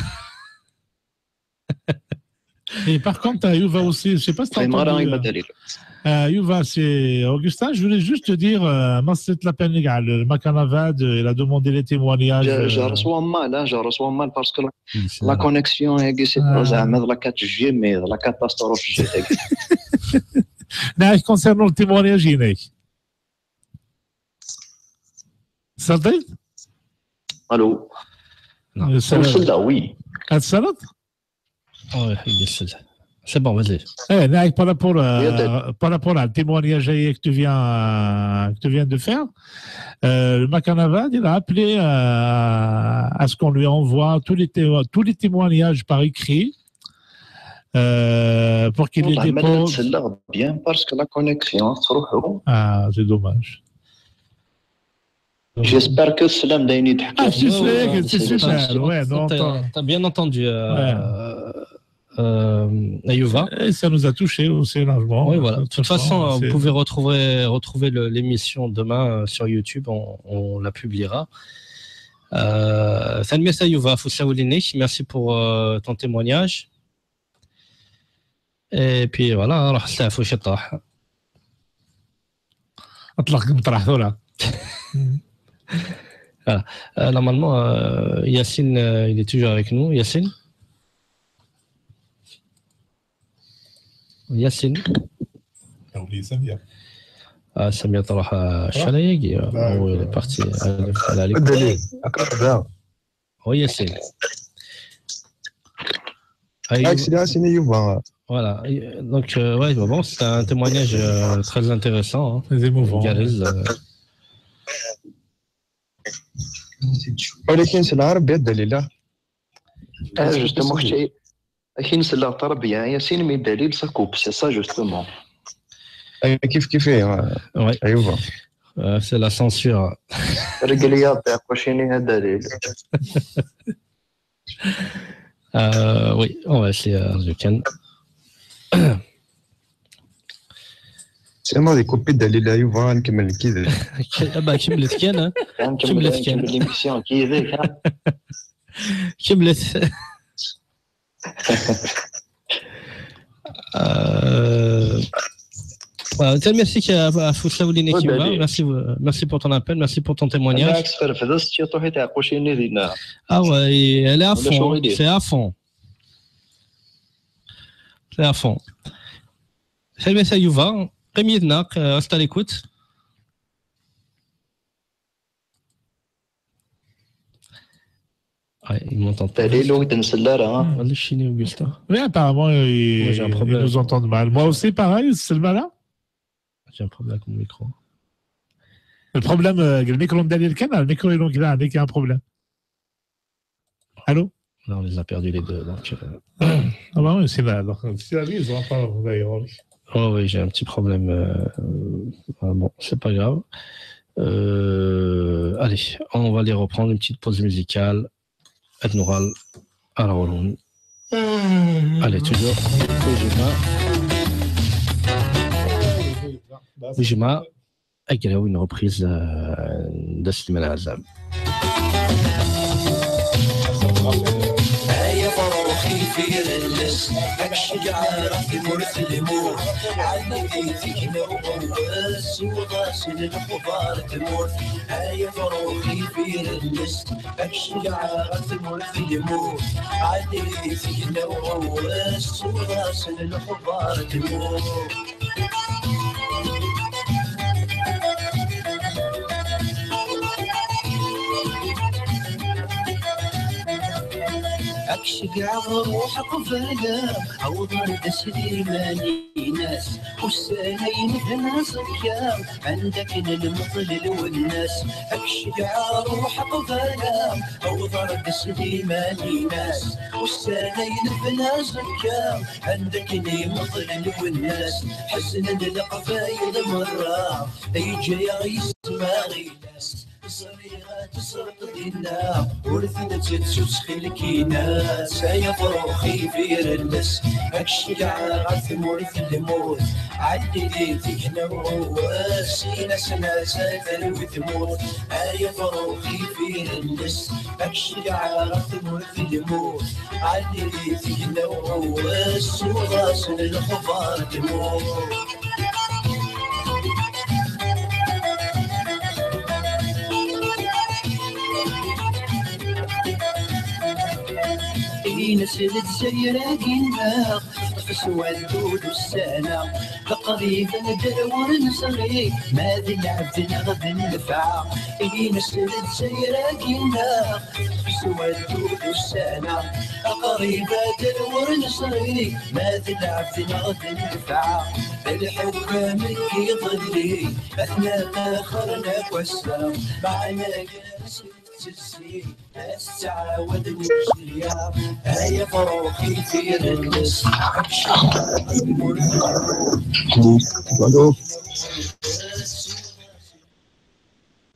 Et par contre, euh, Yuva aussi, je sais pas si t'as entendu, euh, euh, Yuva, c'est Augustin. Je voulais juste te dire, euh, ma c'est la peine, les gars, le Makanavad, euh, il a demandé les témoignages. Je, je, euh, reçois mal, hein, je reçois mal parce que la, la connexion, euh, c'est pas, ah, la quatre G, mais la catastrophe, j'ai نعيش concernant le témoignage هناك. صديق؟ Allô. Non. Euh, ça, oui. Ah, ça va ? Oh, oui, c'est bon, vas-y. Eh, là, par rapport à, par rapport à le témoignage que tu viens, que tu viens de faire, euh, le Makanavad, il a appelé, euh, à ce qu'on lui envoie tous les témo-, tous les témoignages par écrit, euh, pour qu'il les dépose. Bien parce que la connexion, ah, c'est dommage. J'espère que cela m'a donné. Ah, c'est super, c'est super. Ouais, non, t'as, t'as bien entendu, euh, euh, Ayuva. Et ça nous a touchés aussi énormément. Oui, voilà. De toute façon, vous pouvez retrouver, retrouver le, l'émission demain, euh, sur YouTube. On, on la publiera. Euh, tanemmirt Ayuva ɣef usawal-inek. Merci pour, euh, ton témoignage. Et puis voilà, روح استعفو شي طاح. اطلق مطرح ثورة. Voilà. Euh, normalement, euh, Yacine, euh, il est toujours avec nous. Yacine. Yacine. Ah, Samir راح، آه، شحال هي؟ هو parti على، على عليك. الدليل. هو Yacine. Voilà. Donc, euh, ouais, bon, c'est un témoignage, euh, très intéressant, hein. Très émouvant. Garel, euh. ولكن c'est العرب يا الدليل. Ah, justement, c'est, akin selleɣ ṭrabya, Yacine, mais Dalil, ça coupe, c'est ça, justement. كيف كيف، ouais. Ayuva. Euh, c'est la censure. Rgel-iyi-d tiɛeqqacin-iw a Dalil. Euh, oui, on va essayer, euh, je can. C'est moi, les copies Dalil Ayuva, hein, كمل كذا. Ah bah, كملت كان, hein. كملت كان. L'émission كذا, hein. كملت. Euh, voilà, merci, euh, à Foussawli Nekima. Merci, euh, merci pour ton appel, merci pour ton témoignage. Ah ouais, elle est à fond, c'est à fond. C'est à fond. Merci à Yuva. Premier, euh, reste à l'écoute. Ouais, il m'entend pas. Dalil, ur k-nsell ara, hein. Ah, le chinois, Augustin. Oui, apparemment, il, moi, j'ai un problème. Ils nous entendent mal. Moi aussi, pareil, c'est le malin. J'ai un problème avec mon micro. Le problème, euh, le micro n Daniel Kena, le micro est donc là, avec un problème. Allô? Là, on les a perdus les deux. Donc, euh, ah bah oui, c'est là. Donc, c'est la vie, ils ont pas d'ailleurs. Oh oui, j'ai un petit problème. Euh, ah bon, c'est pas grave. Euh, allez, on va les reprendre une petite pause musicale. Ad nuɣal ar ɣur-wen. Allez, toujours. Bougez pas. Bougez pas. Agraw, une reprise, euh, de Slimane Azam. Ay afrux ifir lles, ad k-ceggɛeɣ ɣer tmurt n lmut. Ɛeddi di tigna uɣewwes, siweḍ-asen lexbar n tmurt. Ay afrux ifir lles, ad k-ceggɛeɣ ɣer tmurt n lmut. Ɛeddi di tigna uɣewwes, siweḍ-asen lexbar n tmurt. Ad k-ceggɛeɣ ruḥ qbala, awḍer-d s liman-inas. Ussan-a yebna ẓekka, anda akken lmeṭl lwennas. Ad k-ceggɛeɣ ruḥ qbala, awḍer-d s liman-inas. Ussan-a yebna ẓekka, anda akken yemḍel lwennas, ḥeznen leqbayel merra, yeǧǧa-yaɣ yisem aɣilas. Ẓriɣ ad teẓreḍ dinna, ur ten-tettu ttxil-k inas. Ay afrux ifir lles, ad k-ceggɛeɣ ɣer tmurt n lmut. Ɛeddi di tigna uɣewwes, in-asen azal talwit tmut. Ay afrux ifir lles, ad k-ceggɛeɣ ɣer tmurt n lmut. Ɛeddi di tigna uɣewwes, siweḍ-asen lexbar n tmurt. Ines Lezzayer-agi-nneɣ, teṭṭef s waddud ussan-a. Qrib ad d-ur neẓri ma d lɛebd neɣ d nnfeɛ. Ines Lezzayer-agi-nneɣ, s waddud ussan-a. Qrib ad d-ur neẓri ma d lɛebd neɣ d nnfeɛ. Lḥukam n yiḍelli, atnan xerren akk ass-a. Meɛna gar-asen tettezzi.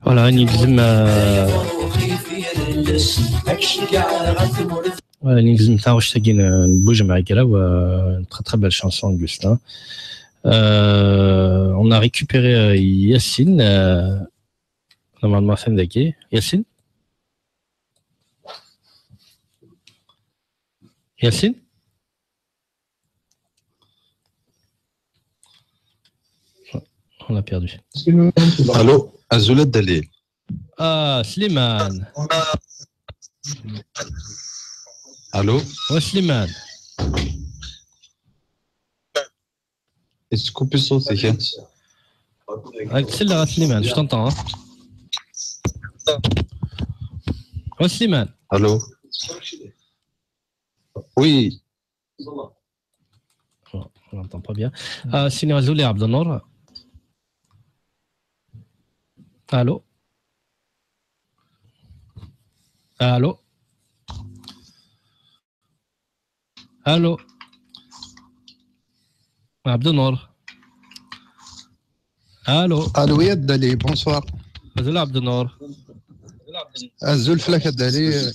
Voilà, ayen yegzem, euh, ayen yegzem taɣect-agi n, n Bujemɛa Agraw, euh, très, très belle chanson, Augustin. Euh, on a récupéré, euh, Yacine, euh, normalement, atan dagi. Yacine? Yacine? On a perdu. Allô, azul a Dda Lil. Ah, Slimane. Allô? Ouais, Slimane. Est-ce qu'on peut sauter? Avec celle-là, Slimane, je t'entends, hein. Ouais, Slimane. Allô? Oui. Bon, on n'entend pas bien. Euh, sinon, azul a Abdenour. Allô? Allô? Allô? Abdenour. Allô? Allô, oui, a Dda Lil, bonsoir. Azul a Abdenour. Azul fell-ak a Dda Lil.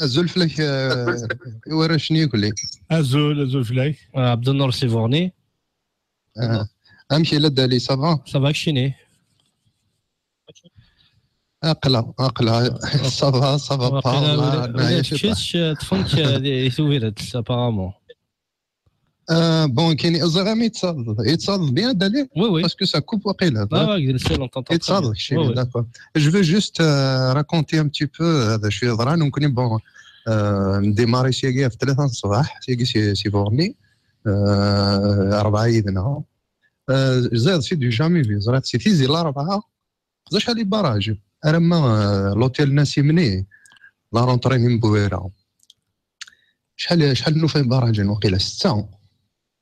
Azul fell-ak, euh, i warrac-nni akk-nni. Azul, azul fell-ak. Euh, Abdenour si Vorni. Ah. Amek yella a Dda Lil, ça va? Ça va, keččini? Aql-aɣ, aql-aɣ. Ça va, ça va pas, waqila ula, ula d kečč, euh, ṭṭfen-k, euh, di, di Tubiret, apparemment. Euh, bon, kini, ẓriɣ am yettaḍ, yettaḍ bien, a Dda Lil? Oui, oui. Parce que ça coupe waqila. Ah, ouais, c'est longtemps. Yettaḍ, keččini, oui, oui. D'accord. Je veux juste, euh, raconter un petit peu, euh, d acu yeḍran. Nekkni, bon, euh, ndémarri syagi ɣef tlata n ṣṣbeḥ, syagi si, si Vorni, euh, rebɛa yid-neɣ. Euh, ẓriɣ, c'est du jamais vu. Ẓriɣ, si Tizi Larebɛa, d acḥal i barrage. Aramma, euh, l'hôtel Nasimni, la rentrée n Mbouira. Acḥal, acḥal nufa ibarragen, waqila setta.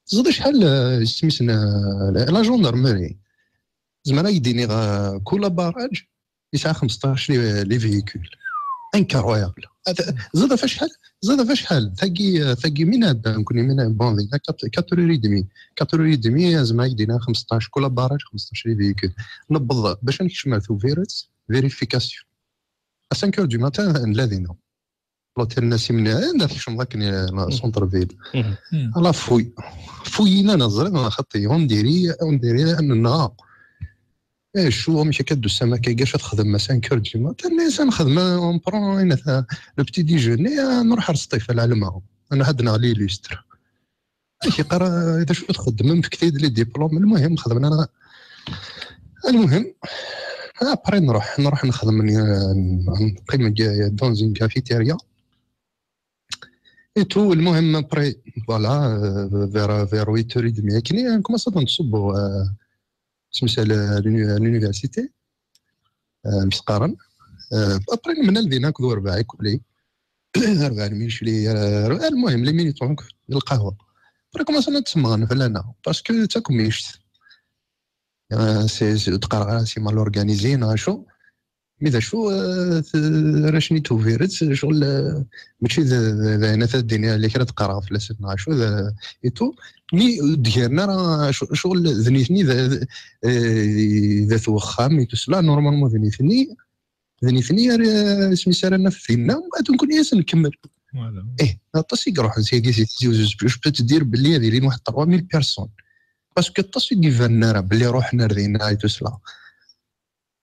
Teẓriḍ acḥal, euh, isem-is n, euh, la gendarmerie. Zemreɣ ad k-d-iniɣ, euh, kul barrage yesɛa xmesṭac les, les véhicules. Incroyable. Ata-, ẓid ɣef acḥal, ẓid ɣef acḥal. Tagi, tagi min ɛedda, nekkni min, bon, dinna quatre, quatre heures et demie. Quatre heures et demie, zemreɣ ad k-d-iniɣ xmesṭac, kul barrage xmesṭac les véhicules. Newweḍ bac ad nekcem ar Tubiret, vérification. À cinq heures du matin, nella dinna. L'hôtel Nassim, anda tekcmeḍ akken, euh, centre-ville. Mhm. Hmm. Ala, fouille. Fouille-ina, neẓra, xaṭi, on dirait, on dirait, nenɣa. Eh, acu, amek akka d-tusamt akka, acu ad txedmemt à cinq heures du matin? Tenna-yas, ad nexdem, on prend, ayen, ata, le petit déjeuner, ah, nruḥ ar Sṭif, a lɛelma. Ad nruḥ ad d-neɣli l'Istre. Amek yeqqar, ah, d acu txeddmem, fket-iyi-d les diplômes. Lmuhim, xedmen ara. Lmuhim, après nruḥ, nruḥ nexdem, n-, neqqim dans une cafétéria. Et tout, lmuhim, après, voilà, euh, vers, vers huit heures et demie, akken, nkumaṣi ad nṣubbu, euh, smesal, euh, l'uni-, l'université, euh, amek s-qqaren. Euh, après, nemlal dinna akked urbaɛ ikuli, urbaɛ lmicli, euh, lmuhim, les militants, lqahwa. Après, kumaṣan ad ttemmɣen fell-aneɣ, parce que d takemmict. Euh, c'est, c'est, ur d-qqareɣ ara c'est mal organisé, neɣ acu. Mi d acu, euh, t-, arrac-nni n Tubiret, ccɣel, euh, mačči d, d, d ayen ad d-iniɣ la kra d-qqareɣ fell-asen, neɣ acu, d, et tout. Mi ur d-gren ara, ccɣ-, ccɣel d nitni d, d, euh, d at wexxam, et tout cela, normalement d nitni, d nitni ara, isem-is ara naf dinna, ad nekkni ad as-nkemmel. Voilà. Eh, aṭas i iruḥen syagi si Tizi Uzzu, je peux te dire belli ad ilin waḥed trois mille personnes. Parce que aṭas i d-ibanen ara belli ruḥen ar dinna et tout cela.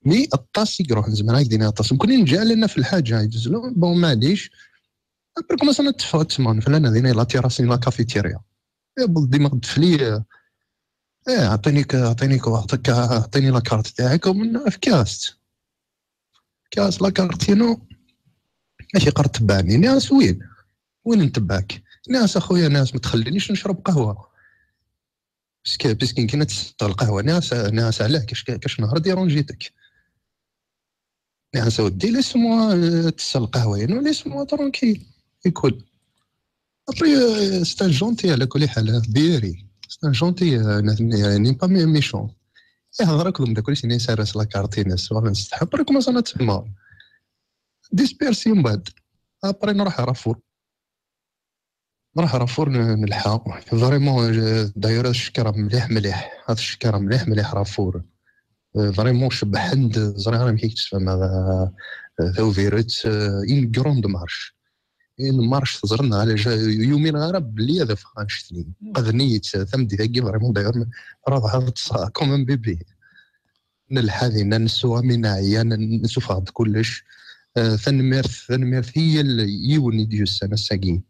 Mi aṭas i iruḥen, zemreɣ ad k-d-iniɣ aṭas. Nekkni neǧǧa lana fi lḥaǧa et tout cela. Bon, maɛlic. Après, kumaṣan ad teffeɣ, ad temmɣen fell-aneɣ dinna, la terrasse, la cafétéria. Eh, bon, dima d-fli, eh, eh, aɛṭini-k, aɛṭini-k, aɛṭini la carte taɛek, efk-as-tt. Efk-as la carte-inu. Amek yeqqar tebɛen? Ini-as win. Win n tebɛek? Ini-as, a xuya, ini-as, ma txelliniex necreb qahwa. Parce que, parce que nekkini ad tesseɣ lqahwa, nniɣ-as, nniɣ-as, ɛlah, kac, kac nehar dérangitek. Nniɣ-as, a weddi, laisse-moi, euh, tesseɣ lqahwa-inu, laisse-moi tranquille. Écoute. Après, euh, c'est un gentil, ɛla kulli ḥal, euh, Biri. C'est un gentil, euh, n-, n-, n'est pas mé-, méchant. Ihḍer akked umeddakel-is, ini-as, err-as la carte-ines, wala nsetḥa. Après, kumaṣan ad temmɣen. Dispersi mbeɛd. Après, nruḥ ɣer Afur. Nruḥ ɣer Afur, n-, nelḥa. Vraiment, euh, d'ailleurs, ad cekkreɣ mliḥ, mliḥ. Ad cekkreɣ mliḥ, mliḥ ɣer Afur. Euh, vraiment, cebbḥen-d, ẓriɣ ara amek i k-tt-fehmeɣ, euh, euh, Tubiret, euh, une grande marche. Une marche, teẓriḍ neɣ ala, ja-, yumin ara belli ad afeɣ annect-nni. Qeden-iyi-tt, tameddit-agi, vraiment, d'ailleurs, raḍeɣ ad ṭṭseɣ comme un bébé. Nelḥa dinna, nessuɣam i neɛya, n-, nessufeɣ-d kullec. Euh, tanemmirt, tanemmirt i yal yiwen i d-yusan ass-agi.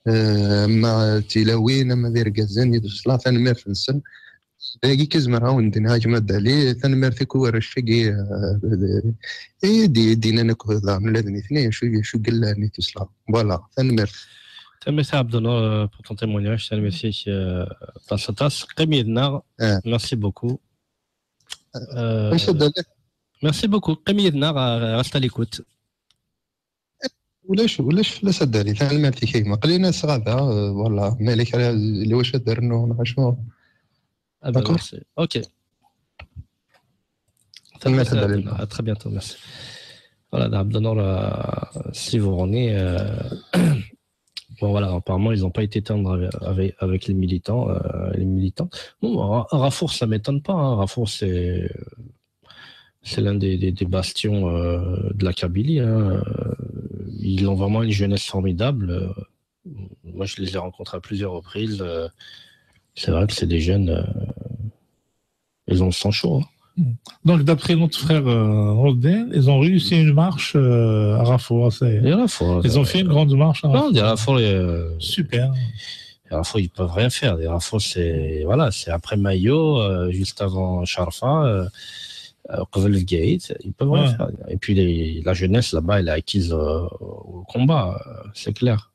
Euh, ama d tilawin, ama d irgazen, i d-usla, tanemmirt-nsen. Dagi kan zemreɣ ad wen-d-iniɣ, a gma Dali, tanemmirt-ik i warrac-agi, euh, i d-, i d-yennan akk daɣen ula d nitni, acu, acu yellan i d-usla. Voilà, tanemmirt. Tanemmirt a Abdou Nour, euh, pour ton témoignage, tanemmirt-ik, euh, aṭas, aṭas. Qqim yid-neɣ. Ah. Merci beaucoup. Euh, Monsieur Dali. Merci beaucoup. Qqim yid-neɣ, euh, reste à l'écoute. Ulac, ulac fell-as a Dali, tanemmirt-ik a gma. Aql-i s ɣada, euh, voilà. Ma yella kra, yella wacu ad d-rnuɣ, neɣ acu. Ah ben, d'accord, merci. Ok. Tanemmirt a Dali. À très bientôt, merci. Voilà, Abdou Nour, euh, Sivourani, euh, bon, voilà, apparemment, ils n'ont pas été tendres avec, avec, avec les militants, euh, les militants. Bon, Ra-, Rafour, ça m'étonne pas, hein. Rafour, c'est, c'est l'un des, des, des bastions, euh, de la Kabylie, hein. Euh, ils ont vraiment une jeunesse formidable. Euh, moi, je les ai rencontrés à plusieurs reprises. Euh, c'est vrai que c'est des jeunes, euh, ils ont le sang chaud, hein. Donc, d'après notre frère, euh, Rodin, ils ont réussi une marche, euh, à Rafour, ça y est. Et Rafour, ils ont fait une grande marche à Rafour. Non, des Rafour, euh, super. Rafour, ils peuvent rien faire. Les Rafour, c'est, voilà, c'est après Mayo, euh, juste avant Sharfa, euh, euh, قبل Bgayet, ils peuvent rien faire. Et puis, les, la jeunesse là-bas, elle est acquise, euh, au combat, euh, c'est clair.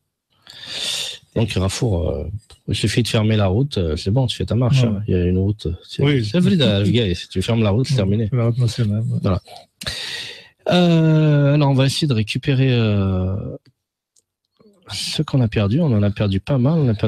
Donc, Rafour, euh, il suffit de fermer la route, euh, c'est bon, tu fais ta marche, hein. Il y a une route, c'est, c'est vrai, à Bgayet, si tu fermes la route, c'est terminé. La route nationale, ouais. Voilà. Euh, alors, on va essayer de récupérer, euh, ce qu'on a perdu. On en a perdu pas mal. On a perdu